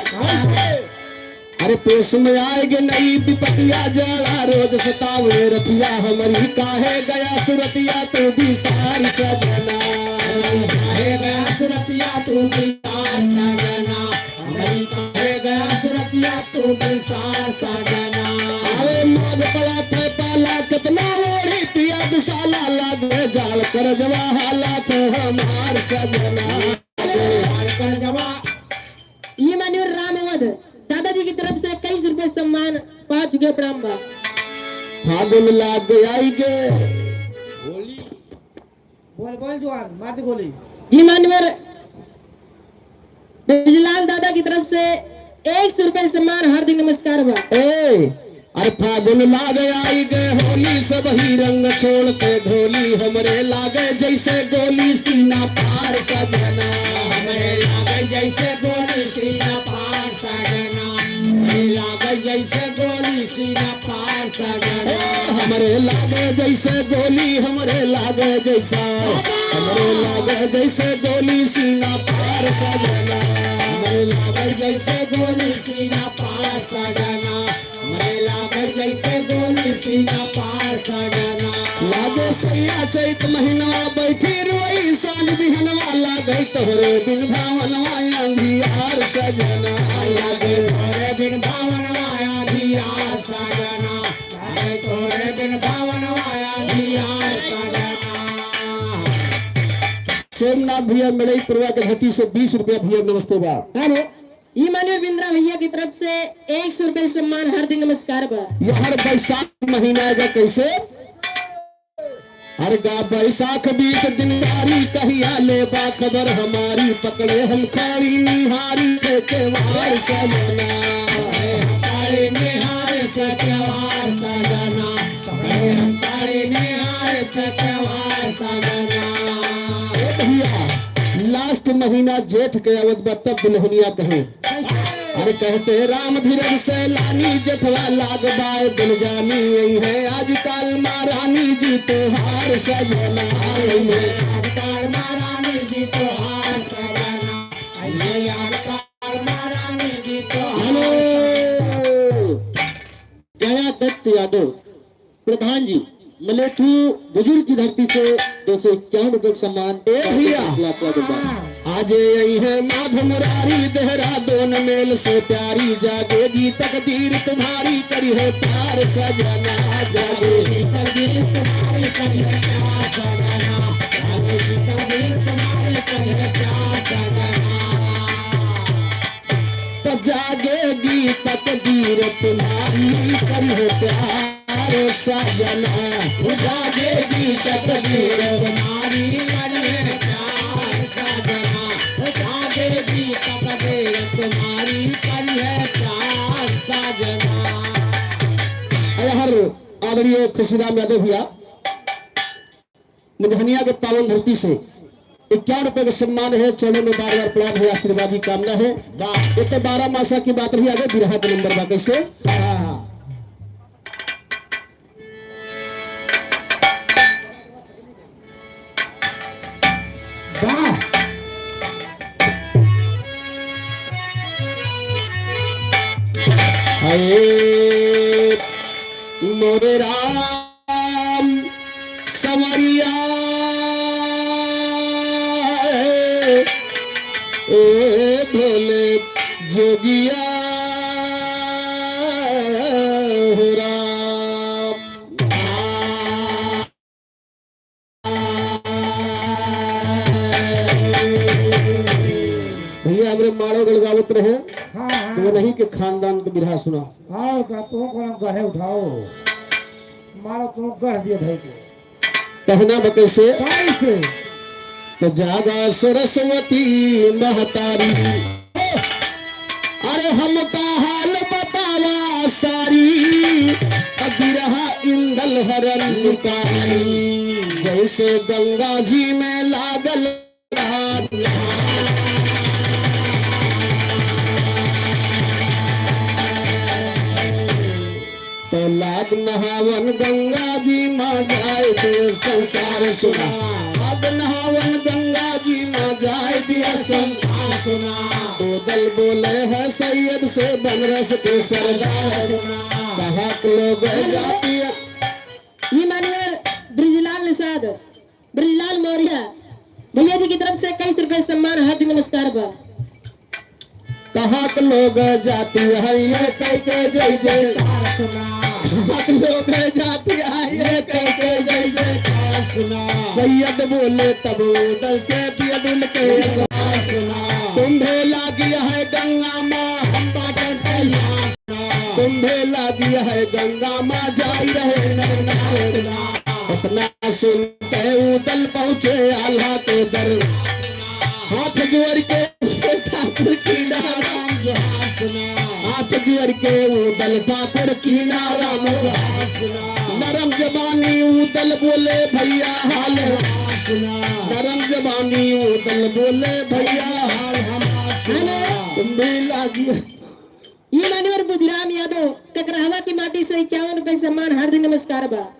अरे पूस में आएगे नई विपतिया, जाड़ा रोज सतावे रतिया, हमरी काहे गया सुरतिया तू बिसार सजना। काहे गया सुरतिया तू बिसार सजना, हमरी काहे गया सुरतिया तू बिसार सजना। अरे माघ पड़ा थे पाला, कितना ओढ़ी पिया दुसाला, लागे जाल करजवा हालात हमार सजना। ये माननीय राम अवध दादाजी की तरफ से इक्कीस रुपए सम्मान, पाँच रुपए प्रणाम बा। फागुन लाग आई गे। बोल, बोल जुआन, मार दे गोली। ये माननीय बिजलाल दादा की तरफ से एक सौ रुपए सम्मान, हार्दिक नमस्कार बा। ए, अरे फागुन लागे आई गए होली, सब ही रंग छोड़ के ढोली, हमरे लागे जैसे गोली सीना पार सजना। हमरे लागे जैसे गोली सीना पार सजना। हमरे लागे जैसे गोली सीना पार सजना। ओ, हमरे लागे जैसे गोली, हमरे लागे जैसा, हमरे लागे जैसे गोली सीना पार सजना। हमरे लागे जैसे गोली सीना पार सजना। हमरे लागे जैसे गोली सीना पार सजना। लागे सैया चैत महीनवा बैठी रोई सांझ बिहनवा, लागे तोहरे बिन भावनवा आंधियार सजना। लागे तोहरे बिन भावनवा आंधियार सजना। लागे तोहरे बिन भावनवा आंधियार सजना। सोमनाथ भैया मड़ई पुरवा के धरती से बीस रुपया भैया नमस्ते बा। हेलो। ई माननीय बिंद्रा भैया की तरफ से एक सौ रुपए सम्मान हार्दिक नमस्कार बा। यहर बैसाख महीना का कैसे? हर गा बैसाख बीत दिन बारी, कहिया लेबा खबर हमारी, पकड़े हम खाड़ी निहारी के केवार सजना। पकड़े हम खाड़ी निहारी के केवार सजना। पकड़े हम खाड़ी निहारी के केवार सजना। ए भैया, लास्ट महीना जेठ के आवत बा, तब दुल्हनिया कहे, अरे कहते राम धीरज सैलानी, जेठवा लाग बाय दिल जानी, यही है आजकल महारानी जी तोहार सजना। यही है आजकल महारानी जी तोहार सजना। यही है आजकल महारानी जी तोहार। हेलो, जया दत्त यादव। प्रधान जी, मलेथू बुजुर्ग की धरती से दो सौ इक्यावन रुपये का सम्मान। ए भैया। लाख लाख रुपया। आज यही है माधव मुरारी, देहरादून मेल से प्यारी, जागेगी तकदीर तुम्हारी, करी है प्यार सजना। जागेगी तकदीर तुम्हारी, करी है प्यार सजना। जागेगी तकदीर तुम्हारी, करी है प्यार सजना। तो जागेगी तकदीर तुम्हारी, करी है प्यार सजना। जागेगी तकदीर तुम्हारी, करी है प्यार सजना। जागेगी तकदीर तुम्हारी, करी है प्यार सजना। अरे हर आदरणीय खुशीराम यादव भैया, मगहनिया के पावन धरती से इक्यावन रुपए का सम्मान है। चरणों में बार बार प्रणाम है, आशीर्वाद की कामना है। वाह। ये तो बारह मासा की बात रही, आगे बिरहा के नंबर बा कैसे? हाँ, हाँ। वाह। हाय मोरे राम। राम संवरिया, ए भोले जोगिया हो राम। भैया हमरे माड़ो गढ़ गावत रहे, हाँ, हाँ। तो वही के खानदान के बिरहा सुना। और का, तू कौन गढ़े उठाओ? मारो तू गढ़ दिए भाई के। कहना बा कैसे? कैसे? तो जागा सरस्वती महतारी, अरे हमका हाल बतावा सारी, अगिरहा इंदल हरन निकारी, जैसे गंगा जी में लागल तो लाग नहावन गंगा जी मा जाए दिया संसार सुना। लाग नहावन गंगा जी मा जाए दिया संसार सुना। दो दल बोले हैं सैयद से बनरस के सरदार सुना। कहा के लोग जाती है। ई माननीय ब्रजलाल निषाद, ब्रजलाल मौर्य भैया जी की तरफ से इक्कीस रुपए सम्मान हार्दिक नमस्कार बा। कहाँ के लोग जाती है ये कह के जय जयकार सुना। कहाँ के लोग जाती है ये कह के जय जयकार सुना। सैयद बोले तब उधर से दिया दिल के सुना। तुम्हें लागी है गंगा माँ, हम बाटन तैयार। तुम्हें लागी है गंगा माँ, जाई रहे नर नार। इतना सुनते उदल पहुँचे आल्हा के दर। हाथ जोड़ के ठाकुर की नारायण। हाथ जोड़ के उदल ठाकुर की नारायण। उदल बोले भैया हाल, नरम जबानी उदल बोले भैया हाल, तुम भी लागी। ये मान्यवर बुधिराम यादव ककरहवा की माटी से इक्यावन रुपए सम्मान, हार्दिक नमस्कार बा।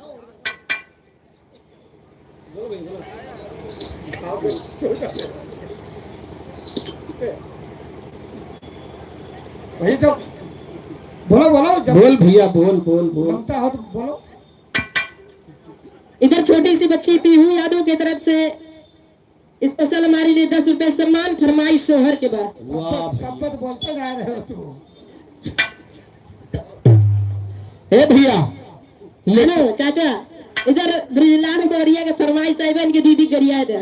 भाई जब बोलो, बोलो, जब बोल भैया, बोल, बोल, बोल। बनता हो तो बोलो। इधर छोटी सी बच्ची पीहू यादव की तरफ से special हमारे लिए दस रुपए सम्मान, फरमाइश सोहर के बाद। वाह। कब, कब तो बोलते जा रहे हो तू? ए भैया, ले लो चाचा, इधर ब्रिजलाल मौर्य के फरमाइश है, इनके दीदी गरिया दे।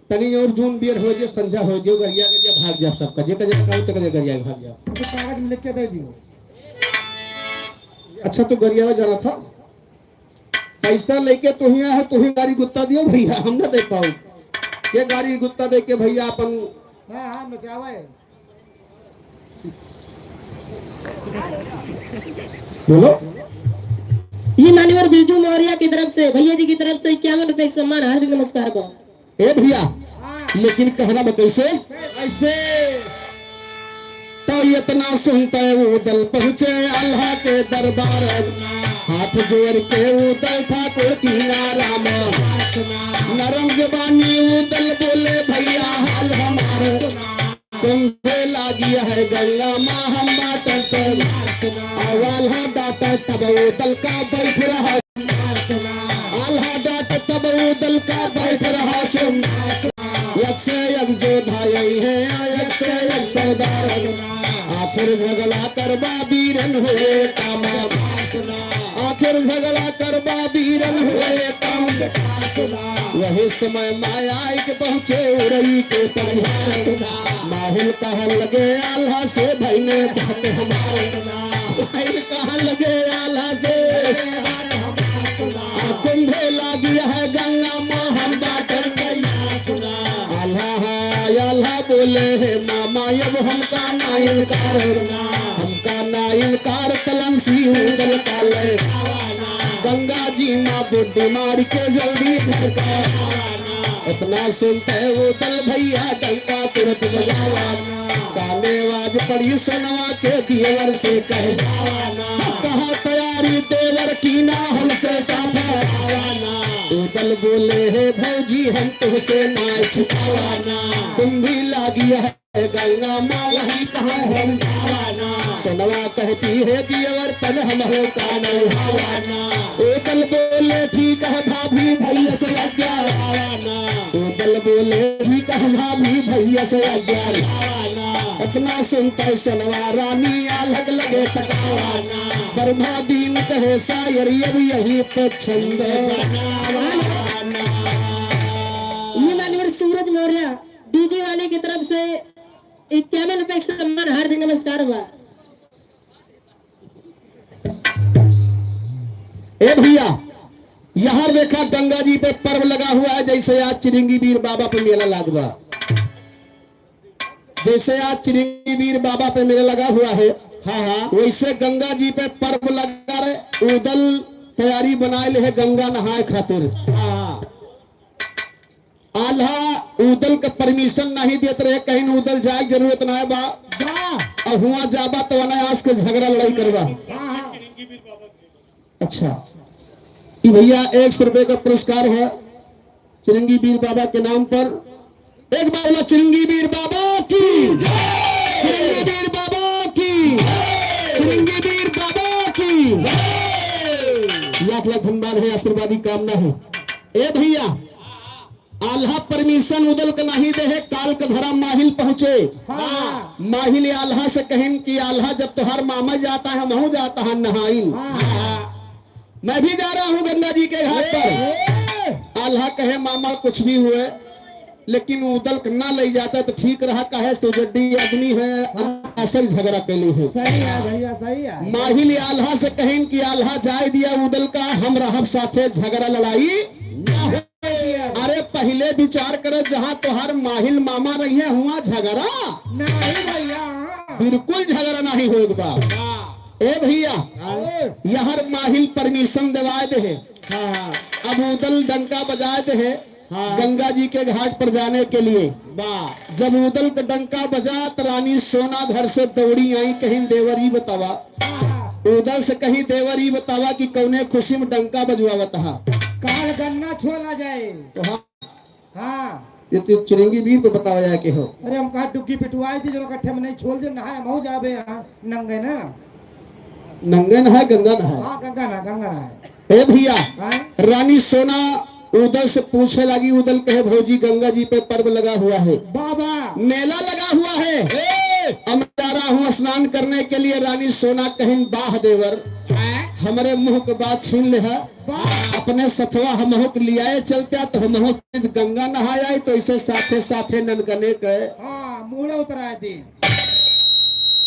तनी और जून बियर हो दियो, संझा हो दियो, गरिया गरिया भाग जा सबका, जेकर जेकर काम तेकर गरिया भाग जा। तो कागज में लिख के दे दियो। अच्छा, तू गरिया जाना था? पैसा लेके तू ही आया है, तू ही गाड़ी गुत्ता दियो भैया, हम ना दे पाओ। ये गाड़ी गुत्ता दे के भैया अपन हाँ, हाँ, मचावा है। बोलो। ये मान्यवर बिरजू मौर्य की तरफ से, भैया जी की तरफ से इक्यावन रुपए सम्मान, हार्दिक नमस्कार बा। ए भैया, लेकिन कहना बा कैसे? कैसे? तो इतना सुनते वो दल पहुँचे आल्हा के दरबार, हाथ जोड़ के वो दल ठाकुर की नारा में, नरम जबानी वो दल बोले, "भैया हाल हमारे।" कुंभे लागी है गंगा माँ हम बाटन तो। आल्हा डाटा तब उदल का बैठ रहा। आल्हा डाटा तब उदल का बैठ रहा चुम। एक से एक जोधा यही है, एक से एक सरदार। आखिर झगड़ा करबा बीरन हुए कामा। आखिर झगड़ा करबा बीरन हुए काम। वही समय माया आइके पहुँचे उड़ई के परिवार। माहिल कहन लगे आल्हा से भइने बात हमार। माहिल कहन लगे आल्हा से। आ कुंभे लागी है गंगा माँ हम बाटन। आल्हा है, आल्हा बोले है मामा अब हमका ना इनकार। हमका ना इनकार कलंसी उदल काले। गंगा जी माँ बुड्ढी मार के जल्दी घर का। इतना सुनते उदल भैया डंका तुरंत बजावा। काने आवाज पड़ी सोनवा के दियवर से कहे। कहा तैयारी देवर की ना हमसे साफा। उदल बोले, "हे भौजी हम तुमसे ना छिपावा। तुम भी लागी है गंगा माँ वही कहाँ है।" सोनवा कहती है दियवर तन हम हो का नहीं भावाना। उदल बोले, "ठीक है भाभी भैया से आज्ञा।" उदल बोले, "ठीक है भाभी भैया से आज्ञा।" इतना सुनते सोनवा रानी आल्हा के लगे तकावा। ब्रह्मा दीन कहे शायर अब यही पे छंद। ये मान्यवर सूरज मौर्य डीजे वाले की तरफ से इक्यावन रुपए का सम्मान, हार्दिक नमस्कार हुआ। ए भैया, यहाँ देखा गंगा जी पे पर्व लगा हुआ है, जैसे आज चिरिंगी बीर बाबा पे मेला लाग बा, जैसे आज चिरिंगी बीर बाबा पे मेला लगा हुआ है, हाँ, हाँ। वैसे गंगा जी पे पर्व लगा रहे, उदल तैयारी बनाए ले है गंगा नहाए खातिर। हाँ। आल्हा उदल का permission नहीं देत रहे, कहीं उदल जाए के जरूरत ना बा। बा। और हुआ जाबा तो अनायास के झगड़ा लड़ाई करबा। हाँ, हाँ। अच्छा, ये भैया एक सौ रुपए का पुरस्कार है चिरंगी बीर बाबा के नाम पर। एक बार बोला चिरंगी बीर बाबा की, चिरंगी बीर बाबा की, चिरंगी बीर बाबा की। लाख लाख धन्यवाद है, आशीर्वादी कामना है। ए भैया, आल्हा permission उदल के नहीं दे है, काल के धरा माहिल पहुँचे। हाँ। माहिल आल्हा से कहिन कि आल्हा जब तोहार मामा जाता है, हमहू जाता है नहाइन। हाँ। मैं भी जा रहा हूँ गंगा जी के घाट पर। ए! आल्हा कहे मामा कुछ भी हुए, लेकिन उदल के ना ले जाता तो ठीक रहा, काहे सो जड्डी आदमी है, हाँ। अनासर झगड़ा कैली है। सही है भैया, सही है। माहिल आल्हा से कहिन कि आल्हा जाए दिया उदल का, हम रहब साथे झगड़ा लड़ाई। ना अरे पहिले विचार करो, जहाँ तोहार माहिल मामा रहिए, हुआ झगड़ा? नहीं भैया, हाँ। बिल्कुल झगड़ा नहीं होए के बा। हाँ। ए भइया, हाँ। यहर माहिल permission देवाए दे है। हाँ, हाँ। अब उदल डंका बजाए दे है, हाँ। गंगा जी के घाट पर जाने के लिए। वाह। जब उदल का डंका बजा, त रानी सोना घर से दौड़ी आई, कहीं, "देवर ई बतावा।" हाँ। उदल से कहीं, "देवर ई बतावा कि कौने खुशी में डंका बजवावत हा?" काल गन्ना छोला जाए। तो हाँ। हाँ। ये तो चिरंगी वीर को बतावा जाए के हो। अरे, हम कहा डुग्गी पिटवाई दी, जो इकट्ठे में नहीं छोल दे, नहाए हम हो जाबे यहाँ, नंगे ना। नंगे नहाए, गंगा नहाए। हाँ, गंगा नहाए, गंगा नहाए। ए भइया, हाँ? रानी सोना उदल से पूछे लागी, उदल कहे, "भौजी, गंगा जी पे पर्व लगा हुआ है। बाबा। मेला लगा हुआ है। ए! अब मैं जा रहा हूँ स्नान करने के लिए।" रानी सोना कहिन, "बाह देवर, हैं? हमरे मुँह के बात छीन ले है।" वाह। अपने सथवा हमहू के लियाए चलत्या, तो हमहू गंगा नहाए आई, तो इसे साथे साथे ननकने के। हाँ, मूड़ उतरा दी।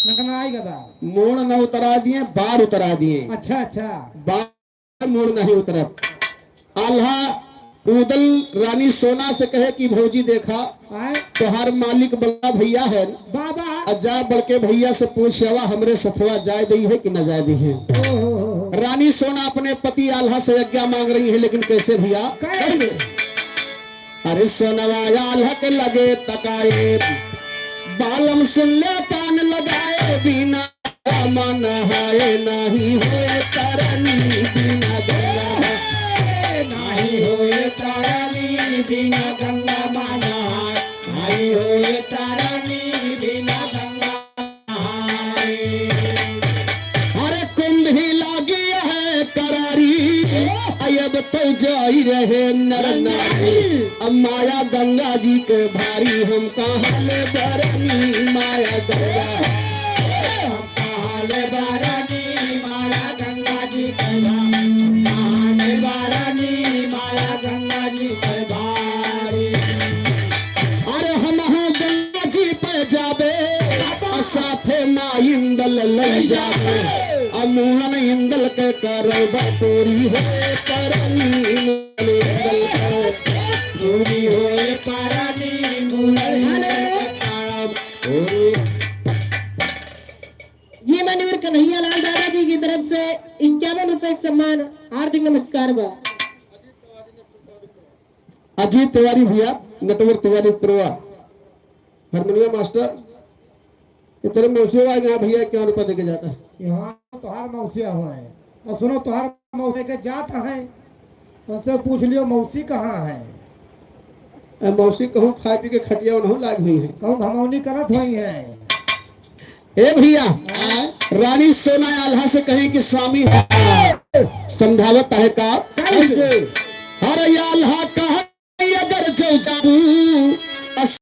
ननकना आई गदा। मूड़ न उतरा दिए, बार उतरा दिए। अच्छा, अच्छा। बार मूड़ नहीं उतरत। आल्हा उदल रानी सोना से कहे कि भौजी देखा, आए? तोहार मालिक बड़ा भइया है, बाबा। आ जा बड़के भइया से पूछ आवा, हमरे सथवा जाए दई है कि न जाए दई है। ओ हो हो हो। रानी सोना अपने पति आल्हा से आज्ञा मांग रही है, लेकिन कैसे भइया? कैसे? अरे सोनवा आल्हा के लगे तकाए, बालम सुन ले कान लगाए, बिना गंगा नहाए नाही होए तरनी, बिना गंगा नहाए नाही होए तरनी, बिना गंगा नहाए नाही होए तरनी, बिना गंगा नहाए। अरे कुंभी लागी है करारी, अब तो जाई रहे नर नारी। अब माया गंगा जी के भारी, हम कहाँ ले बरनी माया गंगा। हम कहाँ ले बरनी माया गंगा जी के भारी, हम कहाँ ले बरनी माया गंगा जी के भारी। अरे हमहू गंगा जी पे जाबे, आ साथे माँ इंदल लई जाबे। आ मूड़न इंदल के करब पूरी होए तरनी, मूड़न इंदल के पूरी होए तरनी, मूड़न इंदल के करब पूरी। ये माननीय कन्हैया लाल दादा जी की तरफ से इक्यावन रुपए का सम्मान, हार्दिक नमस्कार बा। अजीत तिवारी भइया, नटवर तिवारी पुरवा, हारमोनियम मास्टर, ये तेरे मौसिया आए यहाँ भइया, इक्यावन रुपया देके जाता है। यहाँ तोहार मौसिया हुआ है। और सुनो, तोहार मौसी के जात है, उनसे पूछ लियो, मौसी कहाँ है? ए, मौसी कहूँ खाए पी के खटिया ओनहु लाग हुई है। कहूँ घमौनी करत हुई है। ए भइया, हाँ? रानी सोना आल्हा से कहे कि स्वामी समझावत है का? कैसे? अरे आल्हा कहा अगर जो जाबू अस-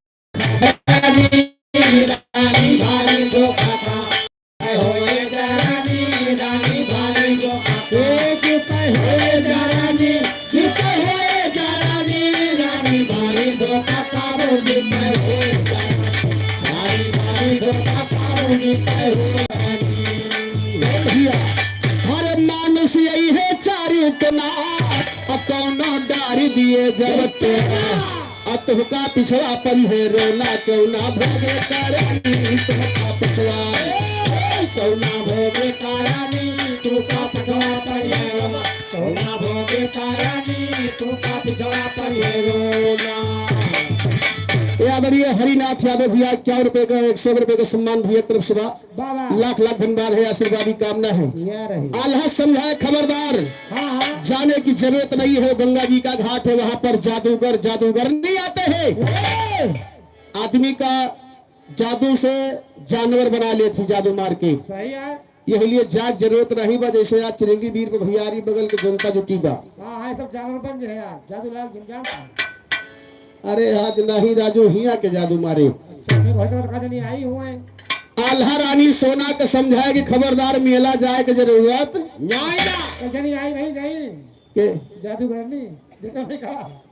भइया, हर मानुष यही है चारू कोना, आ कौनो डारि दिए जब तेरा। आ तुहका पिछवा परी है रोना, क्यों ना भोगे तारानी, तुहका पिछवा। क्यों ना भोगे तारानी, तुहका पिछवा परी है रोना, क्यों ना भोगे तारानी, तुहका पिछवा परी है रोना। ये आदरणीय हरिनाथ यादव भइया, इक्यावन रुपए का, एक सौ रुपए का सम्मान भइया की तरफ से बा। वाह, वाह। लाख लाख धन्यवाद है, आशीर्वादी कामना है। या रही। आल्हा समझाए खबरदार, हाँ, हाँ। जाने की जरूरत नहीं है, गंगा जी का घाट है, वहाँ पर जादूगर, जादूगरनी आते हैं। ए! आदमी का जादू से जानवर बना लेती, जादू मार के। सही है। यही लिए जाए जरूरत नहीं बा, जैसे आज चिरंगी वीर को भैयारी बगल के जनता जुटी बा। हाँ, हाँ, सब जानवर बन जाए यार, जादू लाल घिमजान। अरे आज नाही राजू हिया के जादू मारे। अच्छा, मैं घर का कहा नहीं आई हुए। आल्हा रानी सोना के समझाए कि खबरदार मेला जाए के जरूरत। नहीं ना। कहीं नहीं आई, नहीं, नहीं। के? जादूगरनी, देखा नहीं कहा।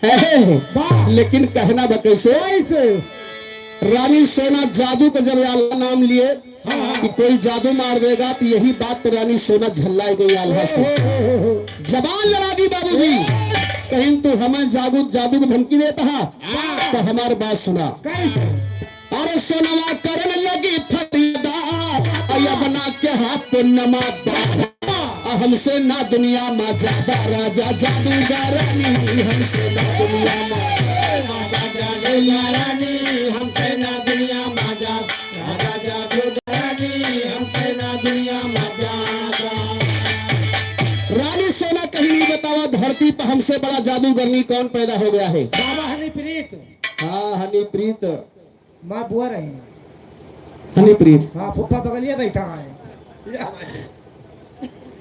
है, वाह। लेकिन कहना बा कैसे? कैसे? रानी सोना जादू का जब आल्हा नाम लिए हाँ, हाँ। कि कोई जादू मार देगा, तो यही बात तो रानी सोना झल्लाई गई आल्हा से। ओ, ओ, ओ, ओ। जबान लड़ा दी बाबूजी। कहीं तू हमें जादू, जादू की धमकी देता है, हाँ। तो हमारी बात सुना। कैसे? अरे सोनवा करन लगी फरियादा, बना के हाथ पे नमा बाबा। आ हमसे ना दुनिया मा ज्यादा राजा जादूगरानी, हमसे ना दुनिया मा। राजा जादूगरानी, हमसे ना दुनिया मा ज्यादा। राजा जादूगरानी, हमसे ना दुनिया मा ज्यादा। रानी सोना कहीं नहीं बतावा, धरती पर हमसे बड़ा जादूगरनी कौन पैदा हो गया है? बाबा हनी प्रीत। हाँ, हनी प्रीत। माँ बुआ रही। हनी प्रीत। हाँ, फूफा बगलिया बैठा है।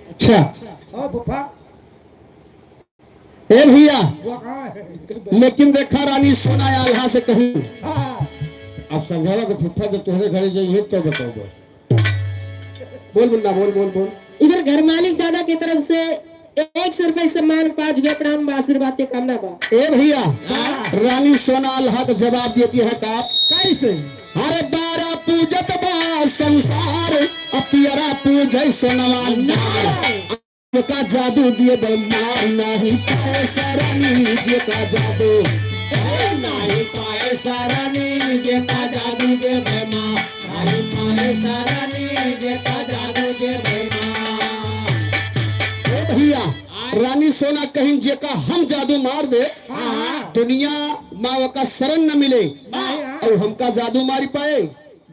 अच्छा। ओ फूफा। ए भैया, बुआ कहाँ है? लेकिन देखा रानी सोना आल्हा से कहीं। हाँ। अब समझावा के फूफा जो तोहरे घरे जाइए तो बताओ। बोल मुन्ना, बोल, बोल, बोल। इधर घर मालिक दादा की तरफ से एक सौ रुपए सम्मान, पाँच गो प्रणाम बा, आशीर्वाद के कामना बा। ए भैया, हाँ। रानी सोना आल्हा का जवाब देती है का? कैसे? अरे बारा पूजत बा संसार, अब पियरा पूजे सोनवा नार। जेका जादू दिए बे मार, नाही पाए सरानी, जेका जादू। ए, नाही पाए सरानी, जेका जादू दे बे मार। ए भैया, रानी सोना कहिन जेका हम जादू मार दे, हाँ। दुनिया मा ओका शरण न मिले, हाँ। और हमका जादू मारी पाए।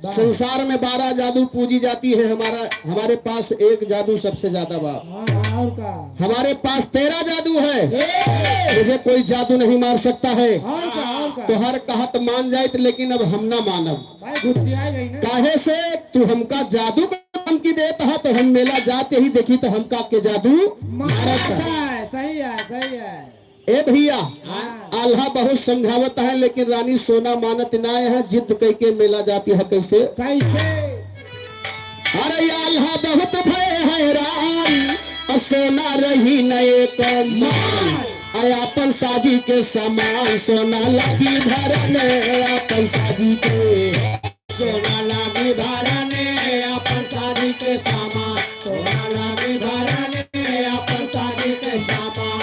संसार में बारह जादू पूजी जाती है, हमारा, हमारे पास एक जादू सबसे ज्यादा बा। हाँ, और का? हमारे पास तेरह जादू है, ए! मुझे कोई जादू नहीं मार सकता है। और का, और का? तोहर कहत मान जाइत, लेकिन अब हम ना मानब। भाई, गुस्सिया गई ना। काहे से तू हमका जादू का धमकी देत ह, तो हम मेला जाते ही देखी तो हमका के जादू मारत ह। है, सही है, सही है। ए भैया, हाँ। आल्हा बहुत समझावत है, लेकिन रानी सोना मानत ना है, जिद कई के मेला जाती है। कैसे? कैसे? अरे आल्हा बहुत भय हैरान, अ सोना रही न एक मान। अरे आपन साजी के सामान, सोना लागी भरने, आपन साजी के। सोना लागी भरने, आपन साजी के सामान। सोना लागी भरने, आपन साजी के सामान।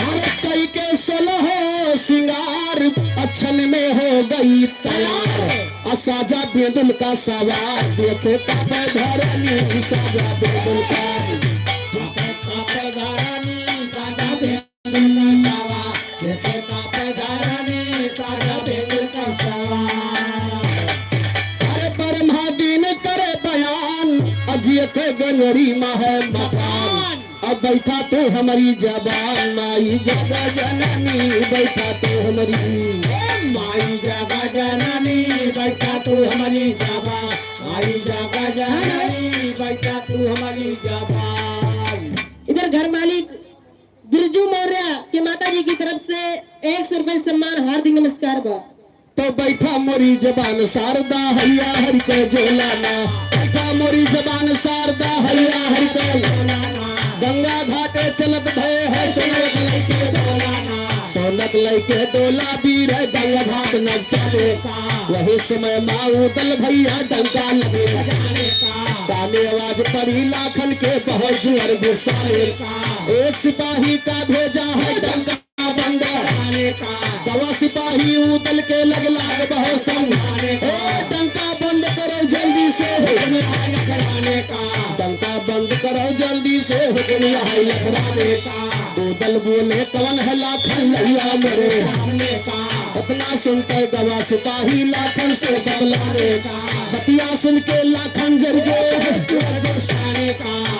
अरे कई के सोलहो सिंगार, अ छन में हो गई तैयार। अ साजा बेदुल का सवार, देखे कापे धरनी, साजा बेदुल का। देखे कापे धरनी, साजा बेदुल का सवार। देखे कापे धरनी, साजा बेदुल का सवार। अरे ब्रह्मा दीन करे बयान, अ जेके गंगरी मा है मकान। अब बैठा तू हमरी जबान, माई जग जननी, बैठा तू हमरी। ए माई जग जननी, बैठा तू हमरी जबान, माई जग जननी, बैठा तू हमरी जबान। इधर घर मालिक बिरजू मौर्य के माता जी की तरफ से एक सौ रुपए सम्मान, हार्दिक नमस्कार बा। तो बैठा मोरी जबान शारदा हैया हरि के झोला ना, बैठा मोरी जबान शारदा हैया हरि के। गंगा घाटे चलत भए है सोनक लइके डोला ना, सोनक लइके डोला बीर है गंगा घाट नचाने। वही समय मा उदल भैया डंका लगे, काने आवाज पड़ी लाखन के बहुत जुअर गुस्सा में। एक सिपाही का भेजा है डंका बंद। गवा सिपाही उदल के लग लाग बहुत संग। ए, डंका बंद करो जल्दी से। डंका बंद करो जल्दी से, हुक्म यह है लखराने। उदल बोले, कवन है लाखन लहिया मरे? इतना सुनते गवा सिपाही लाखन से बतलाने। बतिया सुन के लाखन जर गे।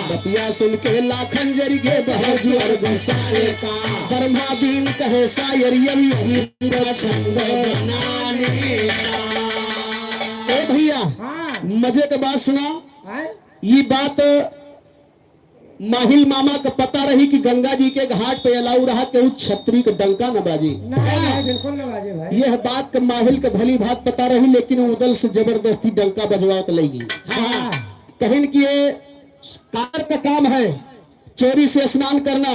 बतिया सुन के लाखन जर गे, बहुत जुअर गुस्सा रे। ब्रह्मा दीन कहे शायर, यम यही छंद बनाने का। ए भैया, हाँ। मजे के बात सुना। हाँ। ये बात माहिल मामा का पता रही कि गंगा जी के घाट पे अलाउ रहा, केहू छतरी के डंका न बाजे। नहीं, नहीं, बिल्कुल न बाजे भाई। यह बात के माहिल के भली भात पता रही, लेकिन उदल से जबरदस्ती डंका बजवा के लई गई। हाँ। कहिन कि ये कार का काम है चोरी से स्नान करना।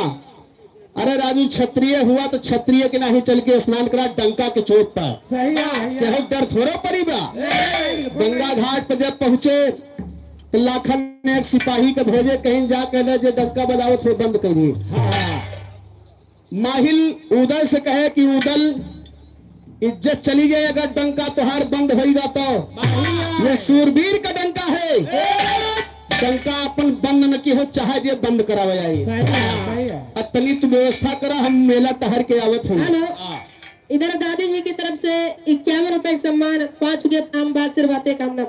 अरे राजू, क्षत्रिय हुआ तो क्षत्रिय के नाहीं चल के स्नान करा, डंका के चोट पर। सही है भैया। केहू डर थोड़ो परी बा। नहीं, बिल्कुल गंगा नहीं। घाट पर जब पहुँचे तो लाखन ने एक सिपाही के भेजे, कहिन जा कह दे जे डंका बजावत हो बंद कर दिए। हाँ। माहिल उदल से कहे कि उदल, इज्जत चली जाए अगर डंका तोहार बंद होइगा तो। ये सूरवीर का डंका है। डंका अपन बंद न की हो, चाहे जे बंद करावे आई। सही है, सही है। अब तनी तू व्यवस्था करा, हम मेला टहर के आवत हई। हेलो, इधर दादी जी की तरफ से इक्यावन रुपए सम्मान, पाँच रुपये आम बात सिर्फ बातें काम ना।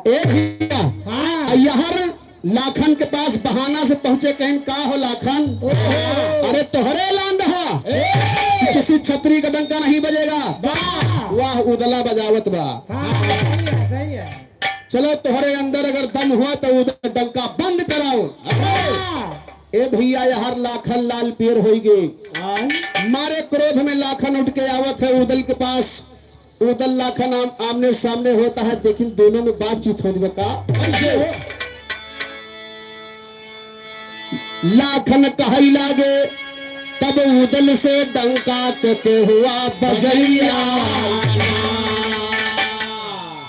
ए भैया, हाँ। आ यहर लाखन के पास बहाना से पहुंचे, कहन, "का हो लाखन?" ओहो। "अरे तोहरे लान रहा ए। कि किसी छतरी का डंका नहीं बजेगा।" वाह। वाह, उदला बजावत बा। हाँ, सही है, सही है। चलो, तोहरे अंदर अगर दम हुआ तो उदल डंका बंद कराओ। हाँ। ए भैया, यहर लाखन लाल पीर होई गई। हाँ। मारे क्रोध में लाखन उठ के आवत है उदल के पास। उदल लाखन आम-, आमने सामने होता है, लेकिन दोनों में बातचीत होत बा का? कैसे हो? लाखन कहै लागे, तब उदल से डंका के हुआ बजैया।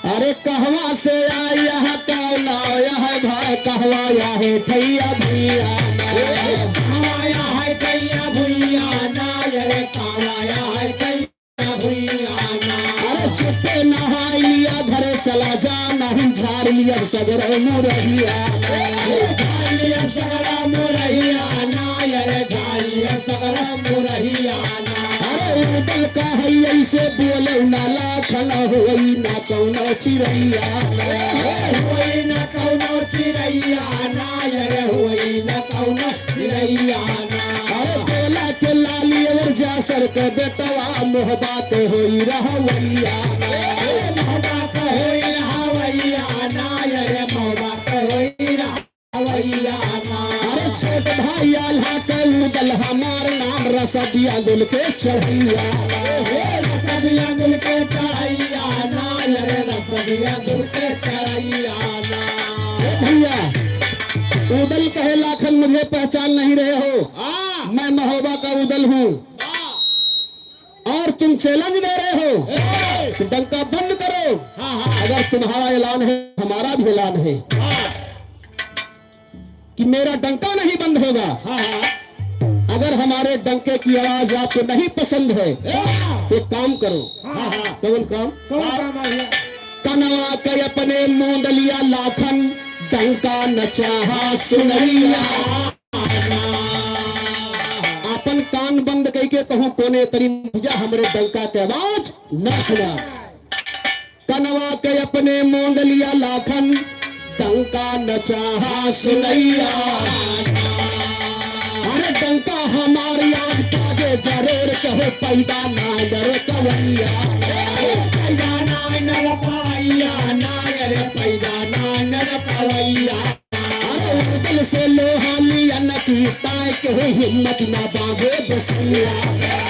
अरे कहवा से आया है, कौन आया है भाई, कहवा आया है ठैया भैया। कहवा आया है ठैया भैया ना, अरे कहवा आया है ठैया भैया ना। अरे चुप्पे नहाई लिया, घरे चला जा, नहीं झाड़ लिया सगरे मुरहिया। झाड़ लिया सगरे मुरहिया ना, अरे झाड़ लिया सगरे मुरहिया ना। अरे उदल का है ऐसे बोले ना लाखन, होई ना कौनो चिरैया ना। होई ना कौनो चिरैया ना, अरे होई ना कौनो चिरैया ना। अरे बोला के लाली और जासर के बेटवा, मोहबा के होई रहवैया ना। ए, मोहबा के होई रहवैया ना, अरे मोहबा के होई रहवैया ना। अरे छोट भाई आल्हा के उदल, हमार नाम रसदिया गुल के चढ़ैया ना। ए, रसदिया गुल के चढ़ैया ना, अरे रसदिया गुल के चढ़ैया ना। ए भैया, उदल कहे लाखन, मुझे पहचान नहीं रहे हो? हाँ। मैं महोबा का उदल हूँ। हाँ। और तुम challenge दे रहे हो ए! कि डंका बंद करो। हाँ, हाँ। अगर तुम्हारा ऐलान है, हमारा भी ऐलान है हाँ। कि मेरा डंका नहीं बंद होगा। हाँ, हाँ। अगर हमारे डंके की आवाज आपको नहीं पसंद है, हाँ। एक काम करो। हाँ, हाँ। कौन काम? कौन काम आ गया? कनवा के अपने मूंद लिया लाखन, डंका न चाहा सुनैया। आपन कान बंद कइके कहूँ कोने तरी जा, हमरे डंका के आवाज न सुना। कनवा के अपने मूंद लिया लाखन, डंका न चाहा सुनैया। अरे डंका हमारी आज बाजे जरूर, केहू पैदा ना डरे कवैया। पैदा ना डरे कवैया, ना डरे पैदा ना डरे कवैया। अरे उदल से लोहा लिया न की ताए, केहू हिम्मत ना बांधे बसैया।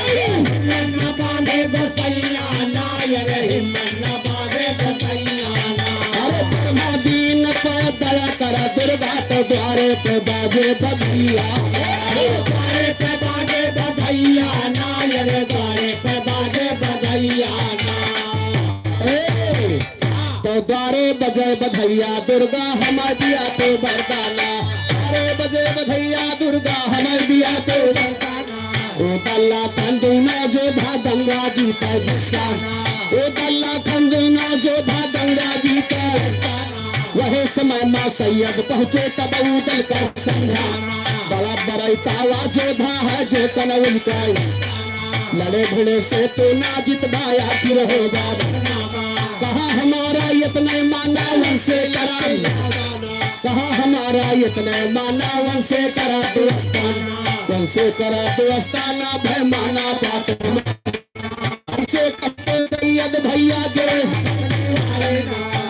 हिम्मत ना बांधे बसैया ना, अरे हिम्मत ना बांधे बसैया ना। अरे ब्रह्मा दीन पर दया करा दुर्गा, तो द्वारे पे बाजे बधैया। द्वारे पे बाजे बधैया ना, अरे द्वारे पे बाजे बधैया ना। ए, तो द्वारे बजे बधैया दुर्गा, हमार दिया तू वरदाना। द्वारे बजे बधैया दुर्गा, हमार दिया तू वरदाना। उदल लाखन दूनो जोधा गंगा जी पे गुस्सा। उदल लाखन दूनो जोधा गंगा जी पे। वही समय माँ सैयद पहुँचे तब उदल का संघा। बड़ा बरैतावा जोधा है जे कनौज का। लड़े भिड़े से तू ना जितबा आखिर हो बाबा। कहा हमारा इतने माना वंशे करा, कहा हमारा इतने माना वंशे करा दोस्ताना, वंशे करा दोस्ताना भय माना बात। ऐसे कहते सैयद भैया के,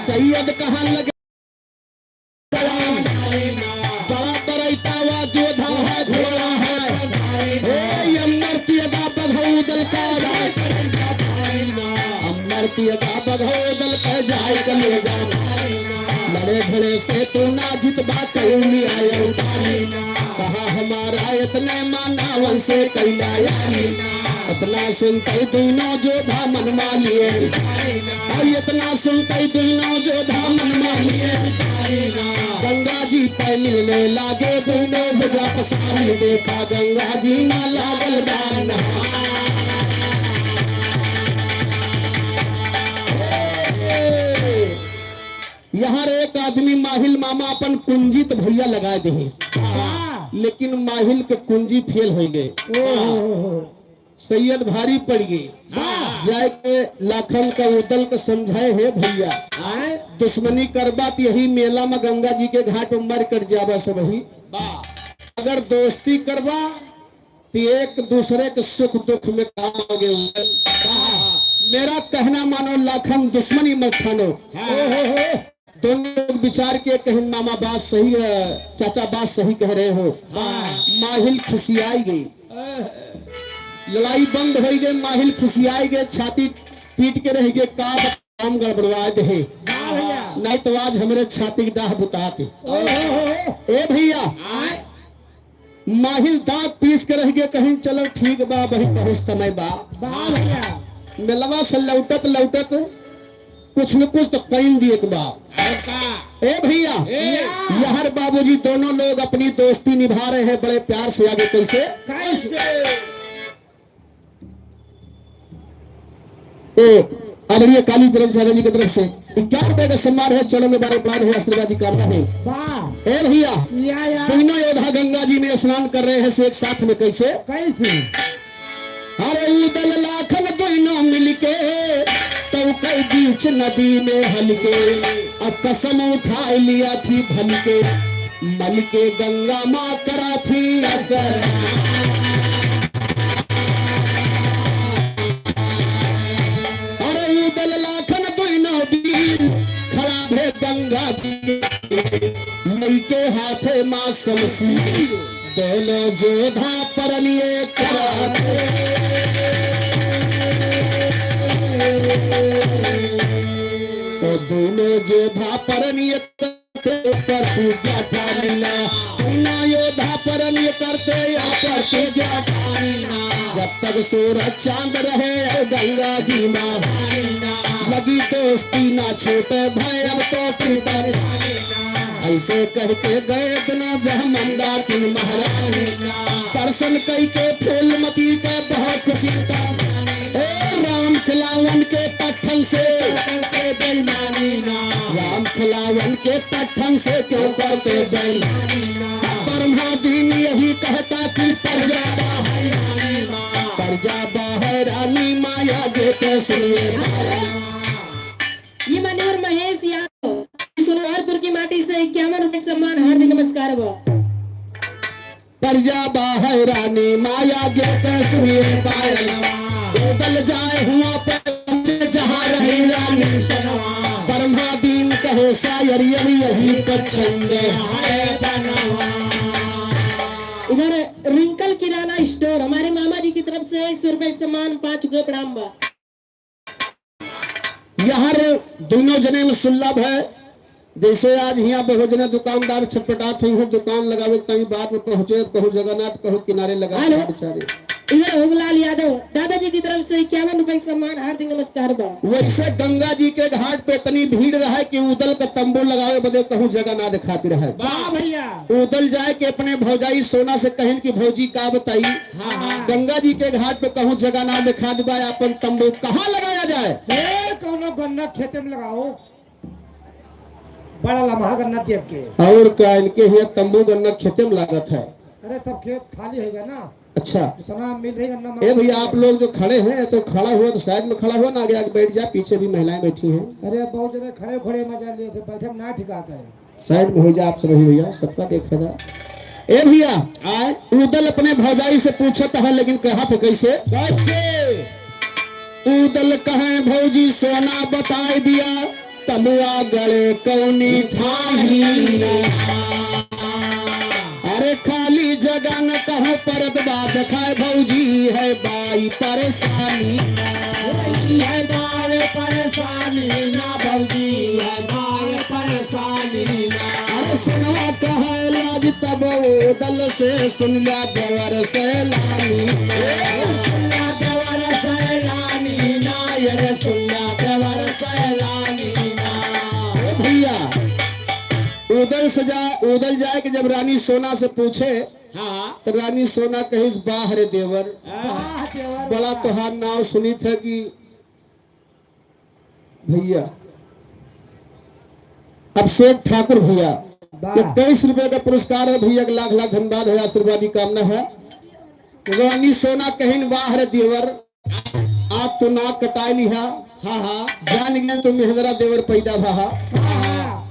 सैयद कहा लगे सलाम। बड़ा बरैतावा जोधा है, घोड़ा है। ए, अम्मर तियगा बघौदल का। अम्मर तियगा बघौदल का जाए कलेजा। लड़े भिड़े से तू ना जितबा, कैली आयो तारी। कहा हमारा इतने माना वंशे कैला यारी। इतना सुनते दूनो जोधा मन मानिए। और इतना सुनते दूनो जोधा मन मानिए। गंगा जी पे मिलने लागे दूनो भुजा पसारी। देखा गंगा जी मा लागल बान। यहाँ एक आदमी माहिल मामा अपन कुंजी त भैया लगाए देहे, हाँ। लेकिन माहिल के कुंजी फेल होइ गए। ओहो। सैयद भारी पड़ गए। हाँ। जाए के लाखन का उदल के समझाए, "हे भैया, हाँ। दुश्मनी करबा त यही मेला में गंगा जी के घाट में मर कट जाबा सबही। वाह। अगर दोस्ती करबा त एक दूसरे के सुख दुख में काम आओगे उदल। वाह। मेरा कहना मानो लाखन, दुश्मनी मत ठानो।" हाँ। ओहो। दोनों लोग विचार के कहिन, "मामा बात सही है, चाचा बात सही कह रहे हो।" हाँ। माहिल खिसियाई गई, लड़ाई बंद होइ गई। माहिल खिसियाई गई, छाती पीट के रह गए, "का काम गड़बड़वा देहे, हाँ भैया। नहीं तो आज हमरे छाती के डाह बुतात।" ओहो। ए भैया, आए। माहिल दांत पीस के रह गए, कहिन, "चलो ठीक बा, वही बहुत समय बा।" वाह भैया। मेलवा से लौटत लौटत कुछ न कुछ तो कइन दिए के बा। और का? ए भैया, ए। यार बाबूजी दोनों लोग अपनी दोस्ती निभा रहे हैं बड़े प्यार से। आगे कैसे? कैसे? ए, आदरणीय काली चरण झाला जी की तरफ से इक्यावन रुपए का सम्मान है, चरण में बार प्रणाम है, आशीर्वाद की कामना है। वाह। ए भैया, या, या। दोनों योद्धा गंगा जी में स्नान कर रहे हैं, से एक साथ में कैसे? कैसे? अरे उदल लाखन दोनों मिलके, तो कई बीच नदी में हलके, अब कसम उठा लिया थी भलके, मलके गंगा माँ करा थी असर। अरे उदल लाखन दोनों वीर, खड़ा भे गंगा जी, लइके हाथे माँ समसी, दोनों जोधा परनिये कराते। तो दोनों जोधा परनिये करते, प्रतिज्ञा ठानिना। दोनों योद्धा परनिये करते या प्रतिज्ञा ठानिना। जब तक सूरज चांद रहे और गंगा जी माँ, लगी दोस्ती ना छूटे भय अब तो प्रीतम। ऐसे कह के गए दोनों जहाँ मंदाकिनी महारानी, दर्शन कई के फूलमती के बहुत खुशी तन। ए राम खिलावन के पट्ठन से, राम खिलावन के पट्ठन से क्यों करते बेईमानी? ब्रह्मा दिन यही कहता कि प्रजा बा, प्रजा बा है रानी माया गे के सुनिए। ये मनोहर महेश यादव सोनवारपुर की माटी से इक्यावन रुपए सम्मान, हार्दिक नमस्कार बा। प्रजा बा है रानी माया गे के सुनिए पायल, उदल जाए हुआ पे जहाँ रही रानी। ब्रह्मा दीन कहे शायर यही यही पसंद है बनवा। इधर रिंकल किराना स्टोर हमारे मामा जी की तरफ से एक सौ रुपए सम्मान, पाँच रुपए प्रणाम बा। यहाँ रे दोनों जने में सुलभ है। जैसे आज हियाँ बहुत जने दुकानदार छटपटात हुई हैं, दुकान लगावे के ताई बाद में पहुँचे, कहूँ जगह ना तो कहूँ किनारे लगा हेलो। बेचारे। इधर होमलाल यादव दादाजी की तरफ से इक्यावन रुपए का सम्मान, हार्दिक नमस्कार बा। वैसे गंगा जी के घाट पे इतनी भीड़ रहे कि उदल का तंबू लगावे बदे कहूँ जगह ना दिखाती रहे। वाह भैया। उदल जाए के अपने भौजाई सोना से कहिन कि भौजी का बताई, हाँ, हाँ। गंगा जी के घाट पे कहूँ जगह ना दिखा दिबा, अपन तंबू कहाँ लगाया जाए? ए, कौनो गन्ना खेते में लगाओ, बड़ा लम्हा गन्ना देख के। और का, इनके हियाँ तंबू गन्ना खेते में लागत है। अरे, सब खेत खाली होइगा ना। अच्छा। इतना मिल रही गन्ना ए भैया, मार आप लोग जो खड़े हैं तो खड़ा हुआ तो साइड में खड़ा हुआ ना, आगे आके बैठ जा, पीछे भी महिलाएं बैठी हैं। अरे, बहुत जने खड़े खड़े मजा लिए थे, बैठे में ना ठिकाता है। साइड में हो जा आप सभी भैया, सबका देख रहा। ए भैया, आए। उदल अपने भौजाई से पूछत है, लेकिन कहत है कैसे? कैसे? उदल कहे भौजी सोना बताए दिया, तलुआ गड़े कौनी ठाही ना। अरे खाली जगह न कहूँ परत बा, देखाए भौजी है बाई परेशानी ना। है बाई परेशानी ना, भौजी है बाई परेशानी ना। अरे सुनवा कहे लाज तब उदल से, सुन ला देवर सैलानी ना। ए, सुन ला देवर सैलानी ना, ये रे सुन ला देवर सैलानी ना। ए भैया, उदल से जा, उदल जाए के जब रानी सोना से पूछे, हाँ, हाँ। तो रानी सोना कहिस, "वाह रे देवर, वाह देवर, बड़ा वाह। तोहार नाव सुनित है कि भैया, अभिषेक ठाकुर भैया, वाह। इक्कीस रुपए का पुरस्कार है भैया, एक लाख लाख धन्यवाद है, आशीर्वाद की कामना है। रानी सोना कहिन, "वाह रे देवर, आज तो नाक कटाए लिहा।" हाँ, हाँ। "जान गए तो मेहंदरा देवर पैदा भा।" हाँ, हाँ।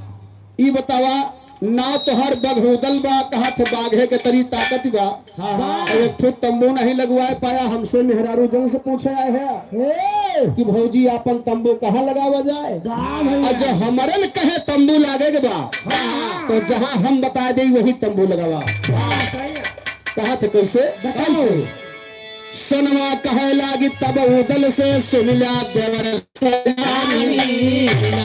ई बतावा, नाव तोहर बघ उदल बा, कहत बाघे के तरी ताकत बा। हाँ, हाँ। और एक ठो तंबू नहीं लगवाए पाया, हमसे मेहरारू जन से पूछे आए हैं हे। कि भौजी, आपन तंबू कहाँ लगावा जाए? वाह भैया। और जो हमरन कहे तंबू लागे के बा, हाँ। तो जहाँ हम बता दे वही तंबू लगावा। वाह, सही है। कहत कैसे? बताओ। सोनवा कहे लागी तब उदल से, "सुन ला देवर सयानी ना।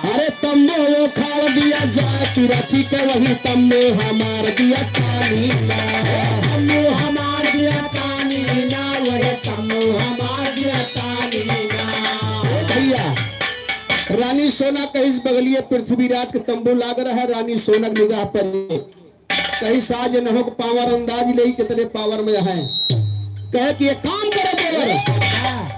अरे तंबू उखाड़ दिया जाए, कि रखी के वही तंबू हमार दिया तानी ना।" तंबू हमार दिया तानी ना, वही तंबू हमार दिया तानी ना। ए भैया, रानी सोना कहिस बगलिए पृथ्वीराज के तंबू लाग रहा है, रानी सोना के निगाह पर कहिस आज इन्हों के पावर अंदाज ले कितने पावर में है। कहे कि एक काम करो देवर,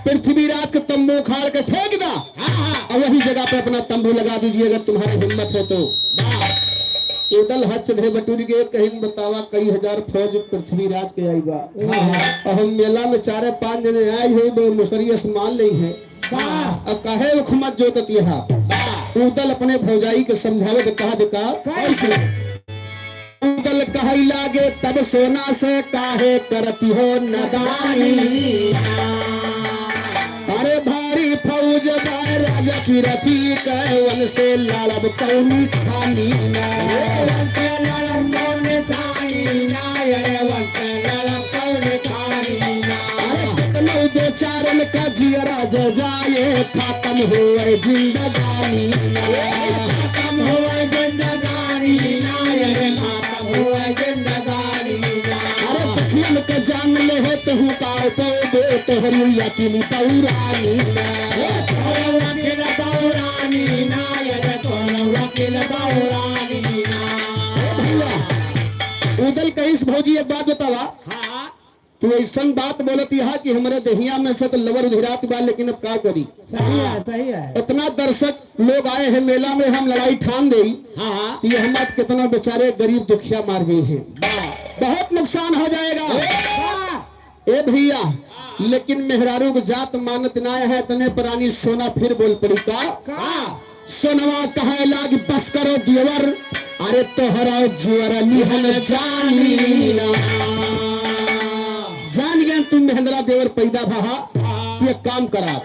पृथ्वीराज के तंबू उखाड़ के फेंक दा, हाँ, हाँ। और वही जगह पे अपना तंबू लगा दीजिए अगर तुम्हारी हिम्मत है तो। वाह। उदल हच ले बटुर के कहिन बतावा, कई हजार फौज पृथ्वीराज के आई बा। हाँ, हाँ। और हम मेला में चारे पांच जने आए हैं, दो मुसरी आसमान ले हैं। वाह। अब काहे उखमत जोतत यहाँ? वाह। उदल अपने भौजाई के समझावे के कहा देखा। कैसे? उदल कहै लागे तब सोना से, "काहे करती हो नदानी?" अरे भारी फौज बा राजा की रथी के, वन से लड़ब कौनी खानी ना। वन से लड़ब कौनी खानी ना, अरे वन से लड़ब कौनी खानी ना। अरे कितनौ दे चारन का जियरा जो जाए, खत्म होए जिंदगानी ना। खत्म होए जिंदगानी ना, अरे खत्म होए जिंदगानी ना। अरे दुखियन के जान ले है तू का पे बे तोहरी अकिल बौरानी ना। ए तोहरी अकिल बौरानी ना, अरे तोहरी अकिल बौरानी ना। ए भैया, उदल कहिस भौजी एक बात बतावा। हाँ। तू ऐसन बात बोलत यहाँ कि हमरे देहिया में से तो लवर उधिरात बा, लेकिन अब का करी? सही है, सही है। इतना दर्शक लोग आए हैं मेला में, हम लड़ाई ठान देई हाँ, हाँ। कि हम आज कितना बेचारे गरीब दुखिया मार जाई हैं। वाह। बहुत नुकसान हो जाएगा। वाह। ए भैया, लेकिन मेहरारू के जात मानत ना है, इतने पर रानी सोना फिर बोल पड़ी का? का? सोनवा कहे लाग, "बस करो देवर, अरे तोहरा जीवर लिहन जानी ना।" जान गए तुम मेहंदरा देवर पैदा भा, ये काम करा।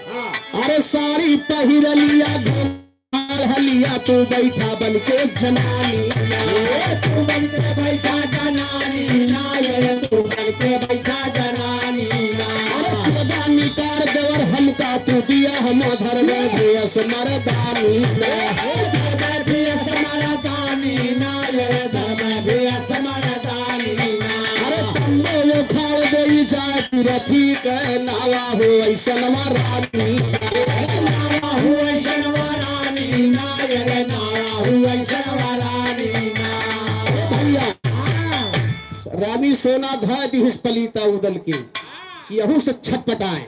अरे साड़ी पहिर लिया, घुंघट लिया, तू बैठा बन के जनानी ना। ए, तू बन के बैठा जनानी ना, ए, तू बन के बैठा जनानी ना। अरे तेरा निकार देवर हमका तू दिया, हम धर्म भेष मर्दानी ना। ए, धर्म भेष मर्दानी ना, ए, धर्म भेष मर्दानी ना। अरे तंबू उखाड़ देई जाए, रथी के नावा हो ऐसनवा रानी ना। ए, नावा हो ऐसनवा रानी ना, ए, नावा हो ऐसनवा रानी ना। ए भैया, हाँ। रानी सोना धाय दिहिस पलीता उदल के, यहू से छटपटाए।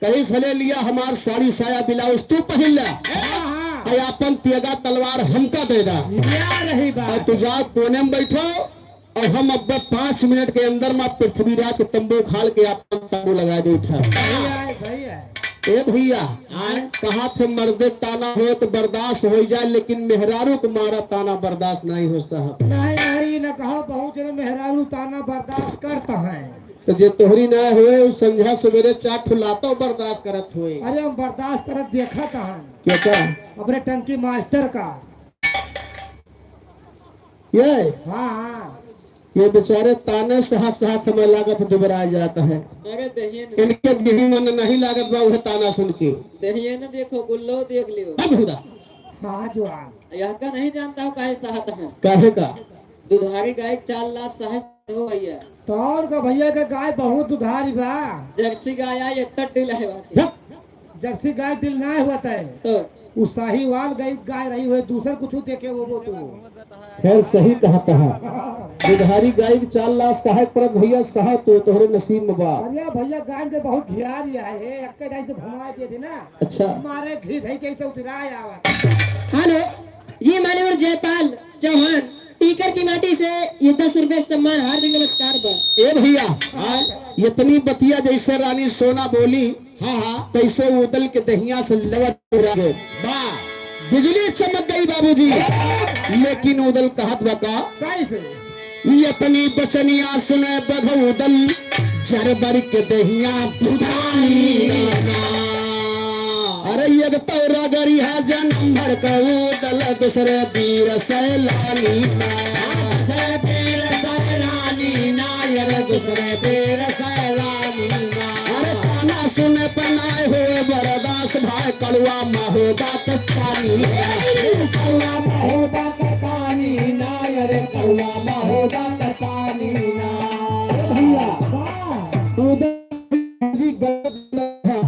कहिस ले लिया हमार साड़ी साया ब्लाउज तू पहिर ला। हाँ, हाँ। और आपन तेगा तलवार हमका दे दा। या रही बात। और तू जा कोने में बैठो और हम अब पाँच मिनट के अंदर में पृथ्वीराज के तंबू उखाड़ के आपन तंबू लगा देत है। सही है, सही है। ए भैया, हाँ। कहा थे मर्दे ताना हो तो बर्दाश्त हो जाए, लेकिन मेहरारू को मारा ताना बर्दाश्त नहीं हो साहब। नहीं, नहीं, न कहो, बहुत जने मेहरारू ताना बर्दाश्त करता है। तो जे तोहरी ना होए, उ संझा सवेरे चार ठो लातो बर्दाश्त करत होए। अरे हम बर्दाश्त करत देखत हन। क्या का? अपने टंकी मास्टर का। ये? हाँ, हाँ। ये बेचारे ताने सहत सहत हमें लागत दुबरा जाता है। अरे दहिए न इनके दिही मन नहीं लागत बा उहे ताना सुन के। दहिए न देखो, गुल्लो देख लियो। अब हुदा। हाँ, जो आ। यह का नहीं जानता हूँ काहे सहत है। काहे का? दुधारी गाय के चाल लात सहत हो भैया। तो और का भैया के गाय बहुत दुधारी बा। जर्सी गाय आई, इतना डिल है बाकी। जब जर्सी गाय डिल ना हुआ तय। तो? उ साहिवाल गाय, गाय रही हुए, दूसर कुछ देखे वो, वो तो। खैर, सही कहत ह। दुधारी गाय के चाल ला सहायक परत भैया, सहा तो तोहरे नसीब में बा। अरे भैया, गाय के बहुत घियारी है, एक के जाए से घुमा दे दे ना। अच्छा। मारे घी धई के से उतराए आवा। हेलो, ये मान्यवर जयपाल चौहान टीकर की माटी से ये दस रुपए सम्मान हार्दिक नमस्कार बा। ए भैया, हाँ। इतनी बतिया जैसे रानी सोना बोली, हाँ, हाँ। तैसे उदल के दहिया से लवट उड़ा गए। वाह। बिजली चमक गई बाबूजी, लेकिन उदल कहत बा का? कैसे? यतनी बचनिया सुने बघ उदल, जरबर के दहिया दुधानी ना। अरे एक तो रगड़िहा जनम भर के उदल, दूसरे बीर सैलानी ना। दूसरे बीर सैलानी ना, अरे दूसरे बीर सैलानी ना। अरे ताना सुने पे नाय होए बर्दाश्त भाई, कड़ुआ महोबा के पानी ना। कड़ुआ महोबा के पानी ना, अरे कड़ुआ महोबा के पानी ना। ए भैया, उदल जी गलत है।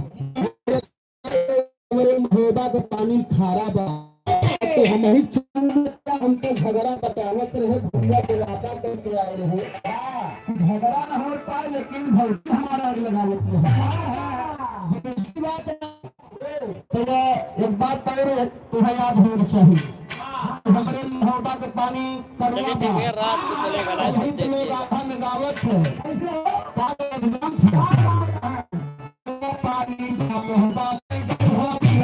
हमरे महोबा के पानी खारा बा। तो हम ही चंद का हमको झगड़ा बतावत रहे, भैया से वादा करके आए रहे। झगड़ा न हो पाए, लेकिन भौजी हमारा आग लगावत रहे। दूसरी बात, तो ये एक बात और तुम्हें याद होनी चाहिए। हमरे महोबा के पानी कड़वा लेकिन बा। देखिए, रात को चलेगा, रात को यही तो लोग देखिए। आधा में गावत है। काल एग्जाम था।